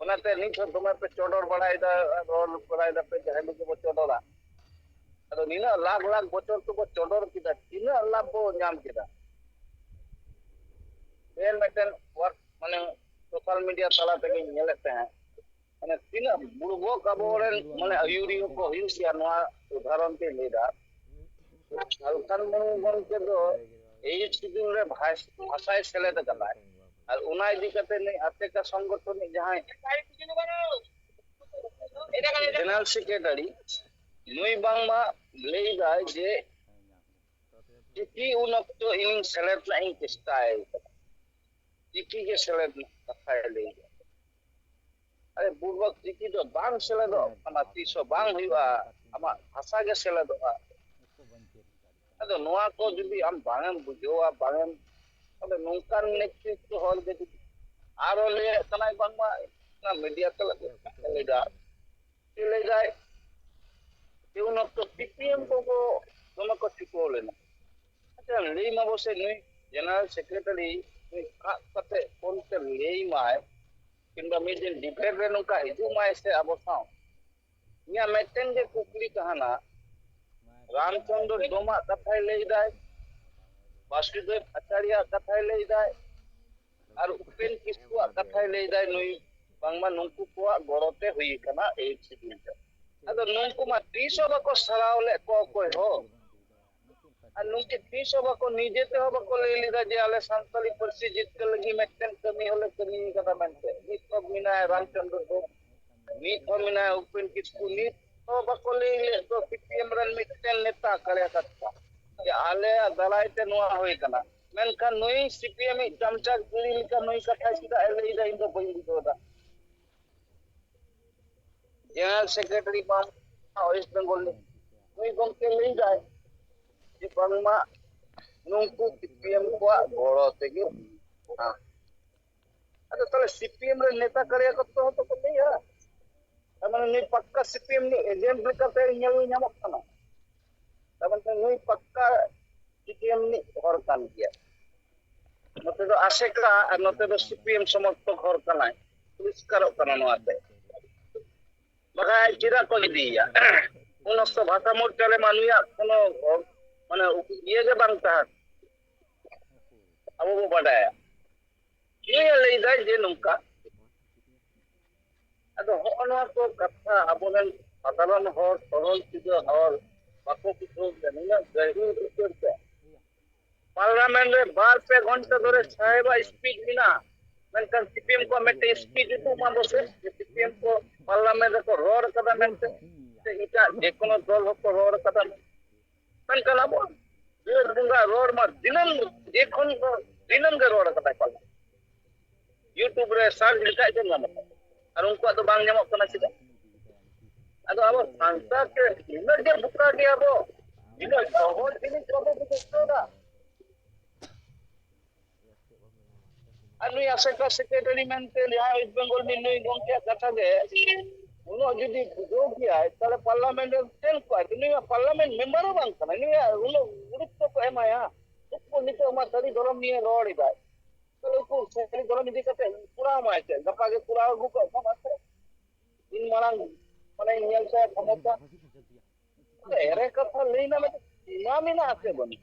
ᱚᱱᱟᱛᱮ ᱱᱤᱛ ᱦᱚᱸ ᱫᱚᱢᱮ ᱯᱮ ᱪᱚᱰᱚᱨ ᱵᱟᱲᱟᱭᱮᱫᱟ, ᱨᱚᱲ ᱵᱟᱲᱟᱭ ᱫᱟᱯᱮ ᱡᱟᱦᱟᱸᱭ ᱠᱚᱠᱚ ᱪᱚᱰᱚᱨᱟ᱾ ᱟᱫᱚ ᱱᱤᱱᱟᱹᱜ ᱞᱟᱠᱷ ᱞᱟᱠᱷ ᱵᱚᱪᱷᱚᱨ ᱛᱮᱵᱚ ᱪᱚᱰᱚᱨ ᱠᱮᱫᱟ, ᱛᱤᱱᱟᱹᱜ ᱞᱟᱵᱷ ᱵᱚ ᱧᱟᱢ ᱠᱮᱫᱟ? ᱛᱮᱦᱮᱧ ᱢᱤᱫᱴᱮᱱ ᱣᱟᱴ-, ᱢᱟᱱᱮ ᱥᱳᱥᱟᱞ ᱢᱤᱰᱤᱭᱟ ᱛᱟᱞᱟ ᱛᱮᱜᱮᱧ ᱧᱮᱞᱮᱫ ᱛᱟᱦᱮᱸᱫ, ᱢᱟᱱᱮ ᱛᱤᱱᱟᱹᱜ ᱵᱩᱲᱵᱚᱠ ᱟᱵᱚᱨᱮᱱ ᱢᱟᱱᱮ ᱟᱹᱭᱩᱨᱤᱭᱟᱹ ᱠᱚ ᱦᱩᱭᱩᱜ ᱜᱮᱭᱟ᱾ ᱱᱚᱣᱟ ᱩᱫᱟᱦᱚᱨᱚᱱ ᱛᱮᱧ ᱞᱟᱹᱭᱫᱟ, ᱥᱟᱞᱠᱷᱟᱱ ᱢᱩᱨᱢᱩ ᱜᱚᱢᱠᱮ ᱫᱚ ᱮᱭᱤᱴ ᱥᱤᱰᱩᱞ ᱨᱮ ᱵᱷᱟᱥ-, ᱵᱷᱟᱥᱟᱭ ᱥᱮᱞᱮᱫ ᱟᱠᱟᱫᱟᱭ᱾ ᱟᱨ ᱚᱱᱟ ᱤᱫᱤ ᱠᱟᱛᱮ ᱱᱩᱭ ᱟᱥᱮᱠᱟ ᱥᱚᱝᱜᱚᱴᱷᱚᱱ ᱨᱤᱱᱤᱡ ᱡᱟᱦᱟᱸᱭ ᱡᱮᱱᱟᱨᱟᱞ ᱥᱮᱠᱨᱮᱴᱟᱨᱤ, ᱱᱩᱭ ᱵᱟᱝᱢᱟ ᱞᱟᱹᱭ ᱫᱟᱭ ᱡᱮ ᱪᱤᱠᱤ ᱩᱱ ᱚᱠᱛᱚ ᱤᱧ ᱥᱮᱞᱮᱫ ᱨᱮᱱᱟᱜ ᱤᱧ ᱪᱮᱥᱴᱟᱭ ᱠᱟᱫᱟ, ᱪᱤᱠᱤ ᱜᱮ ᱥᱮᱞᱮᱫ ᱨᱮᱱᱟᱜ ᱠᱟᱛᱷᱟᱭ ᱞᱟᱹᱭ ᱫᱟ᱾ ᱟᱨᱮ ᱵᱩᱨᱵᱚᱠ ᱪᱤᱠᱤ ᱫᱚ ᱵᱟᱝ ᱥᱮᱞᱮᱫᱚᱜ ᱠᱟᱱᱟ, ᱛᱤᱥ ᱦᱚᱸ ᱵᱟᱝ ᱦᱩᱭᱩᱜᱼᱟ, ᱟᱢᱟᱜ ᱵᱷᱟᱥᱟ ᱜᱮ ᱥᱮᱞᱮᱫᱚᱜᱼᱟ᱾ ᱟᱫᱚ ᱱᱚᱣᱟ ᱠᱚ ᱡᱩᱫᱤ ᱟᱢ ᱵᱟᱝ ᱮᱢ ᱵᱩᱡᱷᱟᱹᱣᱟ, ᱵᱟᱝ ᱮᱢ, ᱛᱟᱦᱞᱮ ᱱᱚᱝᱠᱟᱱ ᱱᱮᱛᱨᱤᱛᱵ ᱦᱚᱲ ᱜᱮ ᱡᱩᱫᱤ ᱟᱨᱚ ᱞᱟᱹᱭᱮᱫ ᱠᱟᱱᱟᱭ ᱵᱟᱝᱢᱟ ᱚᱱᱟ ᱢᱤᱰᱤᱭᱟ ᱛᱟᱞᱟ ᱛᱮ ᱞᱟᱹᱭ ᱫᱟ, ᱪᱮᱫ ᱞᱟᱹᱭ ᱫᱟᱭ ᱡᱮ ᱩᱱ ᱚᱠᱛᱚ ᱥᱤ ᱯᱤ ᱮᱢ ᱠᱚᱠᱚ ᱫᱚᱢᱮ ᱠᱚ ᱪᱷᱩᱴᱟᱹᱣ ᱞᱮᱱᱟ᱾ ᱟᱪᱪᱷᱟ, ᱞᱟᱹᱭ ᱢᱟ ᱵᱚᱥᱮ ᱱᱩᱭ ᱡᱮᱱᱟᱨᱟᱞ ᱥᱮᱠᱨᱮᱴᱟᱨᱤ ᱱᱩᱭ ᱥᱟᱵ ᱠᱟᱛᱮ ᱯᱷᱳᱱ ᱛᱮ ᱞᱟᱹᱭ ᱢᱟᱭ, ᱠᱤᱝᱵᱟ ᱢᱤᱫ ᱫᱤᱱ ᱰᱤᱵᱮᱴ ᱨᱮ ᱱᱚᱝᱠᱟ ᱦᱤᱡᱩᱜ ᱢᱟᱭ ᱥᱮ ᱟᱵᱚ ᱥᱟᱶ᱾ ᱤᱧᱟᱹᱜ ᱢᱤᱫᱴᱮᱱ ᱜᱮ ᱠᱩᱠᱞᱤ ᱛᱟᱦᱮᱱᱟ, ᱨᱟᱢᱪᱚᱸᱫᱽᱨᱚ ᱰᱳᱢᱟᱜ ᱠᱟᱛᱷᱟᱭ ᱞᱟᱹᱭ ᱫᱟᱭ, ᱵᱟᱥᱩᱫᱮᱵ ᱟᱪᱟᱨᱭᱟᱜ ᱠᱟᱛᱷᱟᱭ ᱞᱟᱹᱭ ᱫᱟᱭ, ᱟᱨ ᱩᱯᱮᱱ ᱠᱤᱥᱠᱩᱣᱟᱜ ᱠᱟᱛᱷᱟᱭ ᱞᱟᱹᱭ ᱫᱟᱭ, ᱱᱩᱭ ᱵᱟᱝᱢᱟ ᱱᱩᱠᱩ ᱠᱚᱣᱟᱜ ᱜᱚᱲᱚ ᱛᱮ ᱦᱩᱭ ᱠᱟᱱᱟ ᱮᱭᱤᱴ ᱥᱤᱰᱩᱞ ᱫᱚ᱾ ᱟᱫᱚ ᱱᱩᱠᱩ ᱢᱟ ᱛᱤᱥ ᱦᱚᱸ ᱵᱟᱠᱚ ᱥᱟᱨᱦᱟᱣ ᱞᱮᱫ ᱠᱚᱣᱟ ᱚᱠᱚᱭ ᱦᱚᱸ᱾ ᱟᱨ ᱱᱩᱠᱩ ᱛᱤᱥ ᱦᱚᱸ ᱵᱟᱠᱚ, ᱱᱤᱡᱮ ᱛᱮᱦᱚᱸ ᱵᱟᱠᱚ ᱞᱟᱹᱭ ᱞᱮᱫᱟ ᱡᱮ ᱟᱞᱮ ᱥᱟᱱᱛᱟᱲᱤ ᱯᱟᱹᱨᱥᱤ ᱡᱤᱛᱠᱟᱹᱨ ᱞᱟᱹᱜᱤᱫ ᱢᱤᱫᱴᱮᱱ ᱠᱟᱹᱢᱤ ᱦᱚᱸᱞᱮ ᱠᱟᱹᱢᱤ ᱠᱟᱫᱟ ᱢᱮᱱᱛᱮ᱾ ᱱᱤᱛ ᱦᱚᱸ ᱢᱮᱱᱟᱭᱟ ᱨᱟᱢᱪᱚᱸᱫᱽᱨᱚ ᱫᱚ, ᱱᱤᱛ ᱦᱚᱸ ᱢᱮᱱᱟᱭᱟ ᱩᱯᱮᱱ ᱠᱤᱥᱠᱩ, ᱱᱤᱛ ᱦᱚᱸ ᱵᱟᱠᱚ ᱞᱟᱹᱭ ᱞᱮᱫ ᱫᱚ ᱥᱤ ᱯᱤ ᱮᱢ ᱨᱮᱱ ᱢᱤᱫᱴᱮᱱ ᱱᱮᱛᱟ ᱠᱟᱲᱭᱟ ᱠᱟᱛᱷᱟ ᱡᱮ ᱟᱞᱮᱭᱟᱜ ᱫᱟᱨᱟᱭ ᱛᱮ ᱱᱚᱣᱟ ᱦᱩᱭ ᱠᱟᱱᱟ᱾ ᱢᱮᱱᱠᱷᱟᱱ ᱱᱩᱭ ᱥᱤ ᱯᱤ ᱮᱢ ᱤᱡ ᱪᱟᱢᱪᱟ ᱜᱤᱲᱤ ᱞᱮᱠᱟ ᱱᱩᱭ ᱠᱟᱛᱷᱟᱭ ᱪᱮᱫᱟᱜ ᱮ ᱞᱟᱹᱭ ᱮᱫᱟ, ᱤᱧ ᱫᱚ ᱵᱟᱹᱧ ᱵᱩᱡᱷᱟᱹᱣ ᱮᱫᱟ᱾ ᱡᱮᱱᱟᱨᱟᱞ ᱥᱮᱠᱨᱮᱴᱟᱨᱤ ᱵᱟᱝ, ᱳᱭᱮᱥᱴ ᱵᱮᱝᱜᱚᱞ ᱨᱤᱱ, ᱱᱩᱭ ᱜᱚᱢᱠᱮ ᱞᱟᱹᱭ ᱫᱟᱭ ᱡᱮ ᱵᱟᱝᱢᱟ ᱱᱩᱠᱩ ᱥᱤ ᱯᱤ ᱮᱢ ᱠᱚᱣᱟᱜ ᱜᱚᱲᱚ ᱛᱮᱜᱮ ᱦᱩᱭᱩᱜ ᱠᱟᱱᱟ᱾ ᱟᱫᱚ ᱛᱟᱦᱞᱮ ᱥᱤ ᱯᱤ ᱮᱢ ᱨᱮᱱ ᱱᱮᱛᱟ ᱠᱟᱲᱭᱟ ᱠᱚ ᱛᱚ ᱦᱚᱸᱛᱚ ᱠᱚ ᱞᱟᱹᱭᱟ᱾ ᱛᱟᱨ ᱢᱟᱱᱮ ᱱᱩᱭ ᱯᱟᱠᱠᱟ ᱥᱤ ᱯᱤ ᱮᱢ ᱨᱤᱱᱤᱡ ᱮᱡᱮᱱᱴ ᱞᱮᱠᱟᱛᱮ ᱧᱮᱞ ᱧᱟᱢᱚᱜ ᱠᱟᱱᱟ᱾ ᱛᱟᱨ ᱢᱟᱱᱮ ᱱᱩᱭ ᱯᱟᱠᱠᱟ ᱥᱤ ᱯᱤ ᱮᱢ ᱨᱤᱱᱤᱡ ᱦᱚᱲ ᱠᱟᱱ ᱜᱮᱭᱟ᱾ ᱱᱚᱛᱮ ᱫᱚ ᱟᱥᱮᱠᱟ ᱟᱨ ᱱᱚᱛᱮ ᱫᱚ ᱥᱤ ᱯᱤ ᱮᱢ ᱥᱚᱢᱚᱨᱛᱷᱚᱠ ᱦᱚᱲ ᱠᱟᱱᱟᱭ, ᱯᱚᱨᱤᱥᱠᱟᱨᱚᱜ ᱠᱟᱱᱟ ᱱᱚᱣᱟ ᱛᱮ᱾ ᱵᱟᱠᱷᱟᱡ ᱪᱮᱫᱟᱜ ᱠᱚ ᱤᱫᱤᱭᱮᱭᱟ? ᱩᱱ ᱚᱠᱛᱚ ᱵᱷᱟᱥᱟ ᱢᱳᱨᱪᱟ ᱨᱮᱢᱟ ᱱᱩᱭᱟᱜ ᱠᱳᱱᱳ, ᱢᱟᱱᱮ, ᱤᱭᱟᱹ ᱜᱮ ᱵᱟᱝ ᱛᱟᱦᱮᱸ, ᱟᱵᱚ ᱵᱚ ᱵᱟᱰᱟᱭᱟ᱾ ᱱᱩᱭᱮ ᱞᱟᱹᱭ ᱫᱟᱭ ᱡᱮ ᱱᱚᱝᱠᱟ᱾ ᱟᱫᱚ ᱦᱚᱸᱜᱼᱚ ᱱᱚᱣᱟ ᱠᱚ ᱠᱟᱛᱷᱟ ᱟᱵᱚᱨᱮᱱ ᱥᱟᱫᱷᱟᱨᱚᱱ ᱦᱚᱲ, ᱥᱚᱨᱚᱞ ᱥᱤᱫᱷᱟᱹ ᱦᱚᱲ ᱵᱟᱠᱚ ᱵᱩᱡᱷᱟᱹᱣ ᱮᱫᱟ᱾ ᱱᱩᱱᱟᱹᱜ ᱜᱟᱹᱦᱤᱨ ᱩᱛᱟᱹᱨ ᱛᱮ ᱯᱟᱨᱞᱟᱢᱮᱱᱴ ᱨᱮ ᱵᱟᱨ ᱯᱮ ᱜᱷᱚᱱᱴᱟ ᱫᱷᱚᱨᱮ ᱥᱟᱦᱮᱵᱟᱜ ᱥᱯᱤᱪ ᱢᱮᱱᱟᱜᱼᱟ, ᱢᱮᱱᱠᱷᱟᱱ ᱥᱤ ᱯᱤ ᱮᱢ ᱠᱚᱣᱟᱜ ᱢᱤᱫᱴᱮᱱ ᱥᱯᱤᱪ ᱩᱫᱩᱜ ᱢᱟ ᱵᱚᱥᱮ, ᱡᱮ ᱥᱤ ᱯᱤ ᱮᱢ ᱠᱚ ᱯᱟᱨᱞᱟᱢᱮᱱᱴ ᱨᱮᱠᱚ ᱨᱚᱲ ᱠᱟᱫᱟ ᱢᱮᱱᱛᱮ, ᱥᱮ ᱮᱴᱟᱜ ᱡᱮ ᱠᱳᱱᱳ ᱫᱚᱞ ᱦᱚᱸᱠᱚ ᱨᱚᱲ ᱠᱟᱫᱟ ᱢᱮᱱᱛᱮ᱾ ᱢᱮᱱᱠᱷᱟᱱ ᱟᱵᱚ ᱵᱤᱨ ᱵᱚᱸᱜᱟ ᱨᱚᱲ ᱢᱟ ᱫᱤᱱᱟᱹᱢ, ᱡᱮ ᱠᱷᱚᱱ ᱫᱚ ᱫᱤᱱᱟᱹᱢ ᱜᱮ ᱨᱚᱲ ᱠᱟᱫᱟᱭ ᱯᱟᱞᱮ᱾ YouTube ᱨᱮ ᱥᱟᱨᱪ ᱞᱮᱠᱷᱟᱡ ᱜᱮ ᱧᱟᱢᱚᱜᱼᱟ᱾ ᱟᱨ ᱩᱱᱠᱩᱣᱟᱜ ᱫᱚ ᱵᱟᱝ ᱧᱟᱢᱚᱜ ᱠᱟᱱᱟ ᱪᱮᱫᱟᱜ? ᱟᱫᱚ ᱟᱵᱚ ᱥᱟᱱᱛᱟᱲ ᱛᱮ ᱱᱤᱱᱟᱹᱜ ᱜᱮ ᱵᱚᱠᱟ ᱜᱮᱭᱟ ᱵᱚ, ᱱᱤᱱᱟᱹᱜ ᱥᱚᱦᱚᱡ ᱡᱤᱱᱤᱥ ᱵᱟᱵᱚ ᱵᱩᱡᱷᱟᱹᱣ ᱫᱟ᱾ ᱟᱨ ᱱᱩᱭ ᱟᱥᱮᱠᱟ ᱥᱮᱠᱨᱮᱴᱟᱨᱤ ᱢᱮᱱᱛᱮ ᱡᱟᱦᱟᱸᱭ ᱳᱭᱮᱥᱴ ᱵᱮᱝᱜᱚᱞ ᱨᱤᱱ ᱱᱩᱭ ᱜᱚᱢᱠᱮᱭᱟᱜ ᱠᱟᱛᱷᱟ ᱜᱮ ᱩᱱᱟᱹᱜ ᱡᱩᱫᱤ ᱵᱩᱡᱷᱟᱹᱣ ᱠᱮᱭᱟᱭ, ᱛᱟᱦᱞᱮ ᱯᱟᱨᱞᱟᱢᱮᱱᱴ ᱨᱮ ᱥᱮᱱ ᱠᱚᱜᱼᱟᱭ᱾ ᱱᱩᱭ ᱢᱟ ᱯᱟᱨᱞᱟᱢᱮᱱᱴ ᱢᱮᱢᱵᱟᱨ ᱦᱚᱸ ᱵᱟᱝ ᱠᱟᱱᱟᱭ, ᱱᱩᱭᱟᱜ ᱩᱱᱟᱹᱜ ᱜᱩᱨᱩᱛᱛᱚ ᱠᱚ ᱮᱢᱟᱭᱟ᱾ ᱩᱱᱠᱩ ᱱᱤᱛᱚᱜ ᱢᱟ ᱥᱟᱹᱨᱤ ᱫᱷᱚᱨᱚᱢ ᱱᱤᱭᱮ ᱨᱚᱲ ᱮᱫᱟᱭ᱾ ᱛᱟᱦᱞᱮ ᱩᱱᱠᱩ ᱥᱟᱹᱨᱤ ᱫᱷᱚᱨᱚᱢ ᱤᱫᱤ ᱠᱟᱛᱮ ᱠᱚᱨᱟᱣ ᱢᱟᱭ ᱪᱮᱫ? ᱜᱟᱯᱟ ᱜᱮ ᱠᱚᱨᱟᱣ ᱟᱹᱜᱩ ᱠᱟᱜ ᱢᱟ ᱢᱟᱥᱮ᱾ ᱫᱤᱱ ᱢᱟᱲᱟᱝ ᱢᱟᱱᱮ ᱧᱮᱞ ᱥᱮ ᱠᱷᱚᱢᱚᱛᱟ᱾ ᱮᱲᱮ ᱠᱟᱛᱷᱟ ᱞᱟᱹᱭ ᱨᱮᱱᱟᱜ ᱢᱤᱫᱴᱮᱱ ᱥᱤᱢᱟ ᱢᱮᱱᱟᱜᱼᱟ ᱥᱮ ᱵᱟᱹᱱᱩᱜ?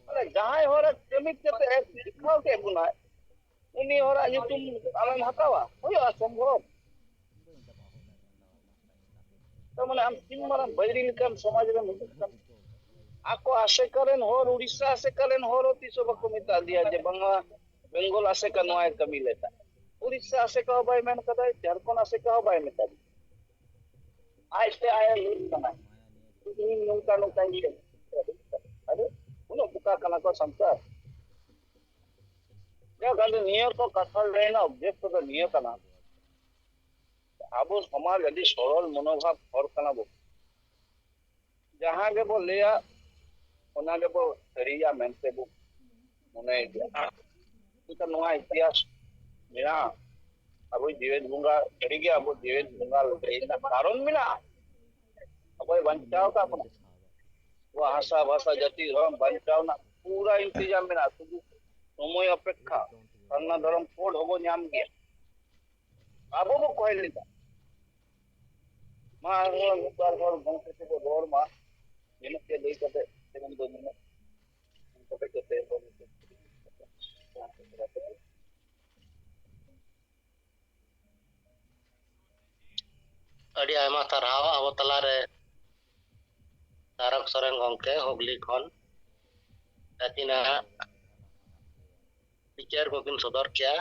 ᱢᱟᱱᱮ ᱡᱟᱦᱟᱸᱭ ᱦᱚᱲᱮ ᱠᱟᱹᱢᱤ ᱠᱟᱛᱮ ᱮ ᱥᱤᱠᱷᱟᱣ ᱠᱮᱫ ᱵᱚᱱᱟᱭ, ᱩᱱᱤ ᱦᱚᱲᱟᱜ ᱧᱩᱛᱩᱢ ᱟᱢᱮᱢ ᱦᱟᱛᱟᱣᱟ? ᱦᱩᱭᱩᱜᱼᱟ, ᱥᱚᱢᱵᱷᱚᱵ? ᱛᱟᱨ ᱢᱟᱱᱮ ᱟᱢ ᱛᱤᱱ ᱢᱟᱨᱟᱝ ᱵᱟᱹᱭᱨᱤ ᱞᱮᱠᱟᱱ ᱥᱚᱢᱟᱡᱽ ᱨᱮᱢ ᱦᱤᱡᱩᱜ ᱠᱟᱱᱟ᱾ ᱟᱠᱚ ᱟᱥᱮᱠᱟ ᱨᱮᱱ ᱦᱚᱲ, ᱩᱲᱤᱥᱥᱟ ᱟᱥᱮᱠᱟ ᱨᱮᱱ ᱦᱚᱲ ᱦᱚᱸ ᱛᱤᱥ ᱦᱚᱸ ᱵᱟᱠᱚ ᱢᱮᱛᱟ ᱫᱮᱭᱟ ᱡᱮ ᱵᱟᱝᱟ ᱵᱮᱝᱜᱚᱞ ᱟᱥᱮᱠᱟ ᱱᱚᱣᱟᱭ ᱠᱟᱹᱢᱤ ᱞᱮᱫᱟ᱾ ᱩᱲᱤᱥᱥᱟ ᱟᱥᱮᱠᱟ ᱦᱚᱸ ᱵᱟᱭ ᱢᱮᱱ ᱠᱟᱫᱟ, ᱡᱷᱟᱲᱠᱷᱚᱸᱰ ᱟᱥᱮᱠᱟ ᱦᱚᱸ ᱵᱟᱭ ᱢᱮᱛᱟ ᱫᱮᱭᱟ᱾ ᱟᱡᱛᱮ ᱟᱡ ᱮ ᱞᱟᱹᱭ ᱠᱟᱱᱟ, ᱤᱧ ᱱᱚᱝᱠᱟ ᱱᱚᱝᱠᱟᱧ ᱞᱟᱹᱭ᱾ ᱟᱫᱚ ᱩᱱᱟᱹᱜ ᱵᱚᱠᱟ ᱠᱟᱱᱟ ᱠᱚ ᱥᱟᱱᱛᱟᱲ᱾ ᱡᱟᱠ, ᱟᱫᱚ ᱱᱤᱭᱟᱹ ᱠᱚ ᱠᱟᱛᱷᱟ ᱞᱟᱹᱭ ᱨᱮᱱᱟᱜ ᱩᱫᱽᱫᱮᱥᱥᱚ ᱫᱚ ᱱᱤᱭᱟᱹ ᱠᱟᱱᱟ, ᱟᱵᱚ ᱥᱚᱢᱟᱡᱽ ᱟᱹᱰᱤ ᱥᱚᱨᱚᱞ ᱢᱚᱱᱳᱵᱷᱟᱵ ᱦᱚᱲ ᱠᱟᱱᱟ ᱵᱚ᱾ ᱡᱟᱦᱟᱸ ᱜᱮᱵᱚ ᱞᱟᱹᱭᱟ, ᱚᱱᱟ ᱜᱮᱵᱚ ᱥᱟᱹᱨᱤᱭᱟ ᱢᱮᱱᱛᱮ ᱵᱚ ᱢᱚᱱᱮᱭ ᱜᱮᱭᱟ᱾ ᱢᱮᱱᱠᱷᱟᱱ ᱱᱚᱣᱟ ᱤᱛᱤᱦᱟᱥ ᱢᱮᱱᱟᱜᱼᱟ᱾ ᱟᱵᱚ ᱡᱤᱣᱮᱫ ᱵᱚᱸᱜᱟ, ᱥᱟᱹᱨᱤᱜᱮ ᱟᱵᱚ ᱡᱤᱣᱮᱫ ᱵᱚᱸᱜᱟ ᱞᱟᱹᱭ ᱨᱮᱱᱟᱜ ᱠᱟᱨᱚᱱ ᱢᱮᱱᱟᱜᱼᱟ᱾ ᱟᱵᱚᱭ ᱵᱟᱧᱪᱟᱣ ᱟᱠᱟᱫ ᱵᱚᱱᱟ᱾ ᱟᱵᱚᱣᱟᱜ ᱦᱟᱥᱟ, ᱵᱷᱟᱥᱟ, ᱡᱟᱹᱛᱤ, ᱫᱷᱚᱨᱚᱢ ᱵᱟᱧᱪᱟᱣ ᱨᱮᱱᱟᱜ ᱯᱩᱨᱟ ᱤᱱᱛᱮᱡᱟᱢ ᱢᱮᱱᱟᱜᱼᱟ᱾ ᱥᱩᱫᱷᱩ ᱥᱚᱢᱚᱭ ᱚᱯᱮᱠᱠᱷᱟ, ᱥᱟᱨᱱᱟ ᱫᱷᱚᱨᱚᱢ ᱠᱳᱰ ᱦᱚᱸᱵᱚ ᱧᱟᱢ ᱜᱮᱭᱟ᱾ ᱟᱵᱚ ᱵᱚ ᱠᱚᱭ ᱞᱮᱫᱟ᱾ ᱢᱟ ᱟᱨᱦᱚᱸ ᱢᱤᱫ ᱵᱟᱨ ᱦᱚᱲ ᱜᱚᱢᱠᱮ ᱠᱚᱠᱚ ᱨᱚᱲ ᱢᱟ, ᱱᱤᱱᱟᱹᱜ ᱜᱮ ᱞᱟᱹᱭ ᱠᱟᱛᱮ ᱛᱮᱢᱚᱱ ᱫᱚ ᱱᱤᱱᱟᱹᱜ᱾ ᱟᱹᱰᱤ ᱟᱭᱢᱟ ᱥᱟᱨᱦᱟᱣ ᱟᱵᱚ ᱛᱟᱞᱟᱨᱮ ᱛᱟᱨᱚᱠ ᱥᱚᱨᱮᱱ ᱜᱚᱢᱠᱮ ᱦᱩᱜᱽᱞᱤ ᱠᱷᱚᱱ ᱟᱹᱠᱤᱱᱟᱜ ᱵᱤᱪᱟᱹᱨ ᱠᱚᱠᱤᱱ ᱥᱚᱫᱚᱨ ᱠᱮᱜᱼᱟ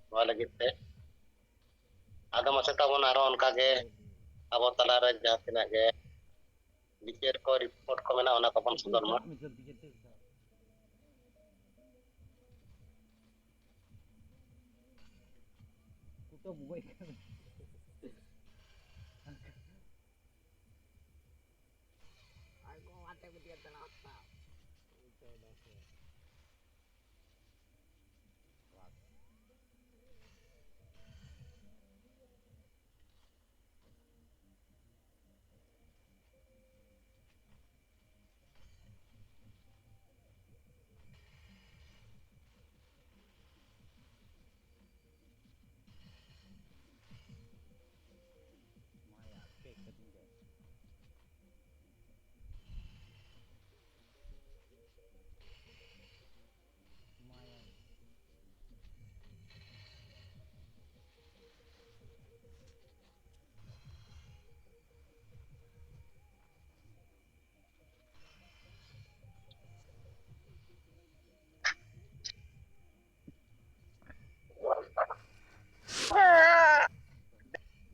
ᱱᱚᱣᱟ ᱞᱟᱹᱜᱤᱫ ᱛᱮ᱾ ᱟᱫᱚ ᱢᱟᱥᱮ ᱛᱟᱵᱚᱱ ᱟᱨᱚ ᱚᱱᱠᱟ ᱜᱮ ᱟᱵᱚ ᱛᱟᱞᱟᱨᱮ ᱡᱟᱦᱟᱸ ᱛᱤᱱᱟᱹᱜ ᱜᱮ ᱵᱤᱪᱟᱹᱨ ᱠᱚ, ᱨᱤᱯᱳᱨᱴ ᱠᱚ ᱢᱮᱱᱟᱜᱼᱟ, ᱚᱱᱟ ᱠᱚᱵᱚᱱ ᱥᱚᱫᱚᱨ ᱢᱟ᱾ ᱵᱩᱜᱚᱡ ᱠᱟᱱᱟ᱾ ᱟᱭ ᱜᱚ ᱟᱛᱮ ᱠᱚ ᱫᱤᱭᱟ ᱛᱟᱞᱟ ᱟᱛᱟ᱾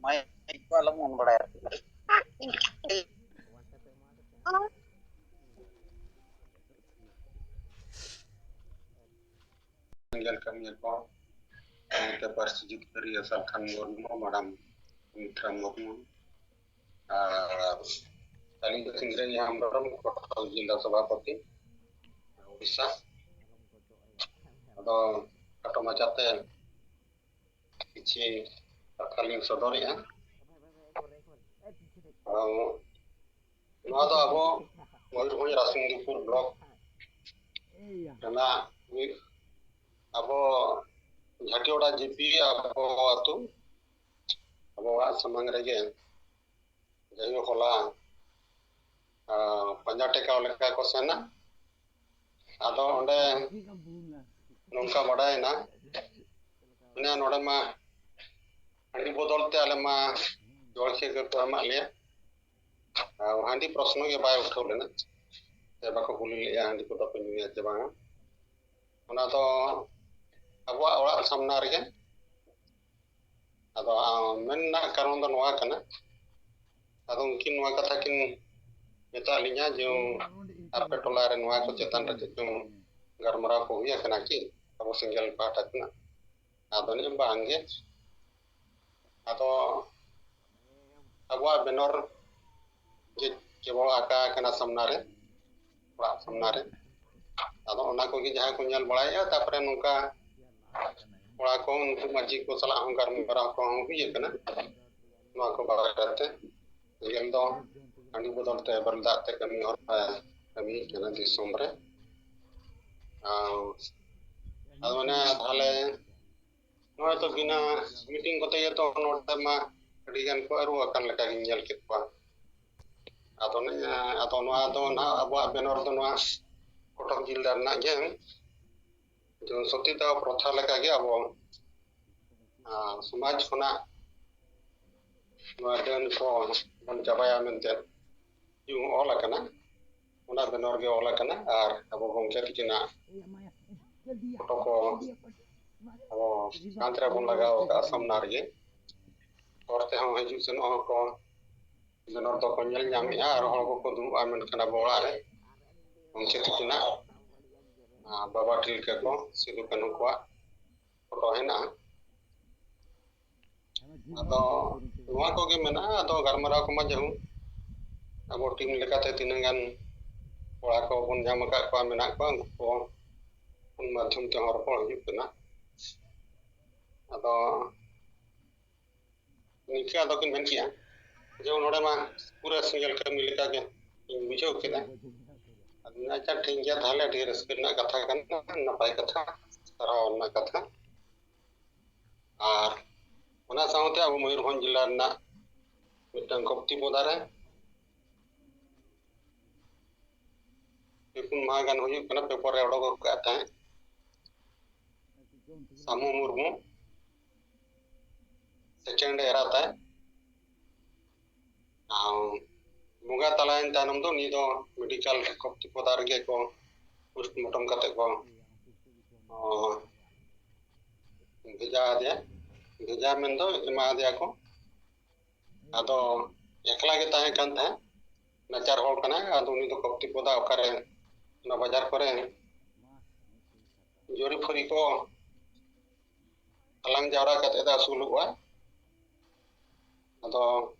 ᱢᱟᱭᱤᱠ ᱠᱚ ᱟᱞᱚᱢ ᱚᱱ ᱵᱟᱲᱟᱭᱟ᱾ ᱧᱮᱞ ᱠᱟᱹᱢᱤᱭᱟᱹ ᱠᱚ, ᱥᱟᱶᱛᱮ ᱯᱟᱹᱨᱥᱤ ᱡᱤᱛᱠᱟᱹᱨᱤᱭᱟᱹ ᱥᱟᱞᱠᱷᱟᱱ ᱢᱩᱨᱢᱩ, ᱢᱟᱰᱟᱢ ᱥᱩᱢᱤᱛᱨᱟ ᱢᱩᱨᱢᱩ, ᱟᱨ ᱟᱹᱞᱤᱧ ᱫᱚ ᱥᱤᱝᱨᱟᱹᱭ ᱦᱮᱢᱵᱨᱚᱢ, ᱠᱚᱴᱷᱟᱞ ᱡᱮᱞᱟ ᱥᱚᱵᱷᱟᱯᱚᱛᱤ, ᱩᱲᱤᱥᱥᱟ᱾ ᱟᱫᱚ ᱠᱷᱟᱴᱚ ᱢᱟᱪᱷᱟᱛᱮ ᱠᱤᱪᱷᱤ ᱠᱟᱛᱷᱟ ᱞᱤᱧ ᱥᱚᱫᱚᱨᱮᱜᱼᱟ᱾ ᱟᱫᱚ ᱱᱚᱣᱟ ᱫᱚ ᱟᱵᱚ ᱢᱚᱭᱩᱨᱵᱷᱚᱸᱡᱽ ᱨᱟᱥᱤᱱᱫᱤᱯᱩᱨ ᱵᱞᱚᱠ ᱨᱮᱱᱟᱜ ᱢᱤᱫ ᱟᱵᱚ ᱡᱷᱟᱴᱤᱭᱚᱲᱟ ᱡᱤᱯᱤ ᱟᱵᱚ ᱟᱹᱛᱩ, ᱟᱵᱚ ᱚᱲᱟᱜ ᱥᱟᱢᱟᱝ ᱨᱮᱜᱮ ᱡᱟᱭᱦᱳᱠ ᱦᱚᱞᱟ, ᱟᱸ, ᱯᱟᱸᱡᱟ ᱴᱮᱠᱟᱣ ᱞᱮᱠᱟ ᱠᱚ ᱥᱮᱱᱟ᱾ ᱟᱫᱚ ᱚᱸᱰᱮ ᱱᱚᱝᱠᱟ ᱵᱟᱰᱟᱭᱮᱱᱟ, ᱢᱟᱱᱮ ᱱᱚᱰᱮ ᱢᱟ ᱦᱟᱺᱰᱤ ᱵᱚᱫᱚᱞ ᱛᱮ ᱟᱞᱮ ᱢᱟ ᱡᱚᱞᱠᱷᱤᱭᱟᱹ ᱜᱮᱠᱚ ᱮᱢᱟᱜ ᱞᱮᱭᱟ᱾ ᱟᱨ ᱦᱟᱺᱰᱤ ᱯᱨᱚᱥᱱᱚ ᱜᱮ ᱵᱟᱭ ᱩᱴᱷᱟᱹᱣ ᱞᱮᱱᱟ, ᱥᱮ ᱵᱟᱠᱚ ᱠᱩᱞᱤ ᱞᱮᱫᱼᱟ ᱦᱟᱺᱰᱤ ᱠᱚᱫᱚ ᱯᱮ ᱧᱩᱭᱟ ᱪᱮ ᱵᱟᱝᱟ᱾ ᱚᱱᱟ ᱫᱚ ᱟᱵᱚᱣᱟᱜ ᱚᱲᱟᱜ ᱥᱟᱢᱱᱟ ᱨᱮᱜᱮ᱾ ᱟᱫᱚ, ᱟ, ᱢᱮᱱ ᱨᱮᱱᱟᱜ ᱠᱟᱨᱚᱱ ᱫᱚ ᱱᱚᱣᱟ ᱠᱟᱱᱟ, ᱟᱫᱚ ᱩᱱᱠᱤᱱ ᱱᱚᱣᱟ ᱠᱟᱛᱷᱟ ᱠᱤᱱ ᱢᱮᱛᱟᱜ ᱞᱤᱧᱟ ᱡᱮ ᱟᱯᱮ ᱴᱚᱞᱟ ᱨᱮ ᱱᱚᱣᱟ ᱠᱚ ᱪᱮᱛᱟᱱ ᱨᱮ ᱪᱮᱫ ᱪᱚᱝ ᱜᱟᱞᱢᱟᱨᱟᱣ ᱠᱚ ᱦᱩᱭ ᱟᱠᱟᱱᱟ ᱠᱤ ᱟᱵᱚ ᱥᱮᱸᱜᱮᱞ ᱯᱟᱦᱴᱟ ᱠᱷᱚᱱᱟᱜ? ᱟᱫᱚ ᱞᱤᱧ ᱵᱟᱝ ᱜᱮ, ᱟᱫᱚ ᱟᱵᱚᱣᱟᱜ ᱵᱮᱱᱚᱨ ᱡᱮ ᱠᱮᱵᱚᱞ ᱟᱸᱠᱟ ᱟᱠᱟᱱᱟ ᱥᱟᱢᱱᱟ ᱨᱮ, ᱚᱲᱟᱜ ᱥᱟᱢᱱᱟ ᱨᱮ᱾ ᱟᱫᱚ ᱚᱱᱟ ᱠᱚᱜᱮ ᱡᱟᱦᱟᱸᱭ ᱠᱚ ᱧᱮᱞ ᱵᱟᱲᱟᱭᱮᱫᱼᱟ, ᱛᱟᱨᱯᱚᱨᱮ ᱱᱚᱝᱠᱟ ᱠᱚᱲᱟ ᱠᱚ, ᱩᱱᱠᱩ ᱢᱟᱹᱡᱷᱤ ᱠᱚ ᱥᱟᱞᱟᱜ ᱦᱚᱸ ᱜᱟᱞᱢᱟᱨᱟᱣ ᱠᱚᱦᱚᱸ ᱦᱩᱭ ᱟᱠᱟᱱᱟ ᱱᱚᱣᱟ ᱠᱚ ᱵᱟᱨᱮᱛᱮ᱾ ᱥᱮᱸᱜᱮᱞ ᱫᱚ ᱦᱟᱺᱰᱤ ᱵᱚᱫᱚᱞ ᱛᱮ ᱵᱮᱨᱮᱞ ᱫᱟᱜ ᱛᱮ ᱠᱟᱹᱢᱤ ᱦᱚᱨᱟ ᱠᱟᱹᱢᱤ ᱠᱟᱱᱟ ᱫᱤᱥᱚᱢ ᱨᱮ᱾ ᱟᱨ ᱟᱫᱚ ᱚᱱᱮ ᱛᱟᱦᱞᱮ ᱱᱚᱜᱼᱚᱭ ᱛᱚ ᱵᱤᱱᱟᱹ meeting ᱠᱚᱛᱮ ᱜᱮ ᱛᱚ ᱱᱚᱰᱮ ᱢᱟ ᱟᱹᱰᱤ ᱜᱟᱱ ᱠᱚ ᱟᱹᱨᱩ ᱟᱠᱟᱱ ᱞᱮᱠᱟ ᱜᱤᱧ ᱧᱮᱞ ᱠᱮᱫ ᱠᱚᱣᱟ᱾ ᱟᱫᱚ ᱱᱤᱭᱟᱹ, ᱟᱫᱚ ᱱᱚᱣᱟ ᱫᱚ ᱱᱟᱦᱟᱜ ᱟᱵᱚᱣᱟᱜ ᱵᱮᱱᱚᱨ ᱫᱚ ᱱᱚᱣᱟ ᱠᱚᱴᱚᱠ ᱡᱤᱞᱟ ᱨᱮᱱᱟᱜ ᱜᱮ, ᱡᱮᱢᱚᱱ ᱥᱚᱛᱤᱫᱟᱦ ᱯᱨᱚᱛᱷᱟ ᱞᱮᱠᱟᱜᱮ ᱟᱵᱚ, ᱟᱸ, ᱥᱚᱢᱟᱡᱽ ᱠᱷᱚᱱᱟᱜ ᱱᱚᱣᱟ ᱰᱟᱹᱱ ᱠᱚ ᱵᱚᱱ ᱪᱟᱵᱟᱭᱟ ᱢᱮᱱᱛᱮ ᱚᱞ ᱟᱠᱟᱱᱟ, ᱚᱱᱟ ᱵᱮᱱᱚᱨ ᱜᱮ ᱚᱞ ᱟᱠᱟᱱᱟ᱾ ᱟᱨ ᱟᱵᱚ ᱜᱚᱢᱠᱮ ᱛᱤᱠᱤᱱᱟᱜ ᱯᱷᱳᱴᱳ ᱠᱚ ᱟᱵᱚ ᱠᱟᱸᱛ ᱨᱮᱵᱚᱱ ᱞᱟᱜᱟᱣ ᱟᱠᱟᱫᱼᱟ ᱥᱟᱢᱱᱟ ᱨᱮᱜᱮ᱾ ᱦᱚᱨ ᱛᱮᱦᱚᱸ ᱦᱤᱡᱩᱜ ᱥᱮᱱᱚᱜ ᱦᱚᱸᱠᱚ ᱵᱮᱱᱚᱨ ᱫᱚᱠᱚ ᱧᱮᱞ ᱧᱟᱢᱮᱫᱼᱟ, ᱟᱨ ᱦᱚᱲ ᱠᱚᱠᱚ ᱫᱩᱲᱩᱵᱼᱟ, ᱢᱮᱱᱠᱷᱟᱱ ᱟᱵᱚ ᱚᱲᱟᱜ ᱨᱮ ᱜᱚᱢᱠᱮ ᱛᱤᱠᱤᱱᱟᱜ, ᱟᱨ ᱵᱟᱵᱟ ᱛᱤᱞᱠᱟᱹ ᱠᱚ, ᱥᱤᱫᱩ ᱠᱟᱹᱱᱦᱩ ᱠᱚᱣᱟᱜ ᱯᱷᱳᱴᱳ ᱦᱮᱱᱟᱜᱼᱟ᱾ ᱟᱫᱚ ᱱᱚᱣᱟ ᱠᱚᱜᱮ ᱢᱮᱱᱟᱜᱼᱟ᱾ ᱟᱫᱚ ᱜᱟᱞᱢᱟᱨᱟᱣ ᱠᱚᱢᱟ ᱡᱟᱹᱦᱩ ᱟᱵᱚ ᱴᱤᱢ ᱞᱮᱠᱟᱛᱮ ᱛᱤᱱᱟᱹᱜ ᱜᱟᱱ ᱠᱚᱲᱟ ᱠᱚᱵᱚᱱ ᱧᱟᱢ ᱟᱠᱟᱫ ᱠᱚᱣᱟ, ᱢᱮᱱᱟᱜ ᱠᱚᱣᱟ, ᱩᱱᱠᱩ ᱠᱚ ᱯᱷᱳᱱ ᱢᱟᱫᱽᱫᱷᱚᱢ ᱛᱮᱦᱚᱸ ᱨᱚᱯᱚᱲ ᱦᱩᱭᱩᱜ ᱠᱟᱱᱟ᱾ ᱟᱫᱚ ᱱᱤᱝᱠᱟᱹ ᱟᱫᱚ ᱠᱤᱱ ᱢᱮᱱ ᱠᱮᱜᱼᱟ ᱡᱮ ᱱᱚᱰᱮ ᱢᱟ ᱯᱩᱨᱟᱹ ᱥᱮᱸᱜᱮᱞ ᱠᱟᱹᱢᱤ ᱞᱮᱠᱟᱜᱮ ᱤᱧ ᱵᱩᱡᱷᱟᱹᱣ ᱠᱮᱫᱟ᱾ ᱟᱫᱚ ᱟᱪᱪᱷᱟ, ᱴᱷᱤᱠ ᱜᱮᱭᱟ, ᱛᱟᱦᱞᱮ ᱟᱹᱰᱤ ᱨᱟᱹᱥᱠᱟᱹ ᱨᱮᱱᱟᱜ ᱠᱟᱛᱷᱟ ᱠᱟᱱᱟ, ᱱᱟᱯᱟᱭ ᱠᱟᱛᱷᱟ, ᱥᱟᱨᱦᱟᱣ ᱨᱮᱱᱟᱜ ᱠᱟᱛᱷᱟ᱾ ᱟᱨ ᱚᱱᱟ ᱥᱟᱶᱛᱮ ᱟᱵᱚ ᱢᱚᱭᱩᱨᱵᱷᱚᱸᱡᱽ ᱡᱮᱞᱟ ᱨᱮᱱᱟᱜ ᱢᱤᱫᱴᱟᱝ ᱠᱚᱯᱛᱤ ᱯᱚᱫᱟ ᱨᱮ ᱯᱮ ᱯᱩᱱ ᱢᱟᱦᱟ ᱜᱟᱱ ᱦᱩᱭᱩᱜ ᱠᱟᱱᱟ, ᱯᱮᱯᱟᱨ ᱨᱮ ᱚᱰᱚᱠ ᱟᱠᱟᱫ ᱛᱟᱦᱮᱸᱫ, ᱥᱟᱢᱩ ᱢᱩᱨᱢᱩ ᱥᱮᱠᱮᱱᱰ ᱮᱨᱟ ᱛᱟᱭ᱾ ᱟᱨ ᱵᱚᱸᱜᱟ ᱛᱟᱞᱟᱭᱮᱱ ᱛᱟᱭᱱᱚᱢ ᱫᱚ ᱩᱱᱤ ᱫᱚ ᱢᱮᱰᱤᱠᱮᱞ ᱠᱚᱯᱛᱤ ᱯᱚᱫᱟ ᱨᱮᱜᱮ ᱠᱚ ᱯᱳᱥᱴᱢᱚᱨᱴᱚᱢ ᱠᱟᱛᱮ ᱠᱚ, ᱚ, ᱵᱷᱮᱡᱟ ᱟᱫᱮᱭᱟ᱾ ᱵᱷᱮᱡᱟ ᱢᱮᱱᱫᱚ ᱮᱢᱟ ᱟᱫᱮᱭᱟ ᱠᱚ᱾ ᱟᱫᱚ ᱮᱠᱞᱟ ᱜᱮ ᱛᱟᱦᱮᱸ ᱠᱟᱱ ᱛᱟᱦᱮᱸᱫ, ᱱᱟᱪᱟᱨ ᱦᱚᱲ ᱠᱟᱱᱟᱭ᱾ ᱟᱫᱚ ᱩᱱᱤ ᱫᱚ ᱠᱚᱯᱛᱤ ᱯᱚᱫᱟ ᱚᱠᱟᱨᱮ ᱚᱱᱟ ᱵᱟᱡᱟᱨ ᱠᱚᱨᱮ ᱡᱩᱨᱤ ᱯᱷᱩᱨᱤ ᱠᱚ ᱦᱟᱞᱟᱝ ᱡᱟᱣᱨᱟ ᱠᱟᱛᱮ ᱫᱚ ᱟᱹᱥᱩᱞᱚᱜᱼᱟ᱾ ᱟᱫᱚ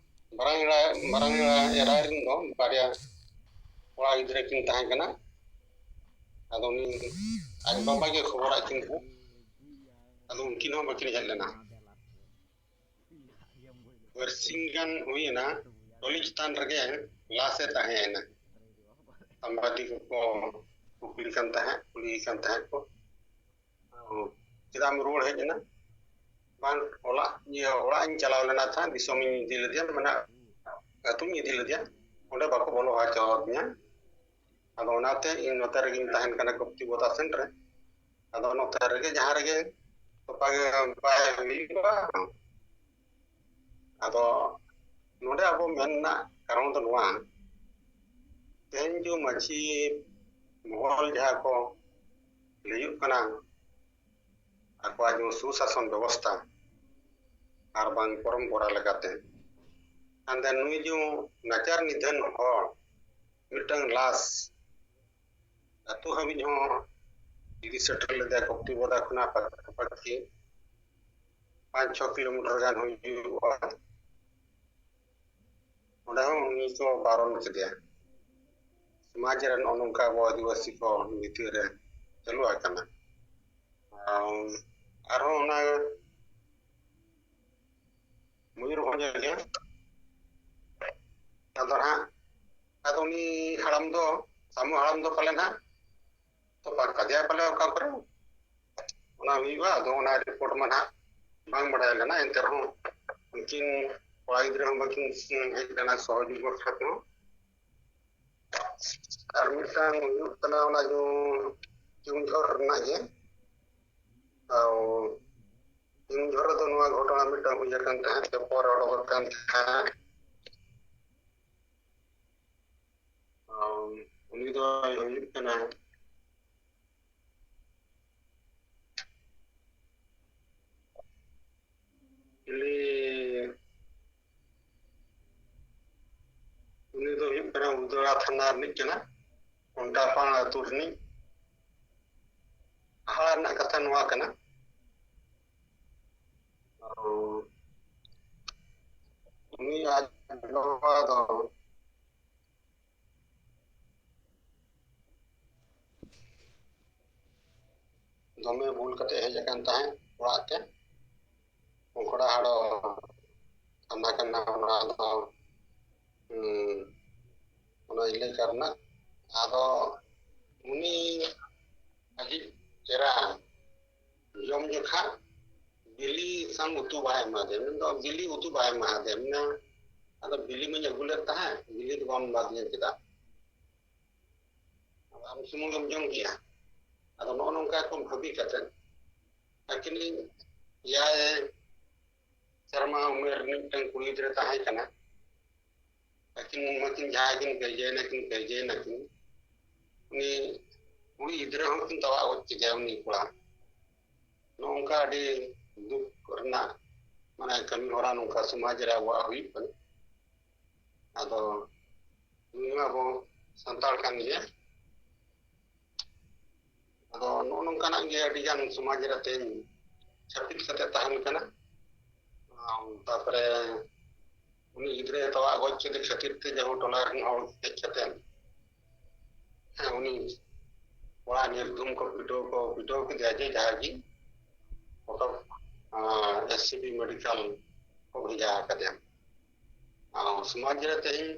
ᱢᱟᱨᱟᱝ ᱮᱨᱟ, ᱢᱟᱨᱟᱝ ᱮᱨᱟ ᱨᱮᱱ ᱫᱚ ᱵᱟᱨᱭᱟ ᱠᱚᱲᱟ ᱜᱤᱫᱽᱨᱟᱹ ᱠᱤᱱ ᱛᱟᱦᱮᱸ ᱠᱟᱱᱟ᱾ ᱟᱫᱚ ᱩᱱᱤ ᱟᱡ ᱵᱟᱵᱟ ᱜᱮ ᱠᱷᱚᱵᱚᱨᱟᱫ ᱠᱤᱱ ᱛᱟᱦᱮᱸᱫ᱾ ᱟᱫᱚ ᱩᱱᱠᱤᱱ ᱦᱚᱸ ᱵᱟᱹᱠᱤᱱ ᱦᱮᱡ ᱞᱮᱱᱟ᱾ ᱵᱟᱨᱥᱤᱧ ᱜᱟᱱ ᱦᱩᱭᱮᱱᱟ, ᱴᱚᱞᱤ ᱪᱮᱛᱟᱱ ᱨᱮᱜᱮ ᱞᱟᱥ ᱮ ᱛᱟᱦᱮᱸᱭᱮᱱᱟ᱾ ᱥᱟᱢᱵᱟᱫᱤᱠ ᱠᱚᱠᱚ ᱠᱩᱠᱞᱤ ᱠᱟᱱ ᱛᱟᱦᱮᱸᱫ, ᱠᱩᱞᱤ ᱠᱟᱱ ᱛᱟᱦᱮᱸᱫ ᱠᱚ, "ᱪᱮᱫᱟᱜ ᱮᱢ ᱨᱩᱣᱟᱹᱲ ᱦᱮᱡ ᱮᱱᱟ?" "ᱵᱟᱝ, ᱚᱲᱟᱜ, ᱤᱭᱟᱹ, ᱚᱲᱟᱜ ᱤᱧ ᱪᱟᱞᱟᱣ ᱞᱮᱱᱟ ᱛᱟᱦᱮᱸᱫ, ᱫᱤᱥᱚᱢᱤᱧ ᱤᱫᱤ ᱞᱮᱫᱮᱭᱟ, ᱢᱟᱱᱮ ᱟᱹᱛᱩᱧ ᱤᱫᱤ ᱞᱮᱫᱮᱭᱟ, ᱚᱸᱰᱮ ᱵᱟᱠᱚ ᱵᱚᱞᱚ ᱦᱚᱪᱚᱣᱟᱫᱤᱧᱟ᱾ ᱟᱫᱚ ᱚᱱᱟᱛᱮ ᱤᱧ ᱱᱚᱛᱮ ᱨᱮᱜᱮᱧ ᱛᱟᱦᱮᱱ ᱠᱟᱱᱟ, ᱠᱚᱯᱛᱤ ᱵᱚᱫᱟ ᱥᱮᱱ ᱨᱮ᱾ ᱟᱫᱚ ᱱᱚᱛᱮ ᱨᱮᱜᱮ ᱡᱟᱦᱟᱸ ᱨᱮᱜᱮ ᱛᱚᱯᱟ ᱜᱮ ᱵᱟᱭ ᱦᱩᱭᱩᱜᱼᱟ᱾" ᱟᱫᱚ ᱱᱚᱰᱮ ᱟᱵᱚ ᱢᱮᱱ ᱨᱮᱱᱟᱜ ᱠᱟᱨᱚᱱ ᱫᱚ ᱱᱚᱣᱟ, ᱛᱮᱦᱮᱧ ᱡᱮ ᱢᱟᱹᱡᱷᱤ ᱢᱚᱦᱚᱞ ᱡᱟᱦᱟᱸ ᱠᱚ ᱞᱟᱹᱭᱩᱜ ᱠᱟᱱᱟ, ᱟᱠᱚᱣᱟᱜ ᱡᱮ ᱥᱩᱥᱟᱥᱚᱱ ᱵᱮᱵᱚᱥᱛᱷᱟ ᱟᱨ ᱵᱟᱝ ᱯᱚᱨᱚᱢᱯᱚᱨᱟ ᱞᱮᱠᱟᱛᱮ, ᱦᱟᱱᱛᱮ ᱱᱩᱭ ᱡᱮ ᱱᱟᱪᱟᱨ ᱱᱤᱫᱷᱟᱹᱱ ᱦᱚᱲ ᱢᱤᱫᱴᱟᱝ ᱞᱟᱥ ᱟᱹᱛᱩ ᱦᱟᱹᱵᱤᱡ ᱦᱚᱸ ᱤᱫᱤ ᱥᱮᱴᱮᱨ ᱞᱮᱫᱟᱭ, ᱠᱚᱯᱛᱤ ᱵᱚᱫᱟ ᱠᱷᱚᱱᱟᱜ ᱯᱟᱠᱷᱟᱯᱟᱠᱷᱤ ᱯᱟᱸᱪ ᱪᱷᱚ ᱠᱤᱞᱳᱢᱤᱴᱟᱨ ᱜᱟᱱ ᱦᱩᱭᱩᱜᱼᱟ᱾ ᱚᱸᱰᱮ ᱦᱚᱸ ᱩᱱᱤ ᱠᱚ ᱵᱟᱨᱚᱱ ᱠᱮᱫᱮᱭᱟ᱾ ᱥᱚᱢᱟᱡᱽ ᱨᱮ ᱱᱚᱜᱼᱚ ᱱᱚᱝᱠᱟ ᱟᱵᱚ ᱟᱹᱫᱤᱵᱟᱹᱥᱤ ᱠᱚ ᱵᱷᱤᱛᱤᱨ ᱨᱮ ᱪᱟᱹᱞᱩ ᱟᱠᱟᱱᱟ᱾ ᱟᱨ ᱟᱨᱦᱚᱸ ᱚᱱᱟ ᱢᱚᱭᱩᱨᱵᱷᱚᱸᱡᱽ ᱨᱮᱜᱮ ᱟᱫᱚ ᱦᱟᱸᱜ, ᱟᱫᱚ ᱩᱱᱤ ᱦᱟᱲᱟᱢ ᱫᱚ, ᱥᱟᱢᱩ ᱦᱟᱲᱟᱢ ᱫᱚ ᱯᱟᱞᱮ ᱱᱟᱦᱟᱜ ᱛᱚᱯᱟ ᱠᱟᱫᱮᱭᱟ ᱯᱟᱞᱮ ᱚᱠᱟ ᱠᱚᱨᱮ, ᱚᱱᱟ ᱦᱩᱭᱩᱜᱼᱟ᱾ ᱟᱫᱚ ᱚᱱᱟ ᱨᱤᱯᱳᱨᱴ ᱢᱟ ᱱᱟᱦᱟᱜ ᱵᱟᱝ ᱵᱟᱲᱟᱭ ᱞᱮᱱᱟ, ᱮᱱᱛᱮ ᱨᱮᱦᱚᱸ ᱩᱱᱠᱤᱱ ᱠᱚᱲᱟ ᱜᱤᱫᱽᱨᱟᱹ ᱦᱚᱸ ᱵᱟᱹᱠᱤᱱ ᱦᱮᱡ ᱞᱮᱱᱟ ᱥᱚᱦᱚᱡᱳᱜᱤ ᱵᱟᱠᱷᱨᱟ ᱛᱮᱦᱚᱸ᱾ ᱟᱨ ᱢᱤᱫᱴᱟᱝ ᱦᱩᱭᱩᱜ ᱠᱟᱱᱟ ᱚᱱᱟ ᱡᱮ ᱠᱮᱣᱚᱱᱡᱷᱚᱨ ᱨᱮᱱᱟᱜ ᱜᱮ᱾ ᱟᱨ ᱠᱮᱣᱚᱱᱡᱷᱚᱨ ᱨᱮᱫᱚ ᱱᱚᱣᱟ ᱜᱷᱚᱴᱚᱱᱟ ᱢᱤᱫᱴᱟᱝ ᱦᱩᱭ ᱟᱠᱟᱱ ᱛᱟᱦᱮᱸᱫ, ᱯᱮᱯᱟᱨ ᱨᱮ ᱚᱰᱚᱠ ᱟᱠᱟᱱ ᱛᱟᱦᱮᱸᱫ᱾ ᱟᱨ ᱩᱱᱤ ᱫᱚᱭ ᱦᱩᱭᱩᱜ ᱠᱟᱱᱟ ᱪᱤᱞᱤ? ᱩᱱᱤ ᱫᱚ ᱦᱩᱭᱩᱜ ᱠᱟᱱᱟ ᱩᱫᱽᱲᱟ ᱛᱷᱟᱱᱟ ᱨᱤᱱᱤᱡ ᱠᱟᱱᱟ, ᱠᱚᱱᱴᱟᱯᱟᱲ ᱟᱹᱛᱩ ᱨᱤᱱᱤᱡ᱾ ᱦᱟᱦᱟᱲᱟ ᱨᱮᱱᱟᱜ ᱠᱟᱛᱷᱟ ᱱᱚᱣᱟ ᱠᱟᱱᱟ, ᱟᱨ ᱩᱱᱤ ᱟᱡ ᱵᱟᱵᱟ ᱫᱚ ᱫᱚᱢᱮ ᱵᱩᱞ ᱠᱟᱛᱮ ᱦᱮᱡ ᱟᱠᱟᱱ ᱛᱟᱦᱮᱸᱫ ᱚᱲᱟᱜ ᱛᱮ᱾ ᱚᱝᱠᱚᱲᱟ ᱦᱟᱲᱚ ᱛᱷᱟᱱᱟ ᱠᱟᱱᱟ ᱚᱱᱟ ᱫᱚ, ᱦᱩᱸ, ᱚᱱᱟ ᱮᱞᱟᱠᱟ ᱨᱮᱱᱟᱜ᱾ ᱟᱫᱚ ᱩᱱᱤ ᱟᱡᱤᱡ ᱮᱨᱟ ᱡᱚᱢ ᱡᱚᱠᱷᱟ ᱵᱤᱞᱤ ᱥᱟᱝ ᱩᱛᱩ ᱵᱟᱭ ᱮᱢᱟ ᱫᱮᱭᱟ, ᱢᱮᱱᱫᱚ ᱵᱤᱞᱤ ᱩᱛᱩ ᱵᱟᱭ ᱮᱢᱟ ᱫᱮᱭᱟ᱾ ᱢᱮᱱᱟ, "ᱟᱫᱚ ᱵᱤᱞᱤ ᱢᱟᱧ ᱟᱹᱜᱩ ᱞᱮᱫ ᱛᱟᱦᱮᱸᱫ, ᱵᱤᱞᱤ ᱫᱚ ᱵᱟᱢ ᱮᱢᱟ ᱫᱤᱧᱟ ᱪᱮᱫᱟᱜ? ᱟᱢ ᱥᱩᱢᱩᱝ ᱜᱮᱢ ᱡᱚᱢ ᱠᱮᱭᱟ?" ᱟᱫᱚ ᱱᱚᱜᱼᱚ ᱱᱚᱝᱠᱟ ᱠᱚ ᱵᱷᱟᱹᱵᱤ ᱠᱟᱛᱮ, ᱟᱹᱠᱤᱱᱤᱡ ᱮᱭᱟᱭ ᱥᱮᱨᱢᱟ ᱩᱢᱮᱨ ᱨᱤᱱᱤᱡ ᱢᱤᱫᱴᱟᱝ ᱠᱩᱲᱤ ᱜᱤᱫᱽᱨᱟᱹ ᱛᱟᱦᱮᱸ ᱠᱟᱱᱟ᱾ ᱟᱹᱠᱤᱱ ᱢᱟᱹᱠᱤᱱ ᱡᱟᱦᱟᱸᱭ ᱠᱤᱱ ᱠᱟᱹᱭᱡᱟᱹᱭ ᱱᱟᱹᱠᱤᱱ, ᱠᱟᱹᱭᱡᱟᱹᱭ ᱱᱟᱹᱠᱤᱱ, ᱩᱱᱤ ᱠᱩᱲᱤ ᱜᱤᱫᱽᱨᱟᱹ ᱦᱚᱸ ᱠᱤᱱ ᱛᱟᱣᱟᱜ ᱜᱚᱡ ᱠᱮᱫᱮᱭᱟ ᱩᱱᱤ ᱠᱚᱲᱟ᱾ ᱱᱚᱜᱼᱚ ᱱᱚᱝᱠᱟ ᱟᱹᱰᱤ ᱫᱩᱠ ᱨᱮᱱᱟᱜ ᱢᱟᱱᱮ ᱠᱟᱹᱢᱤ ᱦᱚᱨᱟ ᱱᱚᱝᱠᱟ ᱥᱚᱢᱟᱡᱽ ᱨᱮ ᱟᱵᱚᱣᱟᱜ ᱦᱩᱭᱩᱜ ᱠᱟᱱᱟ᱾ ᱟᱫᱚ ᱱᱩᱭ ᱢᱟ ᱟᱵᱚ ᱥᱟᱱᱛᱟᱲ ᱠᱟᱱ ᱜᱮᱭᱟ᱾ ᱟᱫᱚ ᱱᱚᱜᱼᱚ ᱱᱚᱝᱠᱟᱱᱟᱜ ᱜᱮ ᱟᱹᱰᱤ ᱜᱟᱱ ᱥᱚᱢᱟᱡᱽ ᱨᱮ ᱛᱮᱦᱮᱧ ᱪᱷᱟᱹᱯᱤᱛ ᱠᱟᱛᱮ ᱛᱟᱦᱮᱱ ᱠᱟᱱᱟ᱾ ᱟᱢ, ᱛᱟᱯᱚᱨᱮ ᱩᱱᱤ ᱜᱤᱫᱽᱨᱟᱹ ᱛᱟᱣᱟᱜ ᱜᱚᱡ ᱠᱮᱫᱮ ᱠᱷᱟᱹᱛᱤᱨ ᱛᱮ ᱡᱟᱦᱟᱸ ᱴᱚᱞᱟ ᱨᱮᱱ ᱦᱚᱲ ᱦᱮᱡ ᱠᱟᱛᱮ, ᱦᱮᱸ, ᱩᱱᱤ ᱠᱚᱲᱟ ᱱᱤᱨᱫᱷᱩᱢ ᱠᱚ ᱯᱤᱴᱟᱹᱣ ᱠᱚ ᱯᱤᱴᱟᱹᱣ ᱠᱮᱫᱮᱭᱟ ᱡᱮ ᱡᱟᱦᱟᱸ ᱜᱮ ᱠᱚᱴᱚᱠ, ᱟᱸ, ᱮᱥ ᱥᱤ ᱵᱤ ᱢᱮᱰᱤᱠᱮᱞ ᱠᱚ ᱵᱷᱮᱡᱟ ᱟᱠᱟᱫᱮᱭᱟ᱾ ᱟᱨ ᱥᱚᱢᱟᱡᱽ ᱨᱮ ᱛᱮᱦᱮᱧ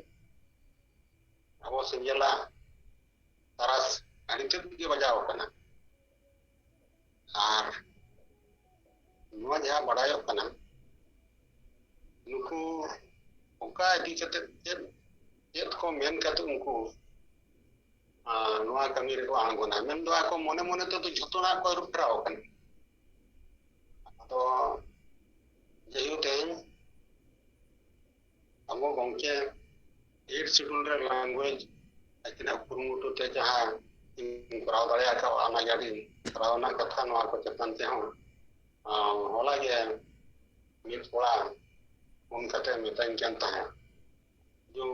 ᱟᱵᱚ ᱥᱮᱸᱜᱮᱞᱟᱜ ᱛᱟᱨᱟᱥ ᱟᱹᱰᱤ ᱛᱮᱫ ᱜᱮ ᱵᱟᱡᱟᱣ ᱟᱠᱟᱱᱟ᱾ ᱟᱨ ᱱᱚᱣᱟ ᱡᱟᱦᱟᱸ ᱵᱟᱰᱟᱭᱚᱜ ᱠᱟᱱᱟ, ᱱᱩᱠᱩ ᱚᱠᱟ ᱤᱫᱤ ᱠᱟᱛᱮ ᱪᱮᱫ, ᱪᱮᱫ ᱠᱚ ᱢᱮᱱ ᱠᱟᱛᱮ ᱩᱱᱠᱩ, ᱟᱸ, ᱱᱚᱣᱟ ᱠᱟᱹᱢᱤ ᱨᱮᱠᱚ ᱟᱬᱜᱚᱱᱟ᱾ ᱢᱮᱱᱫᱚ ᱟᱠᱚ ᱢᱚᱱᱮ ᱢᱚᱱᱮ ᱛᱮᱫᱚ ᱡᱷᱚᱛᱚᱱᱟᱜ ᱠᱚ ᱟᱹᱨᱩ ᱯᱷᱮᱨᱟᱣ ᱟᱠᱟᱱᱟ᱾ ᱟᱫᱚ ᱡᱟᱭᱦᱳᱠ, ᱛᱮᱦᱮᱧ ᱟᱵᱚ ᱜᱚᱢᱠᱮ Eighth Schedule ᱨᱮ language ᱟᱹᱠᱤᱱᱟᱜ ᱠᱩᱨᱩᱢᱩᱴᱩ ᱛᱮ ᱡᱟᱦᱟᱸ ᱠᱤᱱ ᱠᱚᱨᱟᱣ ᱫᱟᱲᱮ ᱟᱠᱟᱫᱼᱟ, ᱚᱱᱟ ᱜᱮ ᱟᱹᱰᱤ ᱥᱟᱨᱦᱟᱣ ᱨᱮᱱᱟᱜ ᱠᱟᱛᱷᱟ᱾ ᱱᱚᱣᱟ ᱠᱚ ᱪᱮᱛᱟᱱ ᱛᱮᱦᱚᱸ, ᱟᱸ, ᱦᱚᱞᱟ ᱜᱮ ᱢᱤᱫ ᱠᱚᱲᱟ ᱯᱷᱳᱱ ᱠᱟᱛᱮ ᱢᱮᱛᱟᱧ ᱠᱟᱱ ᱛᱟᱦᱮᱸᱫ, ᱡᱮ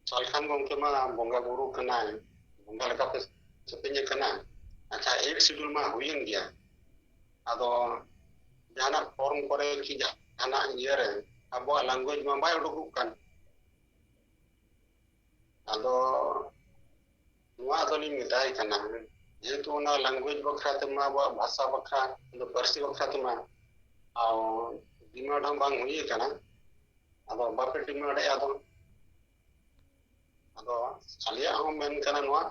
ᱥᱟᱞᱠᱷᱟᱱ ᱜᱚᱢᱠᱮ ᱢᱟ ᱵᱚᱸᱜᱟ ᱵᱩᱨᱩ ᱠᱟᱱᱟᱭ, ᱵᱚᱸᱜᱟ ᱞᱮᱠᱟᱯᱮ ᱥᱮᱯᱮᱧᱮ ᱠᱟᱱᱟ, ᱟᱪᱪᱷᱟ, Eighth Schedule ᱢᱟ ᱦᱩᱭᱮᱱ ᱜᱮᱭᱟ, ᱟᱫᱚ ᱡᱟᱦᱟᱱᱟᱜ form ᱠᱚᱨᱮ ᱠᱤ ᱡᱟᱦᱟᱱᱟᱜ ᱤᱭᱟᱹ ᱨᱮ ᱟᱵᱚᱣᱟᱜ language ᱢᱟ ᱵᱟᱭ ᱩᱰᱩᱠᱚᱜ ᱠᱟᱱ᱾ ᱟᱫᱚ ᱱᱚᱣᱟ ᱫᱚᱞᱤᱧ ᱢᱮᱛᱟᱭ ᱠᱟᱱᱟ, ᱡᱮᱦᱮᱛᱩ ᱚᱱᱟ language ᱵᱟᱠᱷᱨᱟ ᱛᱮᱢᱟ, ᱟᱵᱚᱣᱟᱜ ᱵᱷᱟᱥᱟ ᱵᱟᱠᱷᱨᱟ, ᱟᱫᱚ ᱯᱟᱹᱨᱥᱤ ᱵᱟᱠᱷᱨᱟ ᱛᱮᱢᱟ, ᱟᱨ demand ᱦᱚᱸ ᱵᱟᱝ ᱦᱩᱭ ᱟᱠᱟᱱᱟ᱾ ᱟᱫᱚ ᱵᱟᱯᱮ demand ᱮᱫᱼᱟ ᱟᱫᱚ? ᱟᱫᱚ ᱟᱞᱮᱭᱟᱜ ᱦᱚᱸ ᱢᱮᱱ ᱠᱟᱱᱟ, ᱱᱚᱣᱟ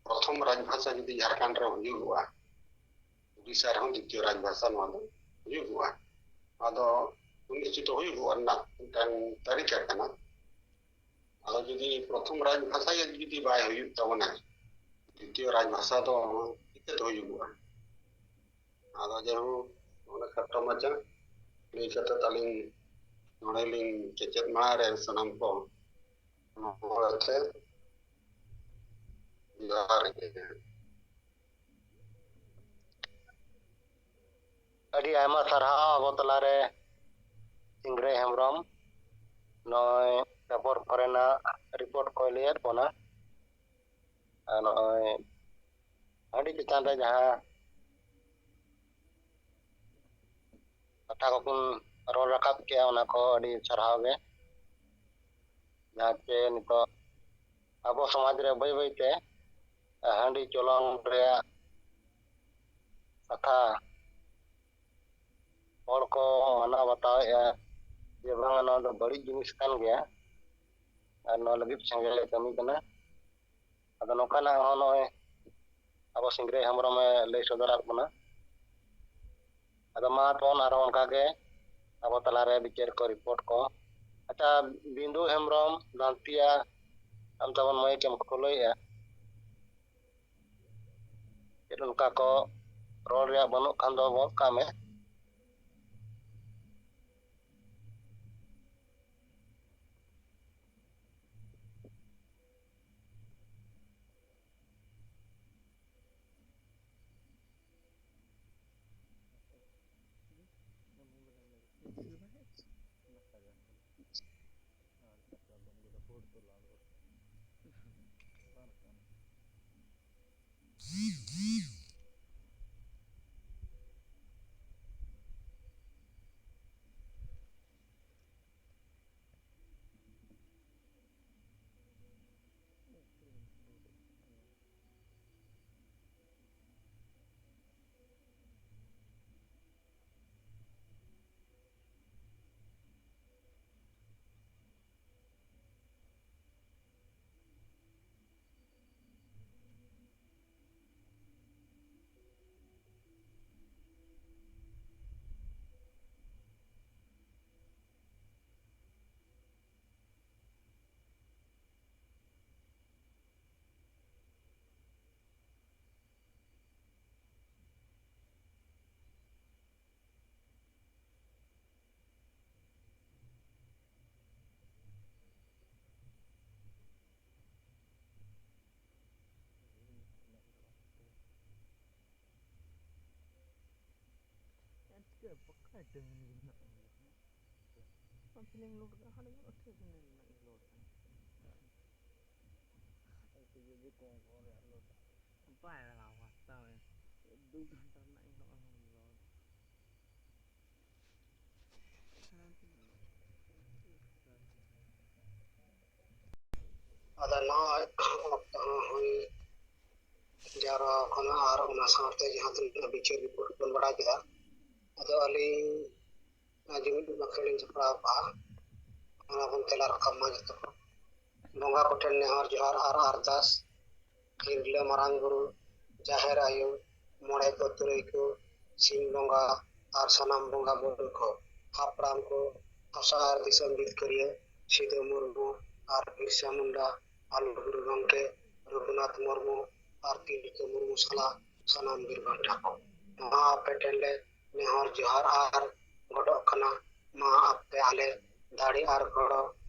ᱯᱨᱚᱛᱷᱚᱢ ᱨᱟᱡᱽ ᱵᱷᱟᱥᱟ ᱡᱩᱫᱤ ᱡᱷᱟᱲᱠᱷᱚᱸᱰ ᱨᱮ ᱦᱩᱭᱩᱜᱚᱜᱼᱟ, ᱩᱰᱤᱥᱟ ᱨᱮᱦᱚᱸ ᱫᱤᱛᱤᱭᱚ ᱨᱟᱡᱽ ᱵᱷᱟᱥᱟ ᱱᱚᱣᱟ ᱫᱚ ᱦᱩᱭᱩᱜᱚᱜᱼᱟ᱾ ᱱᱚᱣᱟ ᱫᱚ ᱥᱩᱱᱤᱥᱪᱤᱛ ᱦᱩᱭᱩᱜᱚᱜ ᱨᱮᱱᱟᱜ ᱢᱤᱫᱴᱟᱝ ᱛᱟᱹᱨᱤᱠᱟ ᱠᱟᱱᱟ᱾ ᱟᱫᱚ ᱡᱩᱫᱤ ᱯᱨᱚᱛᱷᱚᱢ ᱨᱟᱡᱽ ᱵᱷᱟᱥᱟ ᱜᱮ ᱡᱩᱫᱤ ᱵᱟᱭ ᱦᱩᱭᱩᱜ ᱛᱟᱵᱚᱱᱟ, ᱫᱤᱛᱤᱭᱚ ᱨᱟᱡᱽ ᱵᱷᱟᱥᱟ ᱫᱚ ᱪᱤᱠᱟᱹᱛᱮ ᱦᱩᱭᱩᱜᱚᱜᱼᱟ? ᱟᱫᱚ ᱡᱟᱭᱦᱳᱠ, ᱚᱱᱟ ᱠᱷᱟᱴᱚ ᱢᱟᱪᱷᱟ ᱞᱟᱹᱭ ᱠᱟᱛᱮ ᱟᱹᱞᱤᱧ ᱱᱚᱰᱮ ᱞᱤᱧ ᱠᱮᱪᱮᱫ ᱢᱟ ᱨᱮ ᱥᱟᱱᱟᱢ ᱠᱚ ᱱᱚᱣᱟ ᱛᱮ ᱡᱚᱦᱟᱨ ᱜᱮ᱾ ᱟᱹᱰᱤ ᱟᱭᱢᱟ ᱥᱟᱨᱦᱟᱣ ᱟᱵᱚ ᱛᱟᱞᱟᱨᱮ ᱥᱤᱝᱨᱟᱹᱭ ᱦᱮᱢᱵᱨᱚᱢ, ᱱᱚᱜᱼᱚᱭ ᱯᱮᱯᱚᱨ ᱠᱚᱨᱮᱱᱟᱜ ᱨᱤᱯᱳᱨᱴ ᱠᱚᱭ ᱞᱟᱹᱭᱟᱫ ᱵᱚᱱᱟ᱾ ᱟᱨ ᱱᱚᱜᱼᱚᱭ ᱦᱟᱺᱰᱤ ᱪᱮᱛᱟᱱ ᱨᱮ ᱡᱟᱦᱟᱸ ᱠᱟᱛᱷᱟ ᱠᱚᱵᱚᱱ ᱨᱚᱲ ᱨᱟᱠᱟᱵ ᱠᱮᱜᱼᱟ, ᱚᱱᱟ ᱠᱚ ᱟᱹᱰᱤ ᱥᱟᱨᱦᱟᱣ ᱜᱮ᱾ ᱡᱟᱦᱟᱸ ᱪᱮ ᱱᱤᱛᱚᱜ ᱟᱵᱚ ᱥᱚᱢᱟᱡᱽ ᱨᱮ ᱵᱟᱹᱭ ᱵᱟᱹᱭ ᱛᱮ ᱦᱟᱺᱰᱤ ᱪᱚᱞᱚᱱ ᱨᱮᱭᱟᱜ ᱠᱟᱛᱷᱟ ᱦᱚᱲ ᱠᱚ ᱢᱟᱱᱟᱣ ᱵᱟᱛᱟᱣᱮᱫᱼᱟ ᱡᱮ ᱵᱟᱝᱟ, ᱱᱚᱣᱟ ᱫᱚ ᱵᱟᱹᱲᱤᱡ ᱡᱤᱱᱤᱥ ᱠᱟᱱ ᱜᱮᱭᱟ ᱟᱨ ᱱᱚᱣᱟ ᱞᱟᱹᱜᱤᱫ ᱥᱮᱸᱜᱮᱞ ᱮ ᱠᱟᱹᱢᱤ ᱠᱟᱱᱟ᱾ ᱟᱫᱚ ᱱᱚᱝᱠᱟᱱᱟᱜ ᱦᱚᱸ ᱱᱚᱜᱼᱚᱭ ᱟᱵᱚ ᱥᱤᱝᱨᱟᱹᱭ ᱦᱮᱢᱵᱨᱚᱢᱮ ᱞᱟᱹᱭ ᱥᱚᱫᱚᱨᱟᱫ ᱵᱚᱱᱟ᱾ ᱟᱫᱚ ᱢᱟ ᱛᱟᱵᱚᱱ ᱟᱨᱦᱚᱸ ᱚᱱᱠᱟ ᱜᱮ ᱟᱵᱚ ᱛᱟᱞᱟᱨᱮ ᱵᱤᱪᱟᱹᱨ ᱠᱚ, ᱨᱤᱯᱳᱨᱴ ᱠᱚ᱾ ᱟᱪᱪᱷᱟ, ᱵᱤᱸᱫᱩ ᱦᱮᱢᱵᱨᱚᱢ ᱫᱷᱟᱱᱛᱤᱭᱟ, ᱟᱢ ᱛᱟᱵᱚᱱ ᱢᱟᱹᱭᱤᱠ ᱮᱢ ᱠᱷᱩᱞᱟᱹᱣᱮᱫᱼᱟ᱾ ᱪᱮᱫ ᱚᱱᱠᱟ ᱠᱚ ᱨᱚᱲ ᱨᱮᱭᱟᱜ ᱵᱟᱹᱱᱩᱜ ᱠᱷᱟᱱ ᱫᱚ ᱜᱚᱫ ᱠᱟᱜ ᱢᱮ᱾ ᱪᱮᱫ ᱵᱟᱠᱟ ᱰᱟᱹᱝᱨᱤ ᱢᱮᱱᱟᱜ ᱵᱚᱱᱟ? ᱟᱢ ᱯᱷᱤᱞᱤᱢ ᱞᱳᱰ ᱠᱟᱜᱼᱟ, ᱦᱟᱸᱰᱮ ᱧᱮᱞᱚᱜᱼᱟ, ᱴᱷᱤᱠ ᱦᱟᱸᱰᱮ ᱢᱮᱱᱟᱜ ᱞᱳᱰ ᱠᱟᱱᱟ᱾ ᱟᱪᱪᱷᱟ, ᱡᱩᱫᱤ ᱠᱚᱢ ᱠᱚᱢ ᱨᱮᱭᱟᱜ ᱞᱳᱰ᱾ ᱵᱟᱭ ᱞᱟᱜᱟᱣ ᱠᱟᱱ ᱛᱟᱢᱟ᱾ ᱫᱩ ᱜᱷᱚᱱᱴᱟ ᱨᱮᱱᱟᱜ ᱧᱮᱞᱚᱜᱼᱟ ᱞᱳᱰ᱾ ᱟᱫᱚ ᱱᱚᱜᱼᱚᱭ ᱚᱠᱛᱚ ᱦᱚᱸ ᱦᱩᱭ ᱡᱟᱣᱨᱟ ᱟᱠᱟᱱᱟ ᱟᱨ ᱚᱱᱟ ᱥᱟᱶᱛᱮ ᱡᱟᱦᱟᱸ ᱛᱤᱱᱟᱹᱜ ᱵᱤᱪᱟᱹᱨ ᱨᱤᱯᱳᱨᱴ ᱵᱚᱱ ᱵᱟᱲᱟᱭ ᱠᱮᱫᱟ, ᱟᱫᱚ ᱟᱹᱞᱤᱧ ᱚᱱᱟ ᱡᱩᱢᱤᱫ ᱵᱟᱠᱷᱮᱲ ᱞᱤᱧ ᱥᱟᱯᱲᱟᱣ ᱠᱟᱜᱼᱟ᱾ ᱚᱱᱟ ᱵᱚᱱ ᱛᱮᱞᱟ ᱨᱟᱠᱟᱵ ᱢᱟ ᱡᱚᱛᱚ ᱠᱚ᱾ ᱵᱚᱸᱜᱟ ᱠᱚᱴᱷᱮᱱ ᱱᱮᱦᱚᱨ ᱡᱚᱦᱟᱨ ᱟᱨ ᱟᱨᱫᱟᱥ, ᱛᱤᱨᱞᱟᱹ ᱢᱟᱨᱟᱝ ᱵᱩᱨᱩ, ᱡᱟᱦᱮᱨ ᱟᱭᱳ, ᱢᱚᱬᱮ ᱠᱚ ᱛᱩᱨᱩᱭ ᱠᱚ, ᱥᱤᱧ ᱵᱚᱸᱜᱟ ᱟᱨ ᱥᱟᱱᱟᱢ ᱵᱚᱸᱜᱟ ᱵᱩᱨᱩ ᱠᱚ, ᱦᱟᱯᱲᱟᱢ ᱠᱚ, ᱦᱟᱥᱟ ᱟᱨ ᱫᱤᱥᱚᱢ ᱡᱤᱛᱠᱟᱹᱨᱤᱭᱟᱹ ᱥᱤᱫᱩ ᱢᱩᱨᱢᱩ ᱟᱨ ᱵᱤᱨᱥᱟ ᱢᱩᱱᱰᱟ, ᱟᱞᱚ ᱜᱩᱨᱩ ᱜᱚᱢᱠᱮ ᱨᱚᱜᱷᱩᱱᱟᱛᱷ ᱢᱩᱨᱢᱩ ᱟᱨ ᱛᱤᱞᱠᱟᱹ ᱢᱩᱨᱢᱩ ᱥᱟᱞᱟᱜ ᱥᱟᱱᱟᱢ ᱵᱤᱨ ᱵᱟᱱᱴᱟ ᱠᱚ᱾ ᱱᱚᱣᱟ ᱟᱯᱮ ᱴᱷᱮᱱ ᱞᱮ ᱱᱮᱦᱚᱨ ᱡᱚᱦᱟᱨ ᱟᱨ ᱜᱚᱰᱚᱜ ᱠᱟᱱᱟ, ᱢᱟ ᱟᱯᱮ ᱟᱞᱮ ᱫᱟᱲᱮ ᱟᱨ ᱜᱚᱲᱚ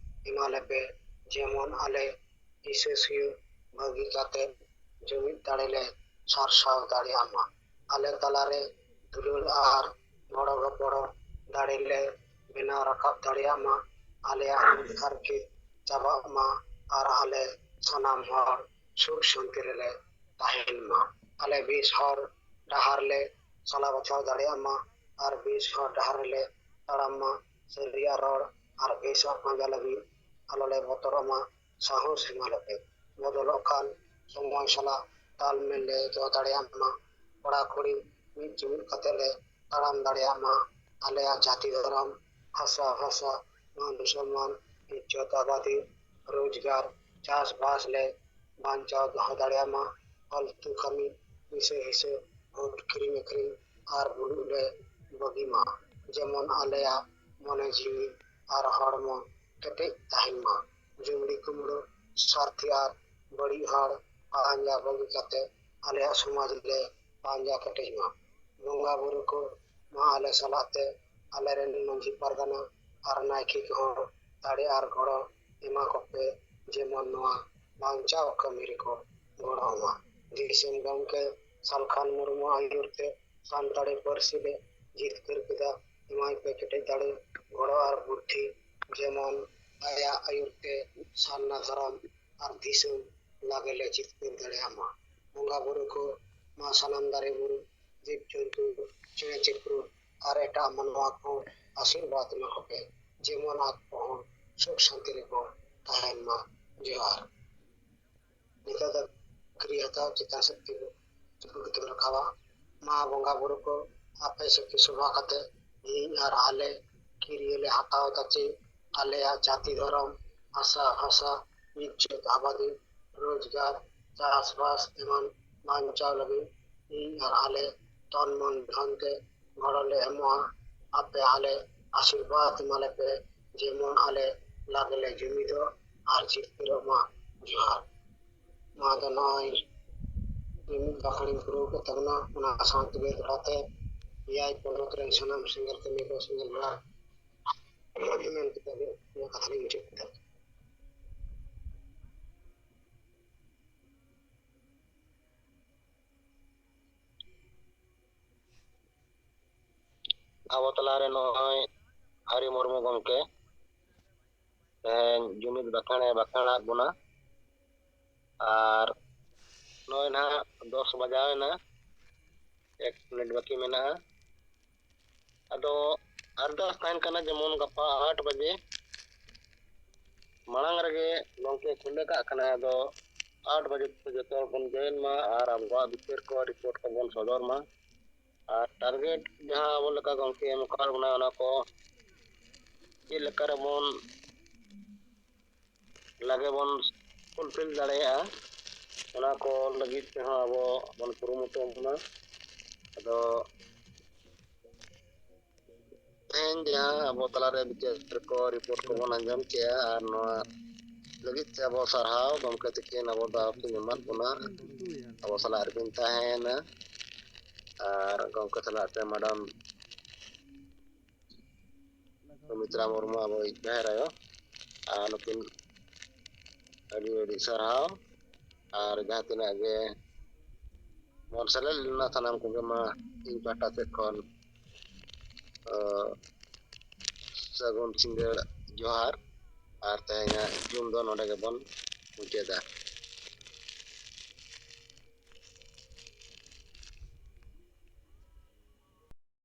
ᱮᱢᱟ ᱞᱮᱯᱮ, ᱡᱮᱢᱚᱱ ᱟᱞᱮ ᱦᱤᱥᱟᱹ ᱥᱩᱭᱟᱹ ᱵᱟᱹᱜᱤ ᱠᱟᱛᱮ ᱡᱩᱢᱤᱫ ᱫᱟᱲᱮ ᱞᱮ ᱥᱟᱨᱥᱟᱣ ᱫᱟᱲᱮᱭᱟᱜ ᱢᱟ᱾ ᱟᱞᱮ ᱛᱟᱞᱟᱨᱮ ᱫᱩᱞᱟᱹᱲ ᱟᱨ ᱜᱚᱲᱚ ᱜᱚᱯᱚᱲᱚ ᱫᱟᱲᱮ ᱞᱮ ᱵᱮᱱᱟᱣ ᱨᱟᱠᱟᱵ ᱫᱟᱲᱮᱭᱟᱜ ᱢᱟ᱾ ᱟᱞᱮᱭᱟᱜ ᱫᱩᱠ ᱦᱟᱨᱠᱮᱛ ᱪᱟᱵᱟᱜ ᱢᱟ ᱟᱨ ᱟᱞᱮ ᱥᱟᱱᱟᱢ ᱦᱚᱲ ᱥᱩᱠ ᱥᱟᱱᱛᱤ ᱨᱮᱞᱮ ᱛᱟᱦᱮᱱ ᱢᱟ᱾ ᱟᱞᱮ ᱵᱮᱥ ᱦᱚᱨ ᱰᱟᱦᱟᱨ ᱞᱮ ᱥᱟᱞᱟ ᱵᱟᱪᱷᱟᱣ ᱫᱟᱲᱮᱭᱟᱜ ᱢᱟ ᱟᱨ ᱵᱮᱥ ᱦᱚᱨ ᱰᱟᱦᱟᱨ ᱨᱮᱞᱮ ᱛᱟᱲᱟᱢ ᱢᱟ᱾ ᱥᱟᱹᱨᱤᱭᱟᱜ ᱨᱚᱲ ᱟᱨ ᱵᱮᱥᱟᱜ ᱯᱟᱸᱡᱟ ᱞᱟᱹᱜᱤᱫ ᱟᱞᱚ ᱞᱮ ᱵᱚᱛᱚᱨᱚᱜ ᱢᱟ᱾ ᱥᱟᱦᱚᱥ ᱮᱢᱟ ᱞᱮᱯᱮ᱾ ᱵᱚᱫᱚᱞᱚᱜ ᱠᱟᱱ ᱥᱚᱢᱚᱭ ᱥᱟᱞᱟᱜ ᱛᱟᱞᱢᱮᱞ ᱞᱮ ᱫᱚᱦᱚ ᱫᱟᱲᱮᱭᱟᱜ ᱢᱟ᱾ ᱠᱚᱲᱟ ᱠᱩᱲᱤ ᱢᱤᱫ ᱡᱩᱢᱤᱫ ᱠᱟᱛᱮ ᱞᱮ ᱛᱟᱲᱟᱢ ᱫᱟᱲᱮᱭᱟᱜ ᱢᱟ᱾ ᱟᱞᱮᱭᱟᱜ ᱡᱟᱹᱛᱤ ᱫᱷᱚᱨᱚᱢ, ᱦᱟᱥᱟ ᱵᱷᱟᱥᱟ, ᱢᱟᱱ ᱥᱚᱱᱢᱟᱱ, ᱤᱡᱽᱡᱚᱛ ᱟᱵᱟᱫᱤ, ᱨᱳᱡᱽᱜᱟᱨ, ᱪᱟᱥᱵᱟᱥ ᱞᱮ ᱵᱟᱧᱪᱟᱣ ᱫᱚᱦᱚ ᱫᱟᱲᱮᱭᱟᱜ ᱢᱟ᱾ ᱯᱷᱟᱞᱛᱩ ᱠᱟᱹᱢᱤ, ᱱᱤᱥᱟᱹ ᱦᱤᱥᱟᱹ, ᱵᱷᱳᱴ ᱠᱤᱨᱤᱧ ᱟᱹᱠᱷᱨᱤᱧ ᱟᱨ ᱵᱩᱞᱩᱜ ᱞᱮ ᱵᱟᱹᱜᱤ ᱢᱟ, ᱡᱮᱢᱚᱱ ᱟᱞᱮᱭᱟᱜ ᱢᱚᱱᱮ ᱡᱤᱣᱤ ᱟᱨ ᱦᱚᱲᱢᱚ ᱠᱮᱴᱮᱡ ᱛᱟᱦᱮᱱ ᱢᱟ᱾ ᱡᱩᱢᱲᱤ ᱠᱩᱢᱲᱩ, ᱥᱟᱨᱛᱷᱤ ᱟᱨ ᱵᱟᱹᱲᱤᱡ ᱦᱚᱲ ᱯᱟᱸᱡᱟ ᱵᱟᱹᱜᱤ ᱠᱟᱛᱮ ᱟᱞᱮᱭᱟᱜ ᱥᱚᱢᱟᱡᱽ ᱞᱮ ᱯᱟᱸᱡᱟ ᱠᱮᱴᱮᱡ ᱢᱟ᱾ ᱵᱚᱸᱜᱟ ᱵᱩᱨᱩ ᱠᱚ ᱢᱟ ᱟᱞᱮ ᱥᱟᱞᱟᱜ ᱛᱮ ᱟᱞᱮᱨᱮᱱ ᱢᱟᱹᱡᱷᱤ ᱯᱟᱨᱜᱟᱱᱟ ᱟᱨ ᱱᱟᱭᱠᱮ ᱠᱚᱦᱚᱸ ᱫᱟᱲᱮ ᱟᱨ ᱜᱚᱲᱚ ᱮᱢᱟ ᱠᱚᱯᱮ, ᱡᱮᱢᱚᱱ ᱱᱚᱣᱟ ᱵᱟᱧᱪᱟᱣ ᱠᱟᱹᱢᱤ ᱨᱮᱠᱚ ᱜᱚᱲᱚ ᱢᱟ᱾ ᱫᱤᱥᱚᱢ ᱜᱚᱢᱠᱮ ᱥᱟᱞᱠᱷᱟᱱ ᱢᱩᱨᱢᱩ ᱟᱹᱭᱩᱨ ᱛᱮ ᱥᱟᱱᱛᱟᱲᱤ ᱯᱟᱹᱨᱥᱤ ᱞᱮ ᱡᱤᱛᱠᱟᱹᱨ ᱠᱮᱫᱟ᱾ ᱮᱢᱟᱭ ᱯᱮ ᱠᱮᱴᱮᱡ ᱫᱟᱲᱮ, ᱜᱚᱲᱚ ᱟᱨ ᱵᱩᱫᱽᱫᱷᱤ, ᱡᱮᱢᱚᱱ ᱟᱭᱟᱜ ᱟᱹᱭᱩᱨ ᱛᱮ ᱥᱟᱨᱱᱟ ᱫᱷᱚᱨᱚᱢ ᱟᱨ ᱫᱤᱥᱚᱢ ᱞᱟᱜᱮ ᱞᱮ ᱡᱤᱛᱠᱟᱹᱨ ᱫᱟᱲᱮᱭᱟᱜ ᱢᱟ᱾ ᱵᱚᱸᱜᱟ ᱵᱩᱨᱩ ᱠᱚ, ᱢᱟ ᱥᱟᱱᱟᱢ ᱫᱟᱨᱮ ᱵᱩᱨᱩ, ᱡᱤᱵᱽ ᱡᱚᱱᱛᱩ, ᱪᱮᱬᱮ ᱪᱤᱯᱨᱩ ᱟᱨ ᱮᱴᱟᱜ ᱢᱟᱱᱣᱟ ᱠᱚ ᱟᱥᱤᱨᱵᱟᱫᱽ ᱮᱢᱟ ᱠᱚᱯᱮ, ᱡᱮᱢᱚᱱ ᱟᱠᱚ ᱦᱚᱸ ᱥᱩᱠ ᱥᱟᱱᱛᱤ ᱨᱮᱠᱚ ᱛᱟᱦᱮᱱ ᱢᱟ᱾ ᱡᱚᱦᱟᱨ᱾ ᱱᱤᱛᱚᱜ ᱫᱚ ᱠᱤᱨᱤ ᱦᱟᱛᱟᱣ ᱪᱮᱛᱟᱱ ᱥᱮᱫ ᱛᱮ ᱪᱩᱯᱩᱫ ᱠᱟᱛᱮ ᱵᱚᱱ ᱨᱟᱠᱟᱵᱟ᱾ ᱢᱟ ᱵᱚᱸᱜᱟ ᱵᱩᱨᱩ ᱠᱚ, ᱟᱯᱮ ᱥᱟᱹᱠᱷᱤ ᱥᱚᱵᱷᱟ ᱠᱟᱛᱮ ᱤᱧ ᱟᱨ ᱟᱞᱮ ᱠᱤᱨᱤᱭᱟᱹ ᱞᱮ ᱦᱟᱛᱟᱣ ᱮᱫᱟ ᱪᱮ ᱟᱞᱮᱭᱟᱜ ᱡᱟᱹᱛᱤ ᱫᱷᱚᱨᱚᱢ, ᱵᱷᱟᱥᱟ, ᱵᱷᱟᱥᱟ, ᱤᱡᱽᱡᱚᱛ, ᱟᱵᱟᱫᱤ, ᱨᱳᱡᱽᱜᱟᱨ, ᱪᱟᱥᱵᱟᱥ ᱮᱢᱟᱱ ᱵᱟᱧᱪᱟᱣ ᱞᱟᱹᱜᱤᱫ ᱤᱧ ᱟᱨ ᱟᱞᱮ ᱛᱚᱱ ᱢᱚᱱ ᱫᱷᱚᱱ ᱛᱮ ᱜᱚᱲᱚ ᱞᱮ ᱮᱢᱚᱜᱼᱟ᱾ ᱟᱯᱮ ᱟᱞᱮ ᱟᱥᱤᱨᱵᱟᱫᱽ ᱮᱢᱟ ᱞᱮᱯᱮ, ᱡᱮᱢᱚᱱ ᱟᱞᱮ ᱞᱟᱜᱽ ᱞᱮ ᱡᱩᱢᱤᱫᱚᱜ ᱟᱨ ᱡᱤᱛᱠᱟᱹᱨᱚᱜ ᱢᱟ᱾ ᱡᱚᱦᱟᱨ᱾ ᱱᱚᱣᱟ ᱫᱚ ᱱᱚᱜᱼᱚᱭ ᱢᱤᱢᱤᱫ ᱵᱟᱠᱷᱮᱬᱤᱧ ᱯᱩᱨᱟᱹᱣ ᱠᱮᱫ ᱛᱟᱵᱚᱱᱟ᱾ ᱚᱱᱟ ᱥᱟᱶ ᱛᱮᱜᱮ ᱫᱚᱦᱲᱟ ᱛᱮ ᱮᱭᱟᱭ ᱯᱚᱱᱚᱛ ᱨᱮᱱ ᱥᱟᱱᱟᱢ ᱥᱮᱸᱜᱮᱞ ᱠᱟᱹᱢᱤᱭᱟᱹ ᱠᱚ ᱥᱮᱸᱜᱮᱞ ᱵᱮᱲᱟ ᱢᱮᱱ ᱠᱟᱛᱮ ᱜᱮ ᱱᱚᱣᱟ ᱠᱟᱛᱷᱟ ᱞᱤᱧ ᱢᱩᱪᱟᱹᱫ ᱠᱮᱫᱟ᱾ ᱟᱵᱚ ᱛᱟᱞᱟᱨᱮ ᱱᱚᱜᱼᱚᱭ ᱦᱟᱹᱨᱤ ᱢᱩᱨᱢᱩ ᱜᱚᱢᱠᱮ ᱛᱮᱦᱮᱧ ᱡᱩᱢᱤᱫ ᱵᱟᱠᱷᱮᱬ ᱮ ᱵᱟᱠᱷᱮᱬᱟᱫ ᱵᱚᱱᱟ᱾ ᱟᱨ ᱱᱚᱜᱼᱚᱭ ᱱᱟᱦᱟᱜ ᱫᱚᱥ ᱵᱟᱡᱟᱣ ᱮᱱᱟ, ᱮᱠ ᱢᱤᱱᱤᱴ ᱵᱟᱹᱠᱤ ᱢᱮᱱᱟᱜᱼᱟ᱾ ᱟᱫᱚ ᱟᱨᱫᱟᱥ ᱛᱟᱦᱮᱱ ᱠᱟᱱᱟ ᱡᱮᱢᱚᱱ ᱜᱟᱯᱟ ᱟᱴ ᱵᱟᱡᱮ ᱢᱟᱲᱟᱝ ᱨᱮᱜᱮ ᱜᱚᱢᱠᱮ ᱠᱷᱩᱞᱟᱹ ᱠᱟᱜ ᱠᱟᱱᱟ᱾ ᱟᱫᱚ ᱟᱴ ᱵᱟᱡᱮ ᱛᱮ ᱡᱚᱛᱚ ᱦᱚᱲ ᱵᱚᱱ ᱡᱚᱭᱮᱱ ᱢᱟ ᱟᱨ ᱟᱵᱚᱣᱟᱜ ᱵᱤᱪᱟᱹᱨ ᱠᱚ, ᱨᱤᱯᱳᱨᱴ ᱠᱚᱵᱚᱱ ᱥᱚᱫᱚᱨ ᱢᱟ᱾ ᱟᱨ ᱴᱟᱨᱜᱮᱴ ᱡᱟᱦᱟᱸ ᱟᱵᱚ ᱞᱮᱠᱟ ᱜᱚᱢᱠᱮ ᱮᱢ ᱟᱠᱟᱫ ᱵᱚᱱᱟ, ᱚᱱᱟ ᱠᱚ ᱪᱮᱫ ᱞᱮᱠᱟ ᱨᱮᱵᱚᱱ ᱞᱟᱜᱮ ᱵᱚᱱ ᱯᱷᱩᱞᱯᱷᱤᱞ ᱫᱟᱲᱮᱭᱟᱜᱼᱟ, ᱚᱱᱟ ᱠᱚ ᱞᱟᱹᱜᱤᱫ ᱛᱮᱦᱚᱸ ᱟᱵᱚ ᱵᱚᱱ ᱠᱩᱨᱩᱢᱩᱴᱩ ᱢᱟ᱾ ᱟᱫᱚ ᱛᱮᱦᱮᱧ ᱡᱟᱦᱟᱸ ᱟᱵᱚ ᱛᱟᱞᱟᱨᱮ ᱵᱤᱪᱟᱹᱨ ᱠᱚ, ᱨᱤᱯᱳᱨᱴ ᱠᱚᱵᱚᱱ ᱟᱸᱡᱚᱢ ᱠᱮᱜᱼᱟ, ᱟᱨ ᱱᱚᱣᱟ ᱞᱟᱹᱜᱤᱫ ᱛᱮ ᱟᱵᱚ ᱥᱟᱨᱦᱟᱣ ᱜᱚᱢᱠᱮ ᱛᱤᱠᱤᱱ ᱟᱵᱚ ᱫᱟᱣ ᱠᱤᱱ ᱮᱢᱟᱫ ᱵᱚᱱᱟ ᱟᱵᱚ ᱥᱟᱞᱟᱜ ᱨᱮᱠᱤᱱ ᱛᱟᱦᱮᱸᱭᱮᱱᱟ᱾ ᱟᱨ ᱜᱚᱢᱠᱮ ᱥᱟᱞᱟᱜ ᱛᱮ ᱢᱮᱰᱟᱢ ᱥᱩᱢᱤᱛᱨᱟ ᱢᱩᱨᱢᱩ, ᱟᱵᱚᱭᱤᱡ ᱡᱟᱦᱮᱨ ᱟᱭᱳ, ᱟᱨ ᱱᱩᱠᱤᱱ ᱟᱹᱰᱤ ᱟᱹᱰᱤ ᱥᱟᱨᱦᱟᱣ᱾ ᱟᱨ ᱡᱟᱦᱟᱸ ᱛᱤᱱᱟᱹᱜ ᱜᱮ ᱵᱚᱱ ᱥᱮᱞᱮᱫ ᱞᱮᱱᱟ, ᱥᱟᱱᱟᱢ ᱠᱚᱜᱮ ᱢᱟ ᱤᱧ ᱯᱟᱦᱴᱟ ᱥᱮᱫ ᱠᱷᱚᱱ ᱥᱟᱹᱜᱩᱱ ᱥᱤᱸᱜᱟᱹᱲ, ᱡᱚᱦᱟᱨ᱾ ᱟᱨ ᱛᱮᱦᱮᱧᱟᱜ ᱡᱩᱢ ᱫᱚ ᱱᱚᱰᱮ ᱜᱮᱵᱚᱱ ᱢᱩᱪᱟᱹᱫᱟ᱾